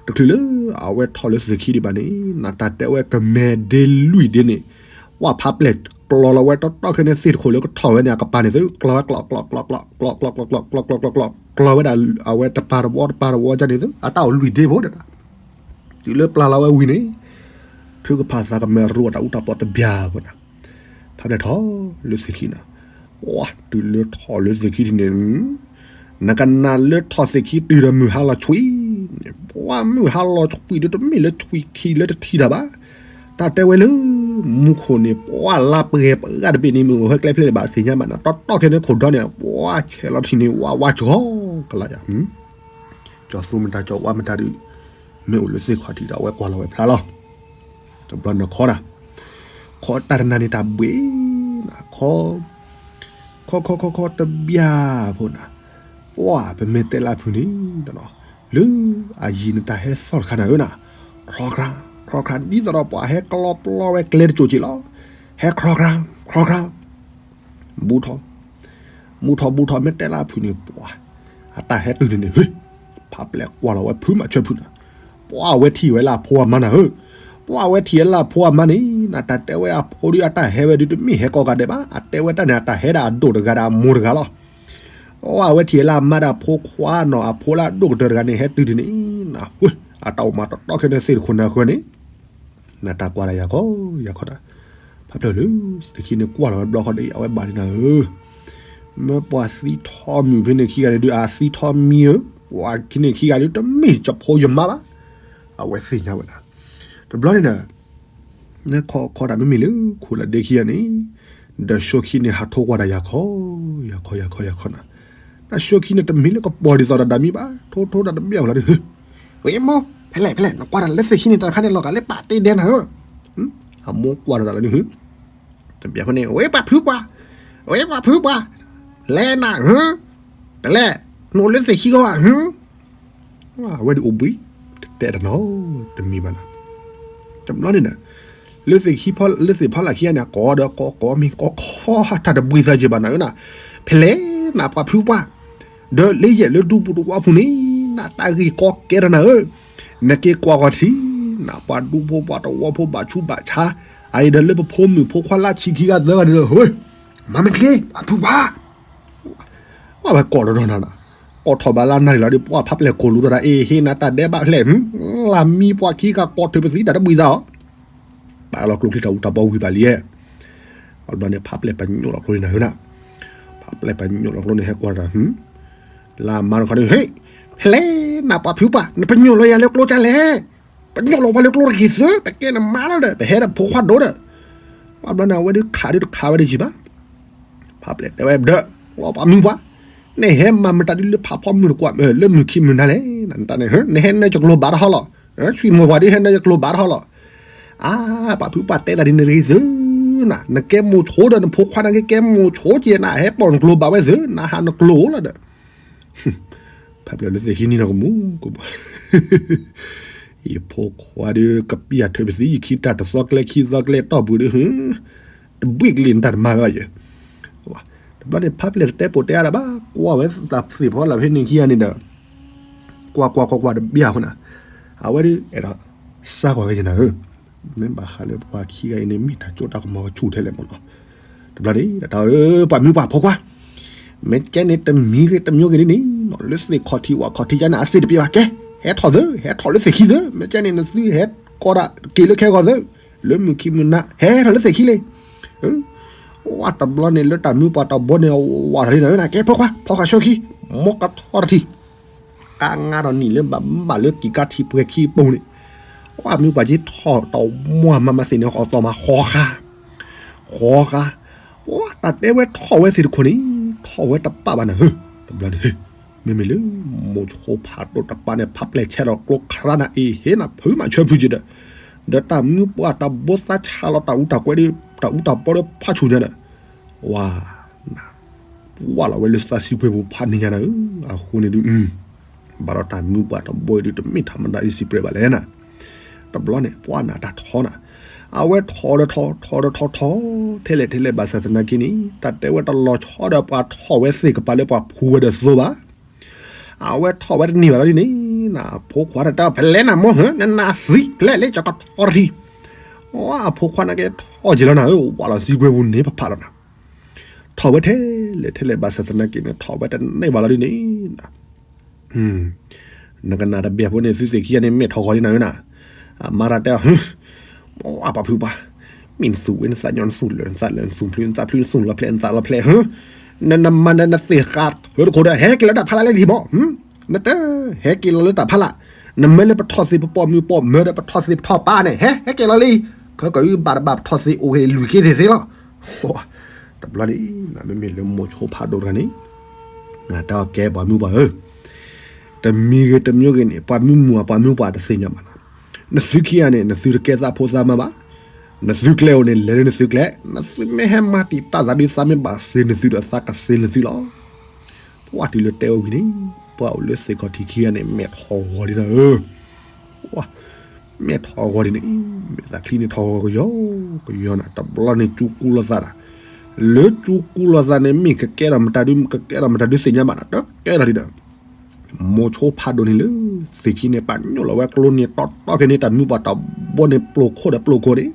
တချုးလၢအဝဲထီၣ်လၢသ့ၣ်ခံဒံးဘၣ်န့ၣ်, နတၢ်တဲဝဲကမဲာ်ဒ့လွံၢ်ဒ့န့ၣ်, ပှၢ်ဖးပလဲၢ်ကျီလီၤဝဲတီတီခဲန့ၣ်သ့ၣ်တခိၣ်လၢကထီၣ်ဝဲန့ၣ် အကပၤန့ၣ်သု ကျီဝဲကျီကျီကျီကျီကျီကျီကျီကျီကျီကျီကျီကျီကျီကျီကျီဝဲဒၣ်အဝဲတပၤတဝီတပၤတဝီဒ်န့ၣ်သု အတၢ်အိၣ်လွံၢ်ဒ့ဖိဒၣ်, တုၤလၢပျၢ်လီၤဝဲဝံၤန့ၣ်, ထုကဖၣ်သးကမဲာ်ရူအတၢ်အူတၢ်ပီတဘျီဖိန့ၣ်, ဖးပလဲၢ်ထီၣ်လၢသ့ၣ်ခံန့ၣ်, ပှၢ်တုၤလၢထီၣ်လၢသ့ၣ်ခံန့ၣ်, နကနၣ်လၢထီၣ်သ့ၣ်ခံတုၤဒီးမုၢ်ဟါလီၤဆွံန့ၣ်, ပှၢ်မုၢ်ဟါလီၤဆွံဒီးတမ့ၢ်လၢဆွံခံလၢတထံၣ်တၢ်ဘၣ်, တၢ်တဲဝဲလၢ, မူခိၣ်န့ၣ် ပှၢ်လါပှဲၤပှဲၤဂၤတဘ့ၣ်န့ၣ် မ့ၢ်အိၣ်ဟဲကျဲဖဲလဲၣ်ဘၣ်သ့ၣ်ညါဘၣ်နၤ တီတီခဲန့ၣ်ခိၣ်ဒီန့ၣ် ပှၢ်ဆဲးလီၤထံၣ်န့ၣ် ဝါဝါကီကလးယၤ ကၠီၤသူမတၤကၠီၤဝါမတၤဒုး, မ့ၢ်အိၣ်လၢသ့ၣ်ခီၣ်ထံးဒီးအဝဲကွၢ်လီၤဝဲဖျါလီၤ, တဘျီနခီဒၣ်, ခီတၢ်တနၤန့ၣ်တၢ်ဘှ့ၣ်နၤ, ခီ, ခီခီခီခီတဘျီဖိနၤ, ပှၢ်ပမ့ၢ်တဲလၢဖုးန့ၣ်, လၢအယံၤနတၢ်ဟဲသီၣ်တခါနၤဧၢနၤ, ခီခါ, ခီခါ ဒ်သိးဒီးပှၤဟဲကျီပျီဝဲကျဲတကၠိၣ်က့ၤလီၤ, ဟဲခီခါ, ခီခါ ဘူးထီၣ်, ဘူးထီၣ်ဘူးထီၣ် မ့ၢ်တဲလၢအဖုၣ်န့ၣ် ပှၤ, အတၢ်ဟဲတုၤန့ၣ်န့ၣ် ဟ့ၣ်, ဖးပျဲၢ်ကွၢ်လီၤဝဲဖုမးဆၢဖုၣ်နၤ, ပှၤအဝဲထံၣ်ဝဲလၢအဖိအမါနၤဧၢ, ပှၤအဝဲထံၣ်ဝဲလၢအဖိအမါန့ၣ် နတၢ်တဲဝဲအဖိဒုးအတၢ်ဟဲဝဲဒုးတမ့ၢ်ဟဲကိးဂၤဒဲးဘၣ်, အတဲဝဲတၢ်န့ၣ် အတၢ်ဟဲဒၣ်အဒိၣ်တဂၤဒီးအမိၢ်တဂၤလီၤ. အဝဲထံၣ်ဝဲလၢအမါဒီးအဖိခွါနီၤ အဖိလၢအဒိၣ်ကတၢၢ်တဂၤန့ၣ် ဟဲတုၤန့ၣ်, အတၢ်အိၣ်မးတီတီခဲန့ၣ်သ့ၣ်တခိၣ်နၤဃၢန့ၣ် နတၢ်ကွၢ်ဒၣ်ယၤခီ, ယၤခီဒၣ်, ဖးဖျၢၣ်လၢ သ့ၣ်ခံန့ၣ်ကွၢ်လီၤဝဲဘျီဃီဒီး အဝဲဘၣ်ဒ်နၤဧၢ, မ့ၢ်ပှၤသံထီမုၢ်ဖဲန့ၣ်ခံဂၤန့ၣ်ဒုး အသံထီမံဧၢ, ပှၤခံန့ၣ်ခံဂၤဒုး တမ့ၢ်ယဖိယမါဘၣ်, အဝဲသ့ၣ်ညါဝဲဒၣ်, တဘျီန့ၣ်ဒီး, နခီခီဒၣ်မ့မ့ၢ်လၢခိၣ်လၢဒ့ခံဂၤန့ၣ်, ဒီးဆိခံန့ၣ်ဟးထိကွၢ်ဒၣ်ယၤခီ, ယၤခီယၤခီယၤခီနၤ, နဆိခံန့ၣ်တမ့ၢ်လၢကပီၤဒ်သိးဒီးဒၣ်မံဘၣ်, ထိထိဒၣ်တဘ့ၣ်အလီၤဒီး ဝဲမိၢ်, ဖဲလဲၣ်ဖဲလဲၣ် နကွၢ်တၢ်လၢသ့ၣ်ခံန့ၣ် တၢ်တခါန့ၣ်လီၤဂာ်လၢပာ်တ့ၢ်ဒဲနၤဧၢ, အမိၢ်ကွၢ်တၢ်လၢဒုး, တဘျီဖဲန့ၣ် ဝဲပှၤဖုပှၤ, ဝဲပှၤဖုပှၤ, လဲၤနၤဧၢ, ဖဲလဲၣ်, နအိၣ်လၢသ့ၣ်ခံကီဧါ, အဝဲဒုးအိၣ်ဘှံး, တတဲတၢ်နီတမံၤဘၣ်နၤ, တဘျီန့ၣ်ဒီး, လၢသ့ၣ်ခံ, လၢသ့ၣ်ဖီလာ်ခံဂၤန့ၣ် ကိးဒီးကိးကိးမ့ၢ်ကိးခီ တၢ်တဘှံးသးက့ၤဘၣ်နၤဧၢနၤ, ဖဲလဲၣ်နၤပှၤဖုပှၤ ဒီးလၢယဲၢ်လၢဒူပူၤတဝီပူၤန့ၣ်, နတၢ်ဂ့ၢ်ကီကဲထီၣ်နၤဧၢ, နက့ၤကွၢ်ဂီၤထံ, နပှၤဒူဖိပှၤတဝီဖိဘၣ်ဆူးဘၣ်ဆါ, အအံၤဒီးလၢပဖိမုၣ်ဖိခွါလၢဆံးခံဂၤသၢဂၤန့ၣ်ဒီး ဟ့ၣ်, မၤမ့ၢ်တက့ၢ် ပှၤဖုပှၤ, ဝဲကိးဒီးဒီးနၤနၤ, ကိးထီၣ်ဘၣ်လၢနၤလီၤဒီး ပှၤဖးပျဲၢ်ကိးလူၤဒီး အ့ၣ် ဟ့ၣ်နၤတၢ်ဒဲးဘးဖျဲၣ်, လၢမံပှၤခံဂၤကိးထုးပသံတၢ်တဘှံးသးအီၤ ပာ်လီၤကျိချံတၢ်အူတၢ်ပီဝံၤဘၣ်လံ, အဘျီန့ၣ် ဖးပျဲၢ်ပညိၣ်လီၤကျိန့ၣ်နၤဧၢနၤ, ဖးပျဲၢ်ပညိၣ်လီၤကျိန့ၣ် ဟဲကွၢ်တၢ်, လၢမါတခီန့ၣ် ဟ့ၣ်, ဖဲလဲၣ်နၤပှၤဖုပှၤ နပညိၣ်လီၤယၤလၢကျိကၢ်လဲၣ်, ပညိၣ်လီၤပှၤလၢကျိတဂ့ၤသု, ပကဲနမါလီၤဒီး ပဟဲဒီးဖိခွါဒိၣ်ဒီး, အဘျီန့ၣ် အဝဲဒုးခးဒုးတခးဝဲဒၣ်ယံၤဘၣ်, ဖးပျဲၢ်တဲဝဲဒီး, လီၤပှၤမုၢ်ပှၤ, နဟဲမၤမတၤဒ်လၢဖးဖီမုၢ်တကွၢ် လၢမုၢ်ခံမုၢ်နၤလဲၣ်, နဟဲနၢယကျိၤဘၣ်တဟီလီၤ, ဆွံမီၤပှၤဒုးဟဲနၢယကျိၤဘၣ်တဟီလီၤ, အါ, ပှၤဖုပှၤတဲတၢ်ဒ်န့ၣ်တဂ့ၤသုနၤ, နကဲမိၢ်ဆိဒီး နဖိခွါန့ၣ်က့ကဲမိၢ်ဆိက့နၤ, ဟဲပိာ်နကျိၤဘၣ်ဝဲသု, နဟးနကျိၤလီၤဒီး ဖးပျဲၢ်လၢသ့ၣ်ခံန့ၣ်နီၤကမူၣ်ကဘီ, ယဖိခွါဒီး ကပျၢ်ထုးပသံ ယခံတၢ်တသီကျဲခံသီကျဲတီၢ်ပူၤဒီး, တဘှံးကလံၤနတၢ်တမၤဝဲဘၣ်ယဲ, တဘျီန့ၣ် ဖးပျဲၢ်တတဲပိာ်တဲအါဒၣ်ဘၣ် ကွၢ်ဝဲသးသ့ၣ်ဖီလာ်ဖဲန့ၣ်ခံဂၤန့ၣ်ဒီး, ကွၢ်ကွၢ်ကွၢ်ကွၢ်တဘျီအဃိနၤ, အဝဲဒုးအဲၣ်ဒိးစၢ်ကွၢ်ဝဲယနၤဧၢ, မ့ၢ်ဘၣ်ဃးလၢပှၤခံဂၤအံၤန့ၣ် မ့ၢ်တၢ်ကၠိတၢ်ကမီၤကဆူၣ်ထဲလဲၣ်မ့ၢ်နီၤ, တဘျီန့ၣ် တၢ်ဧၢ ပှၤမုၢ်ပှၤဖိခွါ, မ့ၢ်ကဲန့ၣ်တမံၤဂ့ၤတမံၤဂ့ၤဒ်န့ၣ်နီၤ လၢသ့ၣ်ခီၣ်ထံးဝၣ်ခီၣ်ထံးယါန့ၣ် အစ့တပျဲဘၣ်ကဲ, ဟဲထီၣ်သၢ, ဟဲထီၣ်လၢသ့ၣ်ခံသၢ, မ့ၢ်ကဲန့ၣ် နသုဟဲကီးဒၣ်က့ၤလၢခဲဂီၤသၢ, လၢမုၢ်ခံမုၢ်နၤ ဟဲထီၣ်လၢသ့ၣ်ခံလံ. ဝဲတဘျီန့ၣ်လၢတၢ်မုၢ်ပှၢ်တဘီန့ၣ် ဝးထီၣ်လံနၤ ကဲဖိခွါ ဖီဃာ်ဆှၢခံ, မ်ကထီၣ်တထံၣ် ကါငါဒီးနံၣ်လၢဘၣ်မးလၢက့ၤကါထံးပှဲၤခံပူၤန့ၣ်, ဝဲမုၢ်ပှၢ်က့ၤထီၣ်တဝီမၤမၤသ့ၣ်န့ၣ် အသီမၤဃီဃါ, ဃီဃါ, ဝဲတၢ်တဲဝဲထီၣ်ဝဲသ့ၣ်တခိၣ်န့ၣ်, ထီၣ်ဝဲတပာ်ဘၣ်နၤဧၢ, တဘျီန့ၣ်, မ့မ့ၢ်လၢ မိၤဆိဖးဒိၣ်တပာ်န့ၣ် ဖးပျဲၢ်ဆဲးဒီးကျိခရါနၤအံၤ ဟ့ၣ်နၤဖုးမးဆၢဖုးက့ၤဒီး, ဒီးတၢ်မုၢ်ပှၢ်တဘီသးဆးလီၤတၢ်အူတၢ်ကွဲဒီး တၢ်အူတၢ်ပီဒီးဖးဆူၣ်ညါဒီး, ဝါ ဝးလီၤဝဲလၢသးစံပှဲၤပူၤဖးန့ၢ်ညါနၤဧၢ, အဃိန့ၣ်ဒုး, ဘၣ်ဒီးတၢ်မုၢ်ပှၢ်တဘီအံၤဒုး တမ့ၢ်ထးမတၤအံၤစံပှဲၤဘၣ်လဲၣ်နၤ, တဘျီန့ၣ် ပှၤနၤတၢ်ထီနၤ, အဝဲထီၣ်ဒီးထီၣ် ထီၣ်ဒီးထီၣ်ထီၣ်, ထဲလဲၣ်ထဲလဲၣ်ဘၣ်ဆၣ်သနာ်က့န့ၣ် တၢ်တဲဝဲတလီၤဆီဒီးပှၤထီၣ်ဝဲသ့ၣ်ကပၤလၢပှၤဖှူဝဲဒီးသိဘၣ် အဝဲထီၣ်ဝဲတန့ၢ်ဘၣ်လီၤဒ်န့ၣ်, အဖိခွါတၢ်တဲဖဲလဲၣ်နၤမိၢ်ဧၢ, နနၢ်သံဖဲလဲၣ်လၢကကထီတထံၣ်, အဖိခွါန့ၣ်က့ၤထီၣ်က့ၤလီၤနၤဧၢ, ဝးလီၤစံပှဲၤပူၤန့ၣ်ဖးဖးလီၤနၤ, ထီၣ်ဝဲထဲလဲၣ်ထဲလဲၣ်ဘၣ်ဆၣ်သနာ်က့န့ၣ် ထီၣ်ဝဲတန့ၢ်ဘၣ်လီၤဒ်န့ၣ် နကနၣ်တဘျီဖိန့ၣ် သုသ့ၣ်ခံဂၤန့ၣ် မဲာ်ထီၣ်ဂီၤလံနၤဧၢနၤ, အမါတၢ်တဲအီၤ, ပှၤပာ်ဖုးပှၤ, မ့ၢ်နသူၣ်ဝဲနသးညီ နသူၣ်လၢာ်နသးလၢာ် နသူၣ်ဖျုးနသးဖျုး နသူၣ်လီၤဖျဲးနသးလီၤဖျဲး, နနမၤနသ့ၣ်ဃးထၢတခိၣ်ဒီး ဟဲက့ၤလီၤတၢ်ဖးလၢ်လံထံဘီ, နတ ဟဲက့ၤလီၤလၢတၢ်ဖးလၢ်, နမၢလၢပထီၣ်သ့ၣ်ပပိာ်မုၣ်ပိာ်မၢၤဒီး ပထီၣ်သ့ၣ်ပထီၣ်ပၢ်န့ၣ် ဟဲ ဟဲက့ၤလီၤလံ, ခဲကီၢ်အံၤဘၣ်တဘၣ်ပထီၣ်သ့ၣ်အိၣ်ဂ့ၤလွံၢ်က့သ့ၣ်သ့လီၤ, တဘျီန့ၣ် မ့မ့ၢ်လၢမိၤဆိဖးဒိၣ်တဂၤန့ၣ် တၢ်ကဲပှၤမုၢ်ပှၢ်ဧၢ, တမံၤဂ့ၤတမံၤဂ့ၤန့ၣ် ပှၤမုၢ်မုၢ်ပှၤမုၢ်ပှၢ်တသ့ၣ်ညါဘၣ်နၤ, နသုခံဂၤန့ၣ် နသုတကဲသးဖိသးမါဘၣ်, နသုကျဲအိၣ်န့ၣ် လဲၤလၢနသုကျဲ, နသုမ့ၢ်ဟဲမၤတံာ်တာ်သးဒုး သးမ့ၢ်ဘၣ်စ့နသုဒီး သးကစ့နသုလီၤ, ပှၤတုၤလၢတဲအိၣ်ဂ့ၤန့ၣ် ပှၤအိၣ်လၢသ့ၣ်ခီၣ်ထံးခံဂၤန့ၣ် မဲာ်ထီၣ်ဂီၤဒ်နၤဧၢ ဝါ, မဲာ်ထီၣ်ဂီၤဒ်န့ၣ်, မဲာ်သးချံန့ၣ်ထီၣ်ဂီၤကယီကယီနၤ, တဘျီန့ၣ် ကၠူကူလိာ်သးနၤ, လၢကၠူကူလိာ်သးန့ၣ် မ့ၢ်ကကဲထီၣ်မတၤဒု ကကဲထီၣ်မတၤဒုသ့ၣ်ညါဘၣ်နၤ, တကဲထီၣ်ဒ်ဒီး, မိၤဆိဖးဒိၣ်န့ၣ်လၢ သ့ၣ်ခံန့ၣ် ပာ်ညိၣ်လီၤဝဲကျိန့ၣ်တီတီဖဲန့ၣ် တၢ်မုၢ်ပှၢ်တဘီန့ၣ် ပျိာ်ခိၣ်ဒီးပျိာ်ခိၣ်န့ၣ်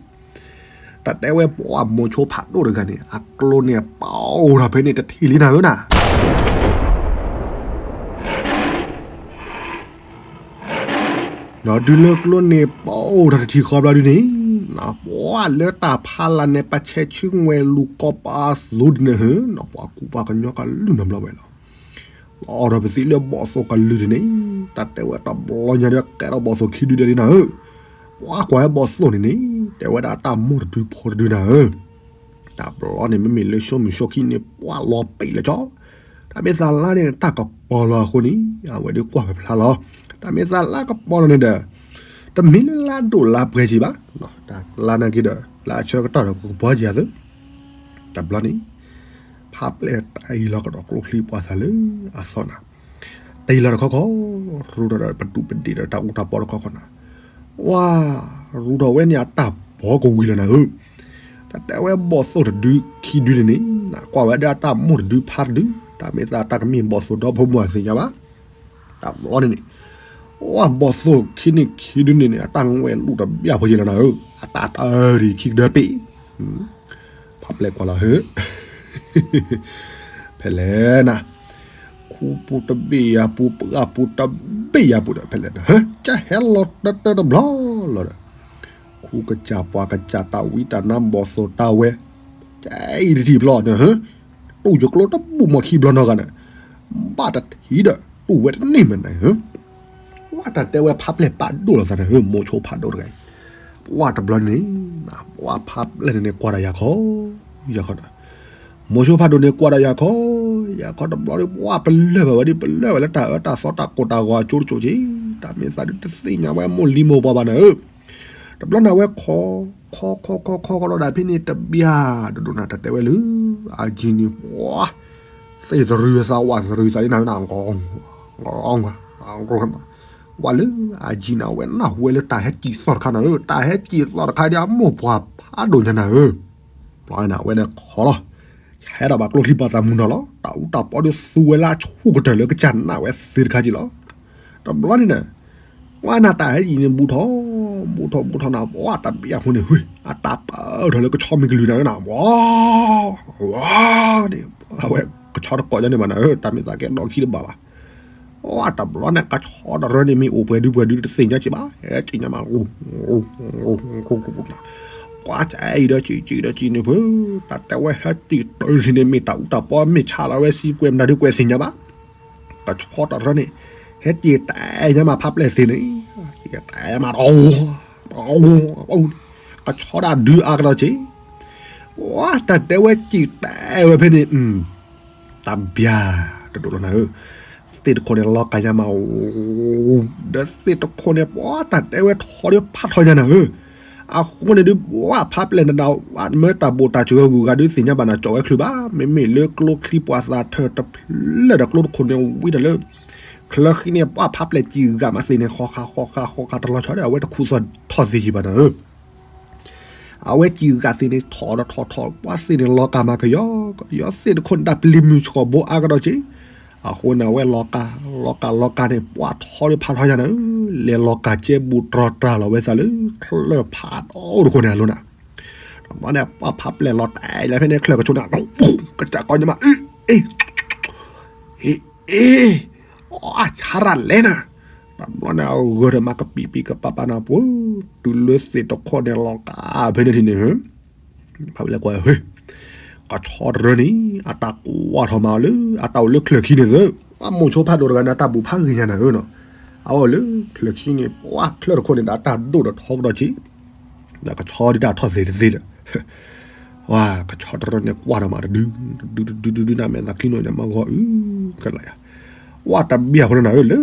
တၢ်တဲဝဲပှၤမိၤဆိဖးဒိၣ်တဂၤန့ၣ် အကျိန့ၣ်ပာ်အိၣ်ထီၣ်ဖဲန့ၣ်တထံၣ်လံနၤဧၢနၤ ဒီးတုၤလၢကျိန့ၣ်ပာ်အိၣ်ထီၣ်တထံၣ်ဃီဘျီဒုန့ၣ်, ပှၤလၢတၢ်ဖးလၢ်န့ၣ် ပဆဲးဆူငွဲၤလူၤကီၢ်ပၤသူဒ်န့ၣ်ဧၢ, ပှၤကူၣ်ပှၤကညီကလုၢ်နီတဘျီဝဲလီၤ. လီၤအီၣ်ဒီးပသံလၢဘီၣ်သိၣ်ကလုၢ်ဒ်န့ၣ်, တၢ်တဲဝဲတဘျီညါဒီးကဲထီၣ်ဘီၣ်သိၣ်ခံဒုဒဲးလံနၤဧၢ, ပှၤကွၢ်ဝဲဘီၣ်သိၣ်န့ၣ်န့ၣ် တဲဝဲဒၣ်တၢ်မိၢ်တဒုဖိတဒုနၤဧၢ တဘျီန့ၣ် မ့မ့ၢ်လၢဆိမိၣ်ဆိခံန့ၣ် ပှၤလီၤပံာ်လၢကၠီ, တၢ်မ့ၢ်သးလါန့ၣ် တၢ်ကပီၤလီၤအဃိန့ၣ် အဝဲဒုးကွၢ်ဖဲဖျါလီၤ. တၢ်မ့ၢ်သးလါကပီၤလီၤန့ၣ်ဒီး တမ့ၢ်လၢလါဒိၣ်လါပှဲၤက့ဘၣ်, တၢ်လါနာ်က့ဒီး လါအဆၢကတီၢ်ဒီးကပီၤက့ၤအသး, တဘျီန့ၣ် ဖးပျဲၢ်တၢ်အံၤလီၤကဒီးကျိချံပှၤသးလၢအသီနၤ တ့ၢ်လီၤတခီခီ, ရူထီၣ်ဒီးပဒူၣ်ပဒ့ၣ်ဒီးတၢ်အူတၢ်ပီတခီခီနၤ, ဝါ, ရူထီၣ်ဝဲန့ၣ်အတၢ်ဘီကဝံၤလီၤနၤဧၢ, တၢ်တဲဝဲဘီၣ်သိၣ်တဒုခံဒုန့ၣ်န့ၣ်, ကွၢ်ဝဲဒၣ်အတၢ်မိၢ်တဒုဖါတဒု, တၢ်မ့ၢ်သးတၢ်ကမ့ၢ်ဘီၣ်သိၣ်ဒီဖိမိၢ်အသ့ၣ်ညါဘၣ်, တဘျီန့ၣ်န့ၣ်, ဝါဘီၣ်သိၣ်ခံန့ၣ်ခံဒုန့ၣ်န့ၣ် အတၢ်ငွဲၣ်လူၢ်တဘၣ်ဖိယံၤလီၤနၤဧၢ, အတၢ်တၢ်ဒံးခံကဒၢပ့ၣ် ဖးပျဲၢ်ကွၢ်လီၤဧၢ, ဖဲလဲၣ်နၤ, ခူပူၤတဘ့ၣ်ယၤပူၤ ပှၢ်ပူၤတဘ့ၣ်ယၤပူၤဒီး ဖဲလဲၣ်နၤ, ကဟဲလီၤတၢ်တၢ်တဘျီလီၤဒီး, ခူကစၢ်ပှၤကစၢ်တၢ်ဝံတၢ်နါဘီၣ်သိၣ်တၢ်ဝဲ, ကဲအံၤတထံၣ်ဘျီနၤဧၢ, တူၢ်ယကျိတဘူၣ်မီၤခံဘျီနီတဂၤန့ၣ်, ဘၣ်တထံၣ်ဒီး တူၢ်ဝဲတန့ၢ်မနၤဧၢ ပှၤတၢ်တဲဝဲဖးပျဲၢ်ပာ်ဒိၣ်လီၤသးန့ၣ်ဧၢ, မိၤဆိဖးဒိၣ်တဂၤအံၤ, ပှၤတဘျီန့ၣ်, ပှၤဖးပျဲၢ်န့ၣ်န့ၣ် ကွၢ်ဒီးယၤခီ, ယၤခီဒီး, မိၤဆိဖးဒိၣ်န့ၣ် ကွၢ်ဒီးယၤခီ, ယၤခီတဘျီဒီး ပှၤပလၢၢ်ဘၣ်ဝဲဒီး ပလၢၢ်ဘၣ်လၢတၢ်အၢတၢ်သီတၢ်ကိၢ်တၢ်ဂီၤအကၠိတကၠိက့ၤ, တၢ်မ့ၢ်သးဒုးတသ့ၣ်ညါဝဲမိၢ်လံမိၢ်ပှၢ်ဘၣ်နၤဧၢ, တဘျီန့ၣ်ဝဲခီ, ခီ, ခီ, ခီ, ခီ, ခီဒီးဒၣ်ဖဲန့ၣ်တဘျီ, ဒိၣ်ဒိၣ်နၤတၢ်တဲဝဲလၢ, အကံၤန့ၣ်, သ့ၣ်သရူးသးဝးသရူးသးလံနၤ, ဝဲလၢအကံၤန့ၣ် အဝဲနၢ်ဟူဝဲလၢတၢ်ဟဲစံၣ်သီၣ်တခါနၤဧၢ, တၢ်ဟဲစံၣ်သီၣ်တခါဒီးအမိၢ်ပှၢ်ဖးဒိၣ်ညါနၤဧၢ, ဘျီန့ၣ် အဝဲဒၣ်ခီလီၤ, ဟဲဒီးဘၣ်ကျိချံပှၤသးမုၢ်နီၤလီၤ, တၢ်အူတၢ်ပီဒီးသူဝဲလၢအဆူၣ်ကတၢၢ်လၢကစၢ်နာ်ဝဲသ့တခါက့ၤလီၤ, တဘျီန့ၣ်န့ၣ် ဝဲနၤတၢ်ဟဲစံၣ်န့ၣ် ဘူးထီၣ်, ဘူးထီၣ်ဘူးထီၣ်နၤ, ပှၤတဘျီဖိန့ၣ် အတၢ်ပာ်ထီၣ်လၢကဆီမ့ၢ်ကလုၢ်နၤဧၢနၤ, ဝါ, ဝါ, န့ၣ်, အဝဲကဆီတကိးယၤန့ၣ်ဘၣ်နၤဧၢ, တၢ်မ့ၢ်သးကဲဒီခံတဘၣ်ဘၣ်, တဘျီန့ၣ် ကဆီတရၢန့ၣ်မ့ၢ်အိၣ်ပှဲၤဒုပှဲၤဒုတသ့ၣ်ညါက့ၤဘၣ်, ဟဲက့ၤညါမး, ကွၢ်ကအံၤဒီးကံၤကံၤဒီးကံၤန့ၣ်ဖု, တၢ်တဲဝဲဟဲက့ၤတၢ်န့ၣ်မ့ၢ်တၢ်အူတၢ်ပီမ့ၢ်ဆါလီၤဝဲစံကွဲးမတၤဒုကွဲးသ့ၣ်ညါဘၣ်. ကဆီတရၢန့ၣ် ဟဲက့ၤတဲညါမးဖးပျဲၢ်သ့ၣ်န့ၣ်, က့ၤတဲမး, ကဆီဒၣ်ဒုအါကဒီးက့ၤ, ဝဲတၢ်တဲဝဲက့ၤတဲဝဲဖဲန့ၣ် တၢ်ဘျါတဒိၣ်လီၤနၤဧၢ, သ့ၣ်တခိၣ်န့ၣ်လီၤကၤညါမး, ဒီးသ့ၣ်တခိၣ်န့ၣ် ပှၤတၢ်တဲဝဲထီဒီးဖးထီညါနၤဧၢ, အဃိန့ၣ်ဒုး ပှၤဖးပျဲၢ်နဒၣ် မၢတၢ်ဘိၣ်တၢ်စၢၤဂုၤဂၤဒုးသ့ၣ်ညါဘၣ်နၤကၠီဝဲချုးဘၣ်, မ့မ့ၢ်လၢကျိချံပှၤသးထၢၣ်တဖျၢၣ်ဒီးကျိတခိၣ်န့ၣ်ဝံၤဒီးလၢ ချၢဃံန့ၣ် ပှၤဖးပျဲၢ်ကံၤဂၤမးသ့ၣ်န့ၣ် ဃီဃာ်ဃီဃာ်ဃီဃာ်တလီၤဆီဒီး အဝဲတခူၣ်သီၣ်ထီၣ်သ့ယံၤဘၣ်နၤဧၢ အဝဲကံၤဂၤသ့ၣ်န့ၣ် ထီၣ်ဒီးထီၣ်ထီၣ် ပှၤသ့ၣ်န့ၣ်လီၤကၤမၤကယီကယီ သ့ၣ်တခိၣ်န့ၣ် တၢ်ပျံၤမုၢ်ဆှီၣ်ဘိအါကဒီးက့ၤ, အဃိန့ၣ် အဝဲလီၤကၤ လီၤကၤလီၤကၤန့ၣ် ပှၤထီဒီးဖးထီညါနၤဧၢ, လဲၤလီၤကၤကဲဘူးတြီတြၤလီၤဝဲသးလၢ ချၢၣ်ဖးဒိၣ်တခိၣ်န့ၣ်အလိၤနၤ, တဘျီန့ၣ် ပှၤဖးပျဲၢ်လီၤတဲာ်လၢဖဲန့ၣ် ချၢၣ်ကဆိးန့ၣ် ကစၢ်ကီညါမး အ့ အ့ အ့ အ့ အဆါရၣ်လဲၣ်နၤ, တဘျီန့ၣ် အဂၢၢ်ဒီးမၤကပံာ်ပံာ်ကပာ်ပာ်နၤပှၤ, တုၤလၢသ့ၣ်တခိၣ်န့ၣ်လီၤကၤဖဲန့ၣ်ထံၣ်န့ၣ်, ဖးပျဲၢ်ကွၢ် ကဆီတရၢန့ၣ် အတၢ်ကွၢ်ထီၣ်မးလၢ အတၢ်အိၣ်လၢချၢၣ်ခံန့ၣ်သၢ, ပှၤမိၤဆိဖးဒိၣ်တဂၤန့ၣ် တၢ်ဘူၣ်ဖးဂ့ၤညါနၤဧၢနီၤ, အဝဲအိၣ်လၢချၢၣ်ခံန့ၣ် ပှၤချၢၣ်တခိၣ်န့ၣ် ဒီးအတၢ်ဒိၣ်ဒီးထီကဒီးက့ၤ ဒီးကဆီဒုးတၢ်ထီၣ်သ့တသ့လၢၤ, ဝဲ ကဆီတရၢန့ၣ်ကွၢ်ထီၣ်မးတဒု တဒုတဒုတဒုန့ၣ် မဲာ်သးချံနီၤညါမၤဂီၤအုကလာ်ယၤ, ဝဲတဘျီဖိလၢနၤဧၢ လၢ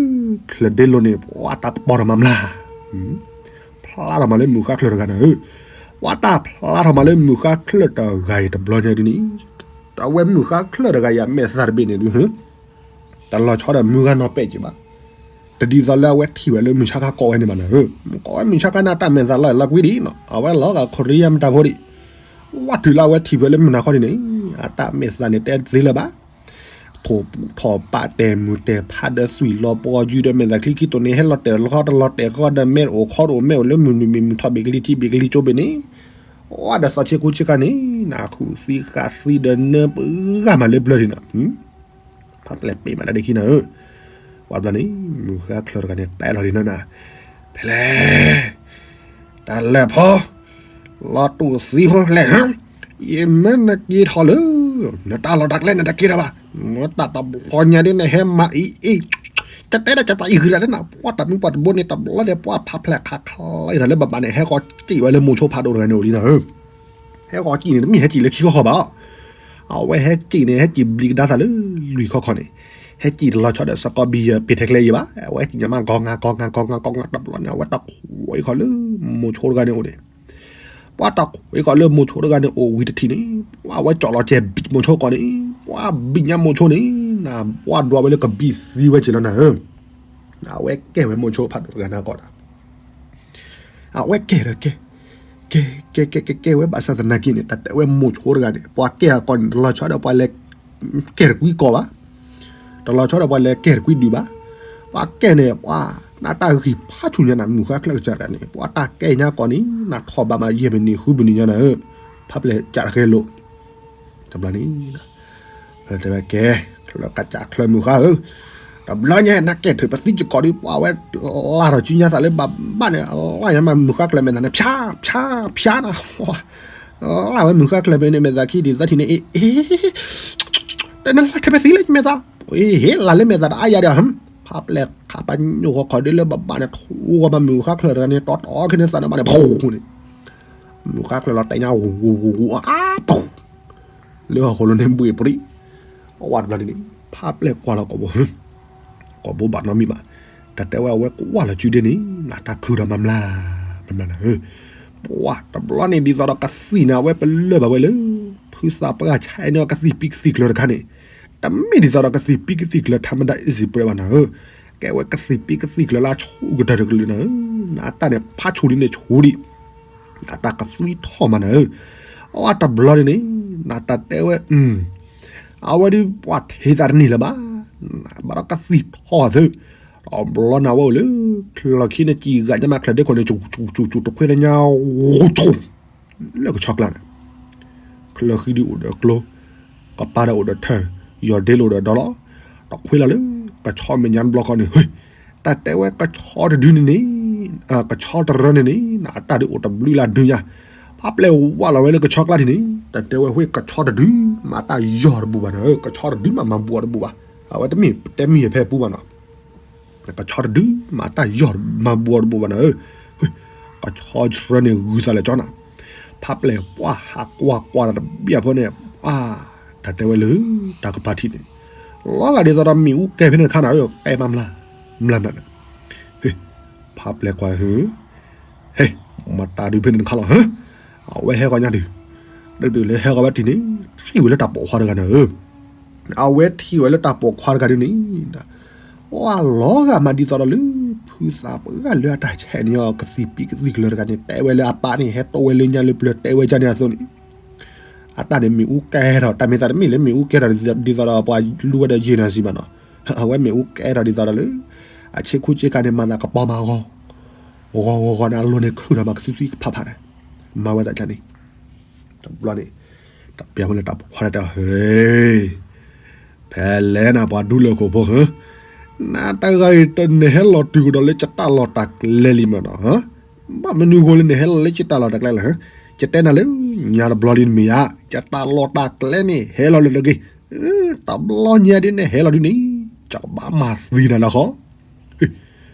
ချၢၣ်ဒ့လိၤန့ၣ် ပှၤတၢ်ကပီၤထီၣ်မးမျါ, ဖျါထီၣ်မးလၢမုၢ်ဃါချၢၣ်တဂၤနၤဧၢ, ပှၤတၢ်ဖျါထီၣ်မးလၢမုၢ်ဃါချၢၣ်တဂၤအံၤတဘျီညါဒ်န့ၣ်, အဝဲမုၢ်ဃါချၢၣ်တဂၤအံၤအမဲာ်သးတဘ့ၣ်န့ၣ်ဒု တလီၤဆီဒီးမုၢ်ဂၤနီၢ်ပဲာ်က့ၤဘၣ်, တဒ်သိးလၢအဝဲထံၣ်ဝဲလၢမုၢ်ဆါခါကိးဝဲန့ၣ်ဘၣ်နၤဧၢ, ကိးဝဲမုၢ်ဆါခါန့ၣ် တၢ်မဲာ်သးလီၤလီၤကွံဒံးနီၤ, အဝဲလီၤဂာ်ခိၣ်ရံယါမတၤဖိဒံး, ဝဲတုၤလၢအဝဲထံၣ်ဝဲလၢမုၢ်နၤခီဒ်န့ၣ်, အတၢ်မဲာ်သးန့ၣ်တဲတသ့လၢၤဘၣ်, ထိၣ်ထီၣ်ပာ်တဲာ်မုၢ်တဲာ်ဖးဒီးသွံၣ်လီၤပှီၤယုၢ်ဒီးမဲာ်သးချံခံတိၢ်န့ၣ် ဟဲလီၤတဲာ်လီၤဃီတလီၤတဲာ်ဃီဒီး မဲာ်အိၣ်ခီတအိၣ်မဲာ်အိၣ်လၢမုၢ်နုာ်မ့ၢ်မုၢ်ထီၣ်ဘ့ၣ်ကလံၤထံဘ့ၣ်ကလံၤကၠိဘ့ၣ်န့ၣ်, ဝဲဒီးသီဆ့ကူဆ့ကၤန့ၣ် နဃုသံဃာ်သံဒီးနၢပဂၤမးလၢပျၢၤဒံးနီၤ ဖးပျဲၢ်ပ့ၤမးတၢ်ဒ့ခံနၤဧၢ, ဝဲဘျီန့ၣ် မုၢ်ဃါချၢၣ်တဂၤန့ၣ် တဲထီၣ်လံနၤ, ဖဲလဲၣ်, တၢ်လၢာ်ဖိ, လီၤတူာ်သံဖိဖဲလဲၣ်, ယမ့ၢ်နက့ၤထီၣ်လၢ နတၢ်လီၢ်တၢ်ကျဲန့ၣ်တက့ၤထီၣ်ဘၣ်, မ့ၢ်တၢ်တဘျီညါဒ်န့ၣ်ဟဲမၤအံၤအံၤ, ကတဲဒၣ်ကတၢ်အံၤဂ့ၤဒၣ်လၢနၤ ပှၤတၢ်မုၢ်ပှၤတဘိန့ၣ် တဘျီန့ၣ် ပှၤဖးဖျဲၣ်ခးခးလီၤအံၤတၢ်လၢဘၣ်ဘၣ်န့ၣ် ဟဲဃီၤစံၣ်ဝဲလၢမိၤဆိဖးဒိၣ်တဂၤန့ၣ်အိၣ်လံနၤဧၢ ဟဲဃီၤစံၣ်န့ၣ် တမ့ၢ်ဟဲစံၣ်လၢခံခီခီဘၣ်, အဝဲဟဲစံၣ်န့ၣ် ဟဲစံၣ်ဘျံးကဒါသးလၢလွံၢ်ခီခီန့ၣ်, ဟဲစံၣ်တလီၤဆီဒီးစကီဘံယၢၢ်ပ့ၤထဲကျဲအံၤဘၣ်, အဝဲစံၣ်ညါမး ကီငါကီငါကီငါကီငါ တဘျီန့ၣ် အဝဲတၢ်ခွဲးဃီၤလၢမိၤဆိတဂၤန့ၣ်အိၣ်န့ၣ်, ပှၤတၢ်ခွဲးဃီၤလၢမိၤဆိတဂၤန့ၣ်အိၣ်ဝံၤတထံၣ်န့ၣ်, ပှၤဝဲကၠီၣ်လီၤကဲဘံၣ်မိၤဆိကီးန့ၣ်, ပှၤဘံၣ်ညါမိၤဆိန့ၣ်, နပှၤဒွးဝဲလၢကဘံၣ်သံဝဲက့ၤလီၤနၤဧၢ, အဝဲကဲဝဲမိၤဆိဖးဒိၣ်တဂၤန့ၣ်ကီးဒီး အဝဲကဲဒီးကဲ, ကဲ ကဲ ကဲ ကဲ ကဲဝဲဘၣ်ဆၣ်သနာ်က့န့ၣ် တၢ်တဲဝဲမိၤဆိတဂၤန့ၣ် ပှၤကဲအကီးန့ၣ် တလီၤဆီဒီးပှၤလဲၤကဲတကွံကီးဘၣ်, တလီၤဆီဒီးပှၤလဲၤကဲတကွံဒုးဘၣ်, ပှၤကဲန့ၣ် ပှၤ နတၢ်ဂံၢ်ဖးဆူၣ်ညါနၤ မုၢ်ဃါချၢၣ်ကစၢ်တဂၤန့ၣ် ပှၤတၢ်ကဲညါကီးန့ၣ် နထီၣ်ဘးမးယဲၢ်မံးနံးဃုမံးနံးညါနၤဧၢ, ဖးပျဲၢ်ကးတဃဲလိာ် တဘျီန့ၣ် တဲဝဲကဲ, ချၢၣ်ကစၢ်ချၢၣ်မုၢ်ဃါဧၢ, တဘျီညါ နကဲထုးပသံကကီးဒီး ပှၤဝဲ လၢ်ထီၣ်စုညါသးလၢဘၣ်ဘၣ်န့ၣ် လၢ်ညါမး မုၢ်ဃါချၢၣ်မဲာ်သးန့ၣ် ဖၠါ ဖၠါ ဖၠါနၤ, လၢ်ဝဲမုၢ်ဃါချၢၣ်မဲာ်န့ၣ် မဲာ်သးခံဒ်သိးထံၣ်န့ၣ် အ့ အ့ တနလၢ်ထဲမဲာ်သံလၢမဲာ်သး, အ့ ဟ့ၣ် လၢ်လၢမဲာ်သးတအါယၤဒီး ဖးပျဲၢ်ခးပညိၣ်ဃီခီဒ်လၢဘၣ်ဘၣ်န့ၣ် ထူဂီၤမး မုၢ်ဃါချၢၣ်တဂၤန့ၣ် တီတီခဲန့ၣ်သးန့ၣ်ဘၣ်န့ၣ် ဖူန့ၣ် မုၢ်ဃါချၢၣ်လီၤတဲာ်ညါ ဂူာ်ဂူာ်ဂူာ်ဂူာ် အါပူၤ လၢဟီၣ်ခိၣ်လိၤန့ၣ်ဘှ့ၣ်ပြံး, အဝဲတဘျီန့ၣ် ဖးပျဲၢ်ကွၢ်လီၤကိာ်ဘိ, ကိာ်ဘိဘၣ်နီတမံၤဘၣ်, တၢ်တဲဝဲအဝဲကွၢ်လီၤစုဒ့န့ၣ် နတၢ်ခုၣ်ဒီးမၤမျၢ်, မၤမျၢ်နၤဧၢ, ပှၤတဘျီန့ၣ် ဒ်သိးဒီးကသံၣ်န့ၣ် အဝဲပလၢၢ်ဘၣ်ဝဲလၢ ဖုသးပှၢ်ဆဲးန့ၢ်ကသံၣ်ပံကသံၣ်ကျၢၤတခါန့ၣ်, တမ့ၢ်ဒ်သိးဒီးကသံၣ်ပံကသံၣ်ကျၢၤ ထးမတၤအ့စံးပြဲးဘၣ်နၤဧၢ, ကဲဝဲကသံၣ်ပံကသံၣ်ကျၢၤလၢအဆိကတၢၢ်တကလုာ်နၤဧၢ, နတၢ်န့ၣ် ဖးဆူၣ်လံန့ၣ်ဆူၣ်ဒံး အတၢ်ကသွံထီၣ်မးနၤဧၢ, အဝဲတဘျီန့ၣ်န့ၣ် နတၢ်တဲဝဲ, အဝဲဒုးပှၤထံၣ်သးတန့ၢ်လၢၤဘၣ်, ဘၣ်ဒီးကသံၣ်ထီၣ်သၢ, တဘျီန့ၣ် အဝဲအိၣ်လၢ ချၢၣ်ခံန့ၣ် ကံၢ်ဂၤညါမး ချၢၣ်ဒ့ခိၣ်န့ၣ် စူၤစူၤစူၤတခွ့လၢညါ ဂိၢ်ဆိၣ် လၢကဆီကျါန့ၣ် ချၢၣ်ဃံဒုးအိၣ်ဒီးကျိ, ကပၤဒီးအိၣ်ဒီးထၢၣ်, ယီၢ်ဒ့လိာ်ဒီးဒီလီၤ, တခွ့လီၤလၢ ကဆီမဲာ်ညါတဘျီဃီန့ၣ်, တၢ်တဲဝဲကဆီတဒုန့ၣ်န့ၣ်, ကဆီတရၢန့ၣ်န့ၣ် အတၢ်ဒုးအိၣ်တဘျုးလၢဒုးညါ, ဖးပျဲၢ်ဝးလီၤဝဲလၢကဆီကျါထံၣ်န့ၣ် တၢ်တဲဝဲဃ့ကဆီတဒု မၤတၢ်ယီၢ်တဘူၣ်ဘၣ်နီၤဧၢ, ကဆီတဒုမၤမၤဘူးအီၤတဘူၣ်ဘၣ်, အဝဲတမ့ၢ်တဲမံၤဖဲပူဘၣ်နီၤ ကဆီတဒု မၤတၢ်ယီၢ်မၤဘူးအီၤတဘူၣ်ဘၣ်နီၤဧၢ, ကဆီတရၢန့ၣ်ဂုၤသးလၢကၠီနၤ, ဖးပျဲၢ်ပှၢ်ဟးကွၢ်ကွၢ်တၢ်တဘျီဖိန့ၣ်, အါ, တၢ်တဲဝဲလၢ တၢ်ကပၤထံၣ်န့ၣ်, လီၤဂာ်ဒ်သိးဒီးမ့ၣ်အူကဲဖဲန့ၣ်တခါနၤဧၢ, ကဲမၤမျၢ်, မျၢ်မျၢ်, ဖးပျဲၢ်ကွၢ် ဟ့, မၤတၢ်ဒုးဖဲန့ၣ်တခါလီၤဧၢ, အဝဲဟဲဂီၤညါဒုး, ဒုးလၢဟဲဂီၤဝဲထံၣ်န့ၣ် ထံၣ်ဝဲလၢတၢ်ပိာ်ခွါတဂၤနၤဧၢ, အဝဲထံၣ်ဝဲလၢတၢ်ပိာ်ခွါတဂၤဒုးန့ၣ် အလီၤဂာ်မးဒ်သိးဒီးလၢ ဖုသးပှၢ်လၢအတၢ်ဆဲးန့ၣ်အီၤ ကသံၣ်ပံကသံၣ်ကလၢၤတဂၤန့ၣ် တဲဝဲလၢအပၢ်န့ၣ် ဟဲတိၢ်ဝဲလၢညါလၢပျၢၤတဲဝဲဒ်န့ၣ်အသိးန့ၣ်, အတၢ်န့ၣ်မ့ၣ်အူကဲထီၣ် တၢ်မ့ၢ်သးတမ့ၢ်လၢမ့ၣ်အူကဲထီၣ်ဒ်သိးဒီးပှၤလူဝဲဒီးယံာ်နၤစံးဘၣ်နီၤ, အဝဲမ့ၣ်အူကဲထီၣ်ဒ်သိးဒီးလၢ အဆ့ခူဆ့ကၤန့ၣ် မၤသးကပီၤမၤဂီၤ, ဂီၤဂီၤဂီၤန့ၣ် အလိၤန့ၣ်ခုၣ်ထီၣ်မးကသံၣ်သံၣ်ကဖးဖးန့ၣ်, မၤဝဲသးန့ၣ်, တဘျီန့ၣ်, တပျၢ်ဖိန့ၣ်တၢ်ပိာ်ခွါတၢ်တဲ ဟ့ ဖဲလဲၣ်နၤပှၤဒူလၢၢ်ခိၣ်ဖိဧၢ, နတဂၤအံၤတနဟဲလီၤတုၤကဒီးလၢယတၢ်လီၢ်တၢ်ကျဲလံမ့ၢ်နီၤ, ဘၣ်မနုၤဃိလၢနဟဲလီၤလၢယတၢ်လီၢ်တၢ်ကျဲလဲၣ်, ယတဲနၤလၢညါတဘျီလံနမ့ၢ်ဧါ, ယတၢ်လီၢ်တၢ်ကျဲန့ၣ် ဟဲလီၤလၢတဂ့ၤ, တဘျီညါဒ်နဟဲလီၤဒ်န့ၣ်, ယကဘၣ်မၤသံနၤလၢဃီ,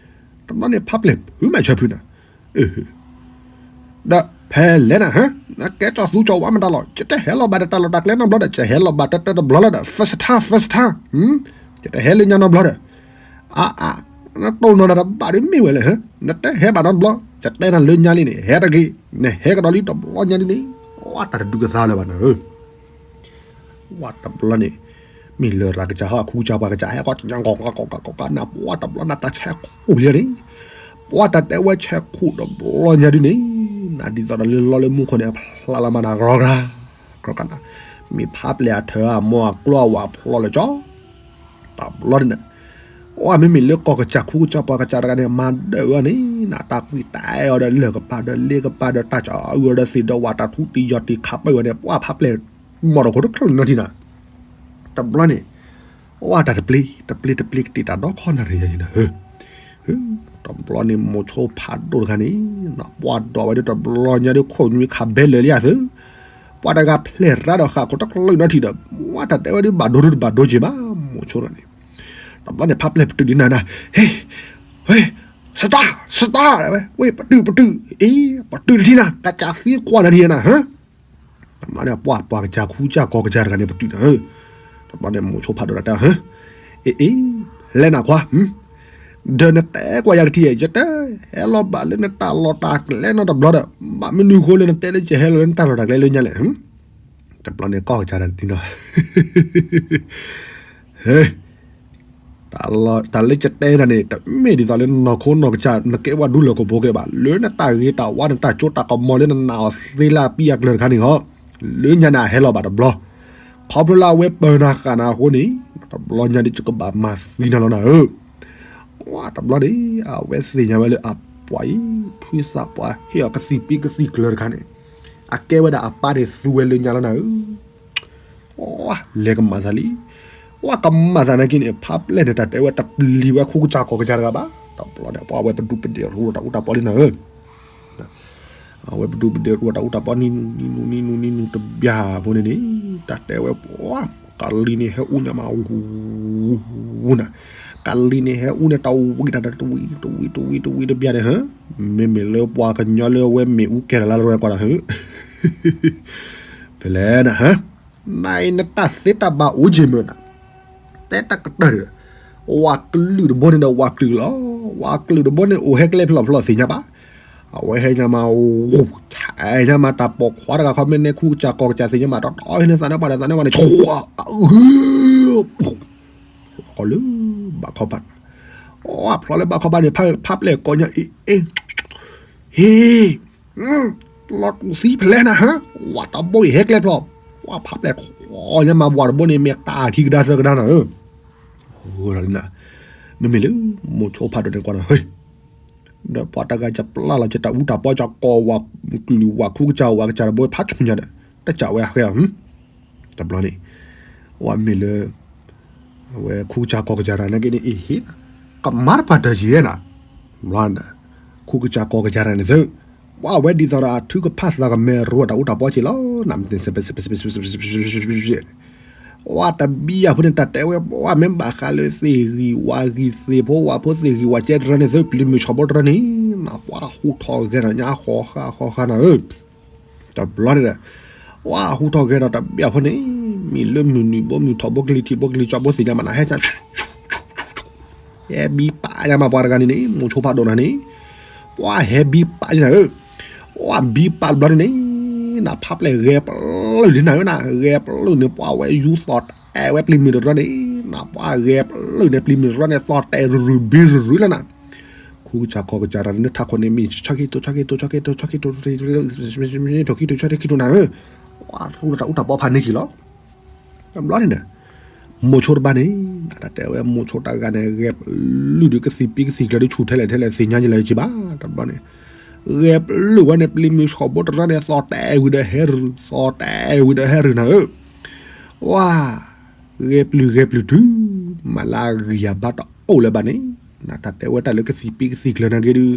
တဘျီန့ၣ်ဖးပျဲၢ်ဖုးမးဆၢဖုးနၤ ဒီးဖဲလဲၣ်နၤဧၢ, နကဲထီၣ်သူကၠီၤဝါမတၤလီၤ, ယတဟဲလီၤဘၣ်ဒီးတၢ်လီၢ်တၢ်ကျဲနီတဘျီဒီး ယဟဲလီၤဘၣ်တၢ်တၢ်တဘျီလီၤဒီး first time first time, ယတဟဲလၢညါနီတဘျီဒီး, အါအါ, နတိၢ်နီၢ်နၤတဘၣ်ဒ်မ့ၢ်ဝဲလဲၣ်ဧၢ, နတဟဲဘၣ်နီတဘျီ, ယတဲနၤလၢညါလံန့ၣ် ဟဲတဂ့ၤ, နဟဲကဒီးလံတဘျီညါဒ်န့ၣ်, ဝဲတၢ်တဒုးကသါလၢၤဘၣ်နၤဧၢ ဝဲတဘျီန့ၣ်, မ့ၢ်လၢရၤကစၢ်ဟီၣ်ခူကစၢ်ပှၤကစၢ်ဟဲကီး ကကကကနၤ ပှၤတဘျီနၤတၢ်ဆဲးခိၣ်လံန့ၣ်, ပှၤတၢ်တဲဝဲဆဲးခိၣ်တဘျီညါဒ်န့ၣ်, နၤဒ်သိးဒီးလၢလီလၢမူခိၣ်န့ၣ် အဖျါလီၤမးနၤ ရီကရၤ, ရီကရၤ, မ့ၢ်ဖးပျဲၢ်အထၢအမိၢ်အကျိအဝၤဖျီလၢကၠီ တဘျီန့ၣ်, အမ့မ့ၢ်လၢကီၢ်ကစၢ်ခူကစၢ်ပှၤကစၢ်တဂၤန့ၣ် မၤဒၢၣ်အီၤန့ၣ် နတၢ်ကွံာ်တၢ်အဲၣ်အီၤဒီးလၢၢ်ကပၤဒီးလ့ကပၤဒီးတၢ်ကအုအီၤဒီးသ့ၣ်ဒီးဝၣ်တၢ်ထူတံၢ်ယီၢ်တံၢ်ခးပၢၢ်ဝဲန့ၣ် ပှၤဖးပျဲၢ်မီၢ်တခိၣ်တချုးနီၢ်ထံနၤ, တဘျီန့ၣ်, အတၢ်တပျ့ၤ, တပျ့ၤတပျ့ၤကတ့ၢ်တၢ်ဒီခီနၤတယၤယနၤဧၢ တဘျီန့ၣ်မိၤဆိဖးဒိၣ်တဂၤန့ၣ်, ပှၤဒိးဝဲဒၣ်တဘျီညါဒ်ခိၣ်နွံခးဘဲလၢာ်လံဧါသု, ပှၤတဂၤဖျဲၣ်ရၤဒီးဃာ်ခိၣ်တချုးနီၢ်ထံဒီး, ဝဲတၢ်တဲဝဲဒၣ်ဘၣ်ဒိဒိတဘၣ်ဒိက့ၤဘၣ်, မိၤဆိတဂၤန့ၣ်, တဘျီန့ၣ်ဖးပျဲၢ်ပတုာ်ဒ်နၤနၤ, ဟ့, ဟ့, စတၢ်, စတၢ်, ဝဲ, ပတုာ်ပတုာ်, အ့, ပတုာ်တထံနၤ, ကစၢ်သံကွၢ်နၤထံနၤ, တဘျီန့ၣ်ပှၤပှၤကစၢ်ခူကစၢ်ကီၢ်ကစၢ်တဂၤန့ၣ်ပတုာ်နၤဧၢ, တဘျီန့ၣ်မိၤဆိဖးဒိၣ်တၢ်တဲ, အ့, အ့, လဲၤနၤခွါ, ဒီးနတဲကွၢ်ယၤတထံၣ်, ယတဟဲလီၤဘၣ်လၢနတၢ်လီၢ်တၢ်ကျဲနီတဘျီဒီး, ဘၣ်မနုၤဃိလၢနတဲလၢယဟဲလီၤလၢနတၢ်လီၢ်တၢ်ကျဲလၢညါလဲၣ်, တဘျီန့ၣ်ကီၢ်ကစၢ်တၢ်တထံနီၤ ဟ့, တၢ်လၢယတဲနၤန့ၣ် တမ့ၢ်ဒ်သိးလၢနီၢ်ခိနီၢ်ကစၢ် နကဲဝဲဒူလၢၢ်ခိၣ်ဖိကဲဘၣ်, လၢနတၢ်ဂ့ၤတၢ်ဝါနတၢ်စိတၢ်ကမီၤလၢနနာ်အီၤသ့လၢအပံအကျၢၤတခါန့ၣ်ဟီ, လၢညါန့ၣ်အဟဲလီၤဘၣ်တဘျီ, ခီဖျိလၢအဝဲပၢၤနၤဃာ်နၤအဃိန့ၣ်, တဘျီညါဒ်ယကဘၣ်မၤသံနၤလီၤနၤဧၢ, ဝဲတဘျီန့ၣ် အဝဲသ့ၣ်ညါဝဲလၢအပှၤအံၤ ဖုသးပှၢ်ဟ့ၣ်အီၤကသံၣ်ပံကသံၣ်ကျၢၤတခါန့ၣ်, အကဲဝဲဒၣ်အပၢ်န့ၣ်သူဝဲလၢညါလီၤနၤဧၢ လဲၤကမၤသးလံ, ဝဲကမၤသးနာ်က့န့ၣ် ဖးပျဲၢ်န့ၣ် တၢ်တဲဝဲတပျံၤဝဲခူကစၢ်ကီၢ်ကစၢ်တဂၤဘၣ်, တဘျီန့ၣ် ပှၤဝဲပဒူပဒဲးရူတၢ်အူတၢ်ပီလံနၤဧၢ, အဝဲပဒူပဒဲးရူတၢ်အူတၢ်ပီနံၤနူၤနံၤနူၤနံၤနူၤတဘျီဖိန့ၣ်န့ၣ်, တၢ်တဲဝဲပှၤ, ကလံၤန့ၣ်ဟဲအူညါမး, ဝူနၤ, ကလံၤန့ၣ်ဟဲအူန့ၣ် တဝံၤတၢ်တဝံၤတဝံၤတဝံၤတဝံၤတဘျီန့ၣ်ဧၢ, မ့မ့ၢ်လၢပှၤကညီလၢအဝဲမ့ၣ်အူကဲထီၣ်လၢလၢကွၢ်ဒီးဧၢ ဖဲလဲၣ်နၤဧၢ, နအံၤနတၢ်သ့တၢ်ဘၣ်အိၣ်က့ၤမုာ်နၤ, တဲတၢ်ကတၢၢ်ဒီး, ဝၤကလုာ်တဘိန့ၣ်ဒီးဝၤကလုာ်လီၤ, ဝၤကလုာ်တဘိန့ၣ်အိၣ်ဟဲကျဲဖျိဖျိသ့ၣ်ညါဘၣ်, အဝဲဟဲညါမး, ဆဲးညါမး တၢ်ပိာ်ခွါတဂၤခီမ့ၢ်န့ၢ်ခူကစၢ်ကီၢ်ကစၢ်သ့ၣ်ညါမး တီတီဟဲန့ၢ်သးန့ၢ်ပှၤဒီးသးန့ၢ်ဝဲန့ၣ် ဆိၣ် လီၤလၢဘၣ်ခီဘၣ်, ဖျီလၢဘၣ်ခီဘၣ်န့ၣ် ဖးပျဲၢ်ကိးညါအံၤ, ဟ့ လီၤတူာ်သံဖဲလဲၣ်နၤဧၢ, ဝၤတဘိအံၤဟဲကျဲဖျိ, ဝၤဖးပျဲၢ်ခိးညါမး ဝၤတဘိန့ၣ် မ့ၢ်တၢ်ခံကဒါသၢကဒါနၤဧၢ, မ့မ့ၢ်လၢ မိၤဆိဖးဒိၣ်န့ၣ်ကွၢ်နၤဧၢ, ဒီးပှၤတဂၤယပျၢ်လီၤယတၢ်အူတၢ်ပီ ယကိးဝၤကလုာ်ဝၤခူကစၢ်ဝၤကစၢ်တဘိဖးဆူညါဒီး တစးဝဲအဃဲအီၤ, တဘျီန့ၣ် ဝဲမ့ၢ်လၢ အဝဲခူကစၢ်ကီၢ်ကစၢ်တၢ်နာ်က့န့ၣ် အ့ဟ့ၣ် ကမၤတပှၢ်တၢၢ်ယံၤဧါနၤ, ခူကစၢ်ကီၢ်ကစၢ်တၢ်န့ၣ်သု, ပှၤဝဲဒ်သိးဒီးအထုကဖၣ်သးကမဲာ်ရူတၢ်အူတၢ်ပီစ့ၢ်လီၤ, နမ့ၢ်သ့ၣ် ပှၤတဘံၣ်အဖိန့ၣ် တၢ်တဲဝဲပှၤမ့ၢ်ဘၣ်ဃးလၢသ့ၣ်ဂံၢ်ဝၣ်ဂံၢ်သ့ၣ်ဖိဝၣ်ဖိသ့ၣ်ဂံၢ်ဝၣ်ကဲတရၢန့ၣ်သု ပျံၤမုၢ်ဆီၣ်ဘိတရၢန့ၣ် နပှၤဟူထီၣ်ဂဲၤထီၣ်ညါဃီဃါဃီဃါနၤဧၢ, တဘျီန့ၣ်ဒီး ပှၤဟူထီၣ်ဂဲၤထီၣ်တဘံၣ်အဖိန့ၣ် မ့ၢ်လၢမုၢ်နုာ်ဘိမုၢ်ထီၣ်ဘိကလံၤထံးဘိကလံၤကၠီဘိသ့ၣ်ညါမးနၤ ဟဲ ဟဲဘံပာ်ညါမးပှၤတဂၤန့ၣ်န့ၣ် မိၤဆိဖးဒိၣ်တဂၤန့ၣ်, ပှၤဟဲဘံပာ်န့ၣ်နၤဧၢ, ပှၤဘံပာ်တဘျီန့ၣ်န့ၣ် နဖးပျဲၢ်ဂဲၤပျုၢ်လံနၤဧၢနၤ, ဂဲၤပျုၢ်န့ၣ် ပှၤဝဲယူသီၣ်တဲာ်ဝဲပျံၤမုၢ်တရၢန့ၣ်, နပှၤဂဲၤပျုၢ်န့ၣ် ပျံၤမုၢ်တရၢန့ၣ် သီၣ်တဲာ်ရုၢ်ရုၢ်ဘံရုၢ်ရုၢ်လၢနၤ ခူကစၢ်ကီၢ်ကစၢ်တၢ်န့ၣ် ထးခိၣ်န့ၣ်မ့ၢ်ဆီၣ်ခံတိၤ ဆီၣ်ခံတိၤ ဆီၣ်ခံတိၤ ဆီၣ်ခံတိၤ ထိၣ်ခံတိၤ ဆီၣ်ခံတိၤ နၤဧၢ, ပှၤရူတၢ်အူတၢ်ပီဖးန့ၢ်က့ၤလီၤ, တဘျီန့ၣ်ဒီး မိၤဆိတဘၣ်န့ၣ် တၢ်တဲဝဲမိၤဆိတၢ်ဂၤန့ၣ် ဂဲၤပျုၢ်ဒီးကသံၣ်ပံကသံၣ်ကျၢၤဒီးဆူၣ်ထဲလဲၣ်ထဲလဲၣ်သ့ၣ်ညါယလဲၣ်က့ၤဘၣ် တဘျီန့ၣ်, ဂဲၤပျုၢ်ဝဲန့ၣ် ပျံၤမုၢ်ဆီၣ်ဘိတရၢန့ၣ် သီၣ်တဲာ်ဝံၤဒီးဟဲရုၢ် သီၣ်တဲာ်ဝံၤဒီးဟဲရုၢ်နၤဧၢ, ဝါ ဂဲၤပျုၢ်ဂဲၤပျုၢ်တုၤ မၤလၢအဂံၢ်အဘါတအိၣ်လၢၤဘၣ်န့ၣ်, နတၢ်တဲဝဲတၢ်လၢကသံၣ်ပံကသံၣ်ကျၢၤနာ်က့ဒုး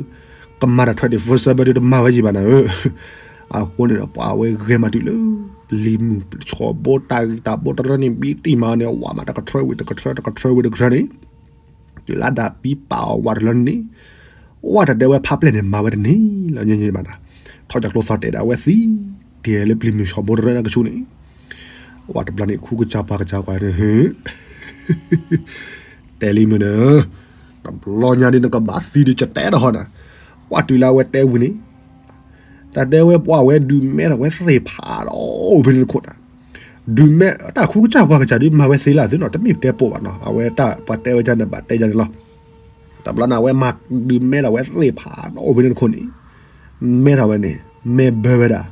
ကမၤတၢ်ထွဲဒံး first server ဒုးတမၤဝဲယံၤဘၣ်နၤဧၢ, အဃိန့ၣ်ဒီး ပှၤဝဲဂဲၤမးတုၤလၢ ပျံၤမုၢ်ဆီၣ်ဘိတၢ်ဂံၢ်တၢ်ဘိတရၢန့ၣ် ဘံတံၢ်မးန့ၣ် အဝဲမးတကထြၢဝံၤတကထြၢ တကထြၢဝံၤတကထြၢန့ၣ် တုၤလၢဒၣ်ဘံပာ်အီၤဝးတလၢန့ၣ်, ဝဲတၢ်တဲဝဲဖးပျဲၢ်န့ၣ် မၤဝဲတန့ၢ်လီၤညီညီဘၣ်နၤ, ထီၣ်ကၠီကျိသီၣ်တဲာ်ဒၣ်ဝဲသံ တဲလၢပျံၤမုၢ်ဆီၣ်ဘိတရၢန့ၣ်ကဆူန့ၣ်, ဝဲတဘျီန့ၣ် ခူကစၢ်ပှၤကစၢ်ကွၢ်န့ၣ် တဲလံမုၢ်နၤ, တဘျီညါဒ်နကဘၣ်သံဒုးကတဲဒီးဟီနၤ, ဝဲတုၤလၢအဝဲတဲဝံၤန့ၣ် တၢ်တဲဝဲပှၤဝဲဒုးမဲထီၣ်ဝဲသ့ၣ်ဖးဒိၣ်ဖဲန့ၣ်တခိၣ်နၤ, ဒုးမဲ တၢ်ခူကစၢ်ပှၤကစၢ်ဒုးမၤဝဲသ့လၢသုနီၤ တမ့ၢ်တဲပိာ်ဘၣ်နီၤ အဝဲတၢ်ပှၤတဲဝဲဒ်န့ၣ်ဘၣ်တဲယၤန့ၣ်လီၤ, တဘျီန့ၣ် အဝဲမၤဒုးမဲထီၣ်ဝဲသ့ၣ်ဖးဒိၣ်ဖဲန့ၣ်တခိၣ်န့ၣ်, မဲထီၣ်ဝဲန့ၣ် မဲဘၢဝဲဒၣ်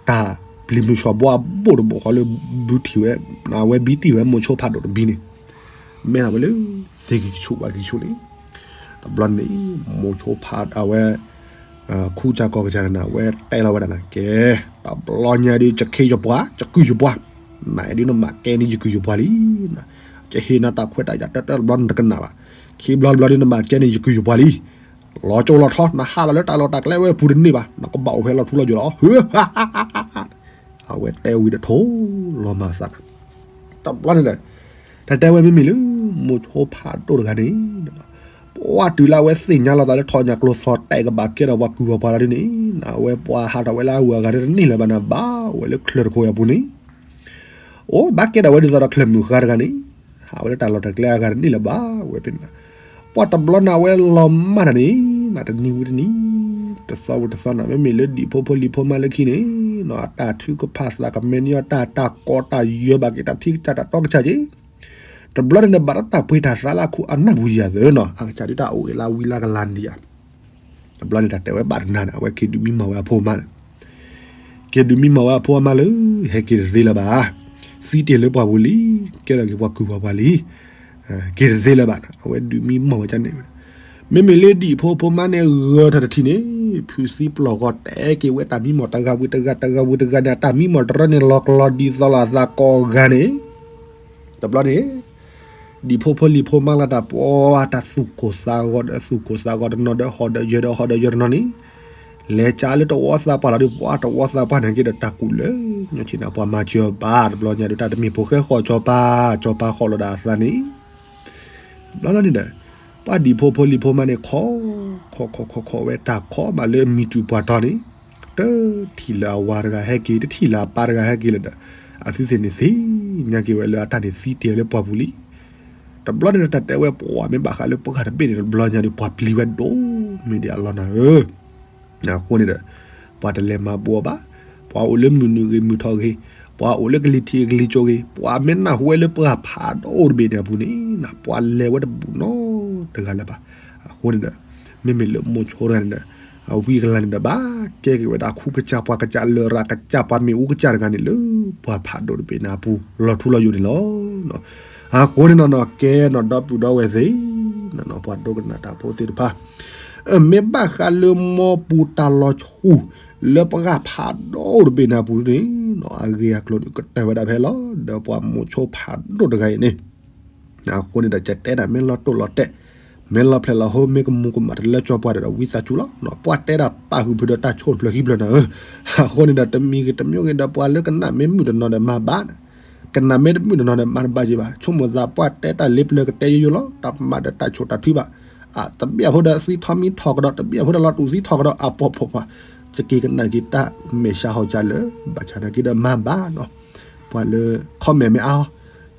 တၢ်ပျံၤမုၢ်ဆီၣ်ဘိအဘိၣ်တဘိၣ်ဃီလၢ ဘုထံၣ်ဝဲ အဝဲဘံတံၢ်ဝဲမိၤဆိဖးဒိၣ်တဘံန့ၣ်, မဲထီၣ်ဝဲလၢ သ့ၣ်ကံၤဆူၣ်ဝါကံၤဆူၣ်န့ၣ်, တဘျီန့ၣ် မိၤဆိဖးအဝဲ ခူကစၢ်ကီၢ်ကစၢ်န့ၣ် အဝဲတဲလီၤဝဲဒၣ်နၤ ကဲ, တဘျီညါဒုး ယခ့ယပှၤ ယကုၢ်ယပှၤ, နဒုးနမၤကဲန့ၣ်ယကုၢ်ယပှၤလံ, ယဟ့ၣ်နၤတၢ်ခွဲးတၢ်ယာ်တၢ်တၢ်တဘျီနတကနၣ်ဘၣ်, ခံဘျီတဘျီဒုးနမၤကဲန့ၣ်ယကုၢ်ယပှၤလံ, လီၤကၠိလီၤထီ နဟးလီၤလၢတၢ်လီၢ်တၢ်ကျဲဝဲအပူၤတန့ၢ်ဘၣ် နကဘၣ်အိၣ်ဖဲလီၤထူလီၤယိာ်လီၤ အဝဲတဲဝံၤဒီးထိၣ်လီၤမၤသးနၤ, တဘျီန့ၣ်ဒီး တၢ်တဲဝဲမ့မ့ၢ်လၢ မိၤဆိဖးဒိၣ်တဂၤန့ၣ်, ပှၤတုၤလၢအဝဲသ့ၣ်ညါလီၤသးလၢထီၣ်ညၣ်ကျိသီၣ်တဲာ်ကဘၣ်ကဲထီၣ်ပှၤကုၢ်ပှၤပှၤလီၤဒ်န့ၣ်, အဝဲပှၤဟးထီၣ်ဝဲလၢအဂုၤအဂၤတန့ၢ်လၢၤဘၣ်နၤ ဘၣ်ဝဲလၢချၢၣ်တခိၣ်အပူၤန့ၣ်, အိၣ်ဘၣ်ကဲထီၣ်ဝဲဒ်သိးဒီးချၢၣ်မုၢ်ဃါတဂၤန့ၣ်, ဟးဝဲလၢတၢ်လီၢ်တၢ်ကျဲအဂၤတန့ၢ်လၢၤဘၣ်ဝဲဖဲန့ၣ်, ပှၤတဘျီန့ၣ်အဝဲလီၤမၢ်တၢ်န့ၣ်, နတနံၤဝံၤတနံၤ, တသီဝံၤတသီန့ၣ် မ့မ့ၢ်လၢဒံၣ်ဖိဖိလံၤဖိမါလၢခံန့ၣ်, နတၢ်ထုကဖၣ်သးကမဲာ်န့ၢ်အီၤတၢ်တၢ်ကီတၢ်ယၢၤဘၣ်က့ၤတၢ်ထံကစၢ်တၢ်တီကစၢ်က့ၤ, တဘျီန့ၣ်ဒီးဘၣ်တၢ်ပှ့ၤတၢ်သးလၢအခိၣ်အနၢ်ပူၤယၤသ့နီၤ အကစၢ်ဒုးတၢ်အိၣ်ဂ့ၤလၢဝံလၢကလၤဒံးဧါ တဘျီန့ၣ်တၢ်တဲဝဲဘၣ်တနၤန့ၣ် အဝဲက့ၤဒုးမံမီၢ်ဝဲအဖိအမါန့ၣ်, က့ၤဒုးမံမီၢ်ဝဲအဖိအမါလၢ ဟဲက့ၤတသ့လၢၤဘၣ်, သံတ့ၢ်လၢပှၢ်ပူၤလံ, ကဲထီၣ်က့ၤပှၤကုၢ်ပှၤပှၤလံ, က့ၤတသ့လၢၤဘၣ်, အဝဲဒုးမံမီၢ်ဝဲဒ်န့ၣ်, မ့မ့ၢ်လၢဒံၣ်ဖိဖိမါန့ၣ် ဂၢၤထီၣ်တထံၣ်န့ၣ်, ဖုးသံပျီၢ်ဂီၤတဲက့ၤဝဲတၢ်မံမီၢ်တဂၤဝံၤတဂၤ တဂၤဝံၤတဂၤန့ၣ် အတၢ်မံမီၢ်တရၢန့ၣ် လီၤကလီၤဒ်သိးလီၤအသးကိးဂၤန့ၣ် တဘျီန့ၣ် ဒံၣ်ဖိဖိလံၤဖိမါလၢတၢ်ပှၤတၢ်သူၣ်ကိၢ်သးဂီၤဒီးသူၣ်ကိၢ်သးဂီၤတနီၤဒီး ဟီၣ်ဒီးယၢၤဒီးဟီၣ်ဒီးယၢၤတနီၤန့ၣ်, လဲၤကၢလၢတဝီသးပှၢ်လီၤဒီး ပှၤတဝီသးပှၢ်န့ၣ်က့ၤဒီးတၢ်ကူးလၢ ညီဆံးန့ၣ် ပှၤမၤစၢၤပၢ် တဘျီညါဒီး တၢ်တမ့ၢ်ဖိဃဲဃီၣ်ကၠီၤပၢ် ကၠီၤပၢ်ဃီၣ်လီၤဒီးအသးန့ၣ် တဘျီလီၤန့ၣ်ဒီး ပှၤဒံၣ်ဖိဖိလံၤဖိမါန့ၣ် ခိး ခိး ခိး ခိး ခိးဝဲတၢ်ခိးမးလၢမံၤတူာ်ပှၢ်တီၤန့ၣ်, တထံၣ်လၢအဝၤတဂၤဟဲက့ၤ တထံၣ်လၢအပၢ်တဂၤဟဲက့ၤလၢၤဒီး အသုသ့ၣ်န့ၣ်သ့ၣ်ညါက့ၤဝဲလၢအတၢ်န့ၣ်သံတ့ၢ်လၢပှၢ်ပူၤလံ. တဘျီန့ၣ်ဒီးတၢ်တဲဝဲပှၤမ့ၢ်ဘၣ်ဃးလၢပှၢ်တဘ့ၣ်န့ၣ် တဘျီညါဒီး ပှၤပျံၤဝဲဒိၣ်မ့ၢ်ဒ်အလီၢ်နၤဧၢ အဃိန့ၣ်ဒီး ပှၤတလဲၤမၤဘူးအီၤဘၣ်, ပှၤအိၣ်လၢမုၢ်နုာ်ဂ့ၤမုၢ်ထီၣ်ဂ့ၤ, ပှၤအိၣ်လၢကလံၤထံးကလံၤကၠိဂ့ၤ, ပှၤမ့ၢ်နၢ်ဟူဝဲလၢပှၢ်ဖးဒိၣ်တဘ့ၣ်န့ၣ်အပူၤန့ၣ် ပှၤလဲၤဝဲတဘူးနီတဂၤလၢၤဘၣ်. အဃိန့ၣ်ဒီး မ့မ့ၢ်လၢမိၤဆိတဂၤန့ၣ်ဒီး အဝံအကလၤန့ၣ်ဒီး ဘၣ်ကဲက့ၤဝဲဒၣ်ခူကစၢ်ပှၤကစၢ်လရာ်ကစၢ် ပှၤမ့ၣ်အူကစၢ်တဂၤန့ၣ်လၢ ပှၢ်ဖးဒိၣ်တဘ့ၣ်န့ၣ်အပူၤ လီၤထူလီၤယိာ်န့ၣ်လီၤ. အဃိန့ၣ်နီၢ်နီၢ် ကဲနီၢ်ဒီပုၢ်ဒီဝဲၢ်သ့ၣ်, နီၢ်နီၢ် ပှၤဒိကနၣ်တၢ်ဖိသ့ၣ်တဖၣ်, မ့ၢ်ဘၣ်ဃးလၢမိၢ်ပူၤတၢ်လီၤဆူၣ် လၢပှၢ်ဖးဒိၣ်တဘ့ၣ်န့ၣ်အပူၤန့ၣ် အဂ့ၢ်အကျိၤဒုးကတၢၢ်ဝဲဒၣ်ဖဲလီၤ. ဒီးပှၤမိၤဆိဖးဒိၣ်တဂၤအံၤန့ၣ် အဃိန့ၣ်ဒီး ကတဲဒၣ်မ့ၢ်လီၤတိၢ်လီၤတဲာ်, မ့ၢ်လီၤဖျဲးလီၤဟိ မ့ၢ်ကမူၤကမၣ်တလၢကၠီပှၤဒီး ဝံသးစူၤလီၤ. ပှၤတဲဒၣ်ပာ်ဃုာ်ဖုးဒီးတၢ်ဆိၣ်တဖျၢၣ်ခံဖျၢၣ်နၤဧၢ, အဃိန့ၣ်ဒီး တမံၤဂ့ၤတမံၤဂ့ၤဒီး ပှၤလၢကနၣ်မ့ၢ်မုာ်တနီၤဒီးမၤဘၣ်, ကနၣ်မ့ၢ်တမုာ်တနီၤဒီးမၤတဘၣ်က့ၤဘၣ်. ဆိကမိၣ်သးပှၤတဲတၢ်လ့ပျၢၤကတဲယိယိလီၤ, တၢ်မၤဒီးတၢ်ဆိၣ်တၢ်ထုဘၣ်. တဘၣ်ဖိဒီးသံထီမံထီၣ်ကဒီး, တဘၣ်ဖိဒီးလီၤတူာ်သံထီၣ်ကဒီး, အပီၢ်ဖီၣ်ဖီၣ်, ယက့ၤကနၣ်က့ၤတၢ်မဲာ်ဆှးဟီၣ်ကၢလၢၤ, ဘၣ်ဆၣ်နာ်က့ဒီးမၤဘၣ်နီၤ. ပှၤလၢ comment မ့ၢ်အါ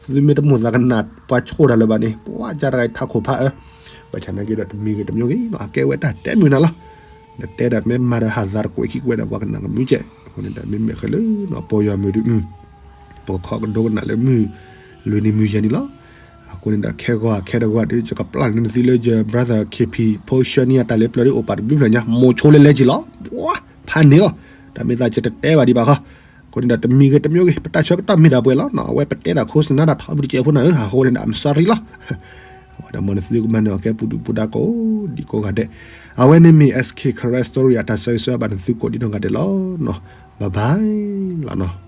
အီၤ, သုမ့ၢ်တမိၣ်သးကနၣ်ပှၤဆိၣ်တၢ်လၢၤဘၣ်န့ၣ် ပှၤကၢ်တဂၤအံၤထးခိၣ်ဖးအၢ, ဘၣ်ဆၣ်နာ်က့ဒီးတမံၤဂ့ၤတမံၤဂ့ၤနီၤ အကဲဝဲတၢ်တဲမုာ်နၤလီၤ. နတဲဒၣ်မ့ၢ်မၤဒီးဟးသးတကွဲးခံကွဲးဒီး ပှၤကနၣ်ကမုာ်ကဲး, အဃိန့ၣ်ဒီးမ့မ့ၢ်ဃဲလၢ ပယီၤမုၢ်ဒုး ပကခီကဒိကနၣ်လၢမုၢ်လွံၢ်နံၤမုၢ်ယဲၢ်နံၤလီၤ. အဃိန့ၣ်ဒီးခဲဂီၤခဲတဂီၤဒီး ယကပျၢ်န့ၢ်သုလၢယ brother KP ဖိ Shania တၢ်လ့ပျၢၤဒ်အိၣ်ပာ်တဘျုးဖျၢၣ်ညါ မိၤဆိလၢလဲက့ၤလီၤ. ပှၤဖးန့ၣ်လီၤ. တၢ်မ့ၢ်သးကတတဲဘၣ်ဒံးဘၣ်ဃီ, အဃိန့ၣ်ဒီးတမံၤဂ့ၤတမံၤဂ့ၤ ပတၢ်ဆၢကတီၢ်မ့ၢ်ဒၣ်ပှဲၤလီၤနီၤ အဝဲပတဲဒၣ် โฆษณา ဒၣ်ထီဘိတကဲးဖိနၤဧၢ, အဃိန့ၣ်ဒီး I'm sorry လီၤ. အဝဲဒီးမ်နသုကမၤနၢၤအီၤကဲပူၤဒုၣ်ပူၤဒါကိးဒံးကိးဂၤဒဲး, အဝဲန့ၣ်မ့ၢ် SK Karen Story အတၢ်ဆၢဂ့ၤဆၢဝါဘၣ်နသုကိးဒံးနီၢ်ဂၤဒဲးလီၤနီၤ. Bye bye လီၤနီၤ.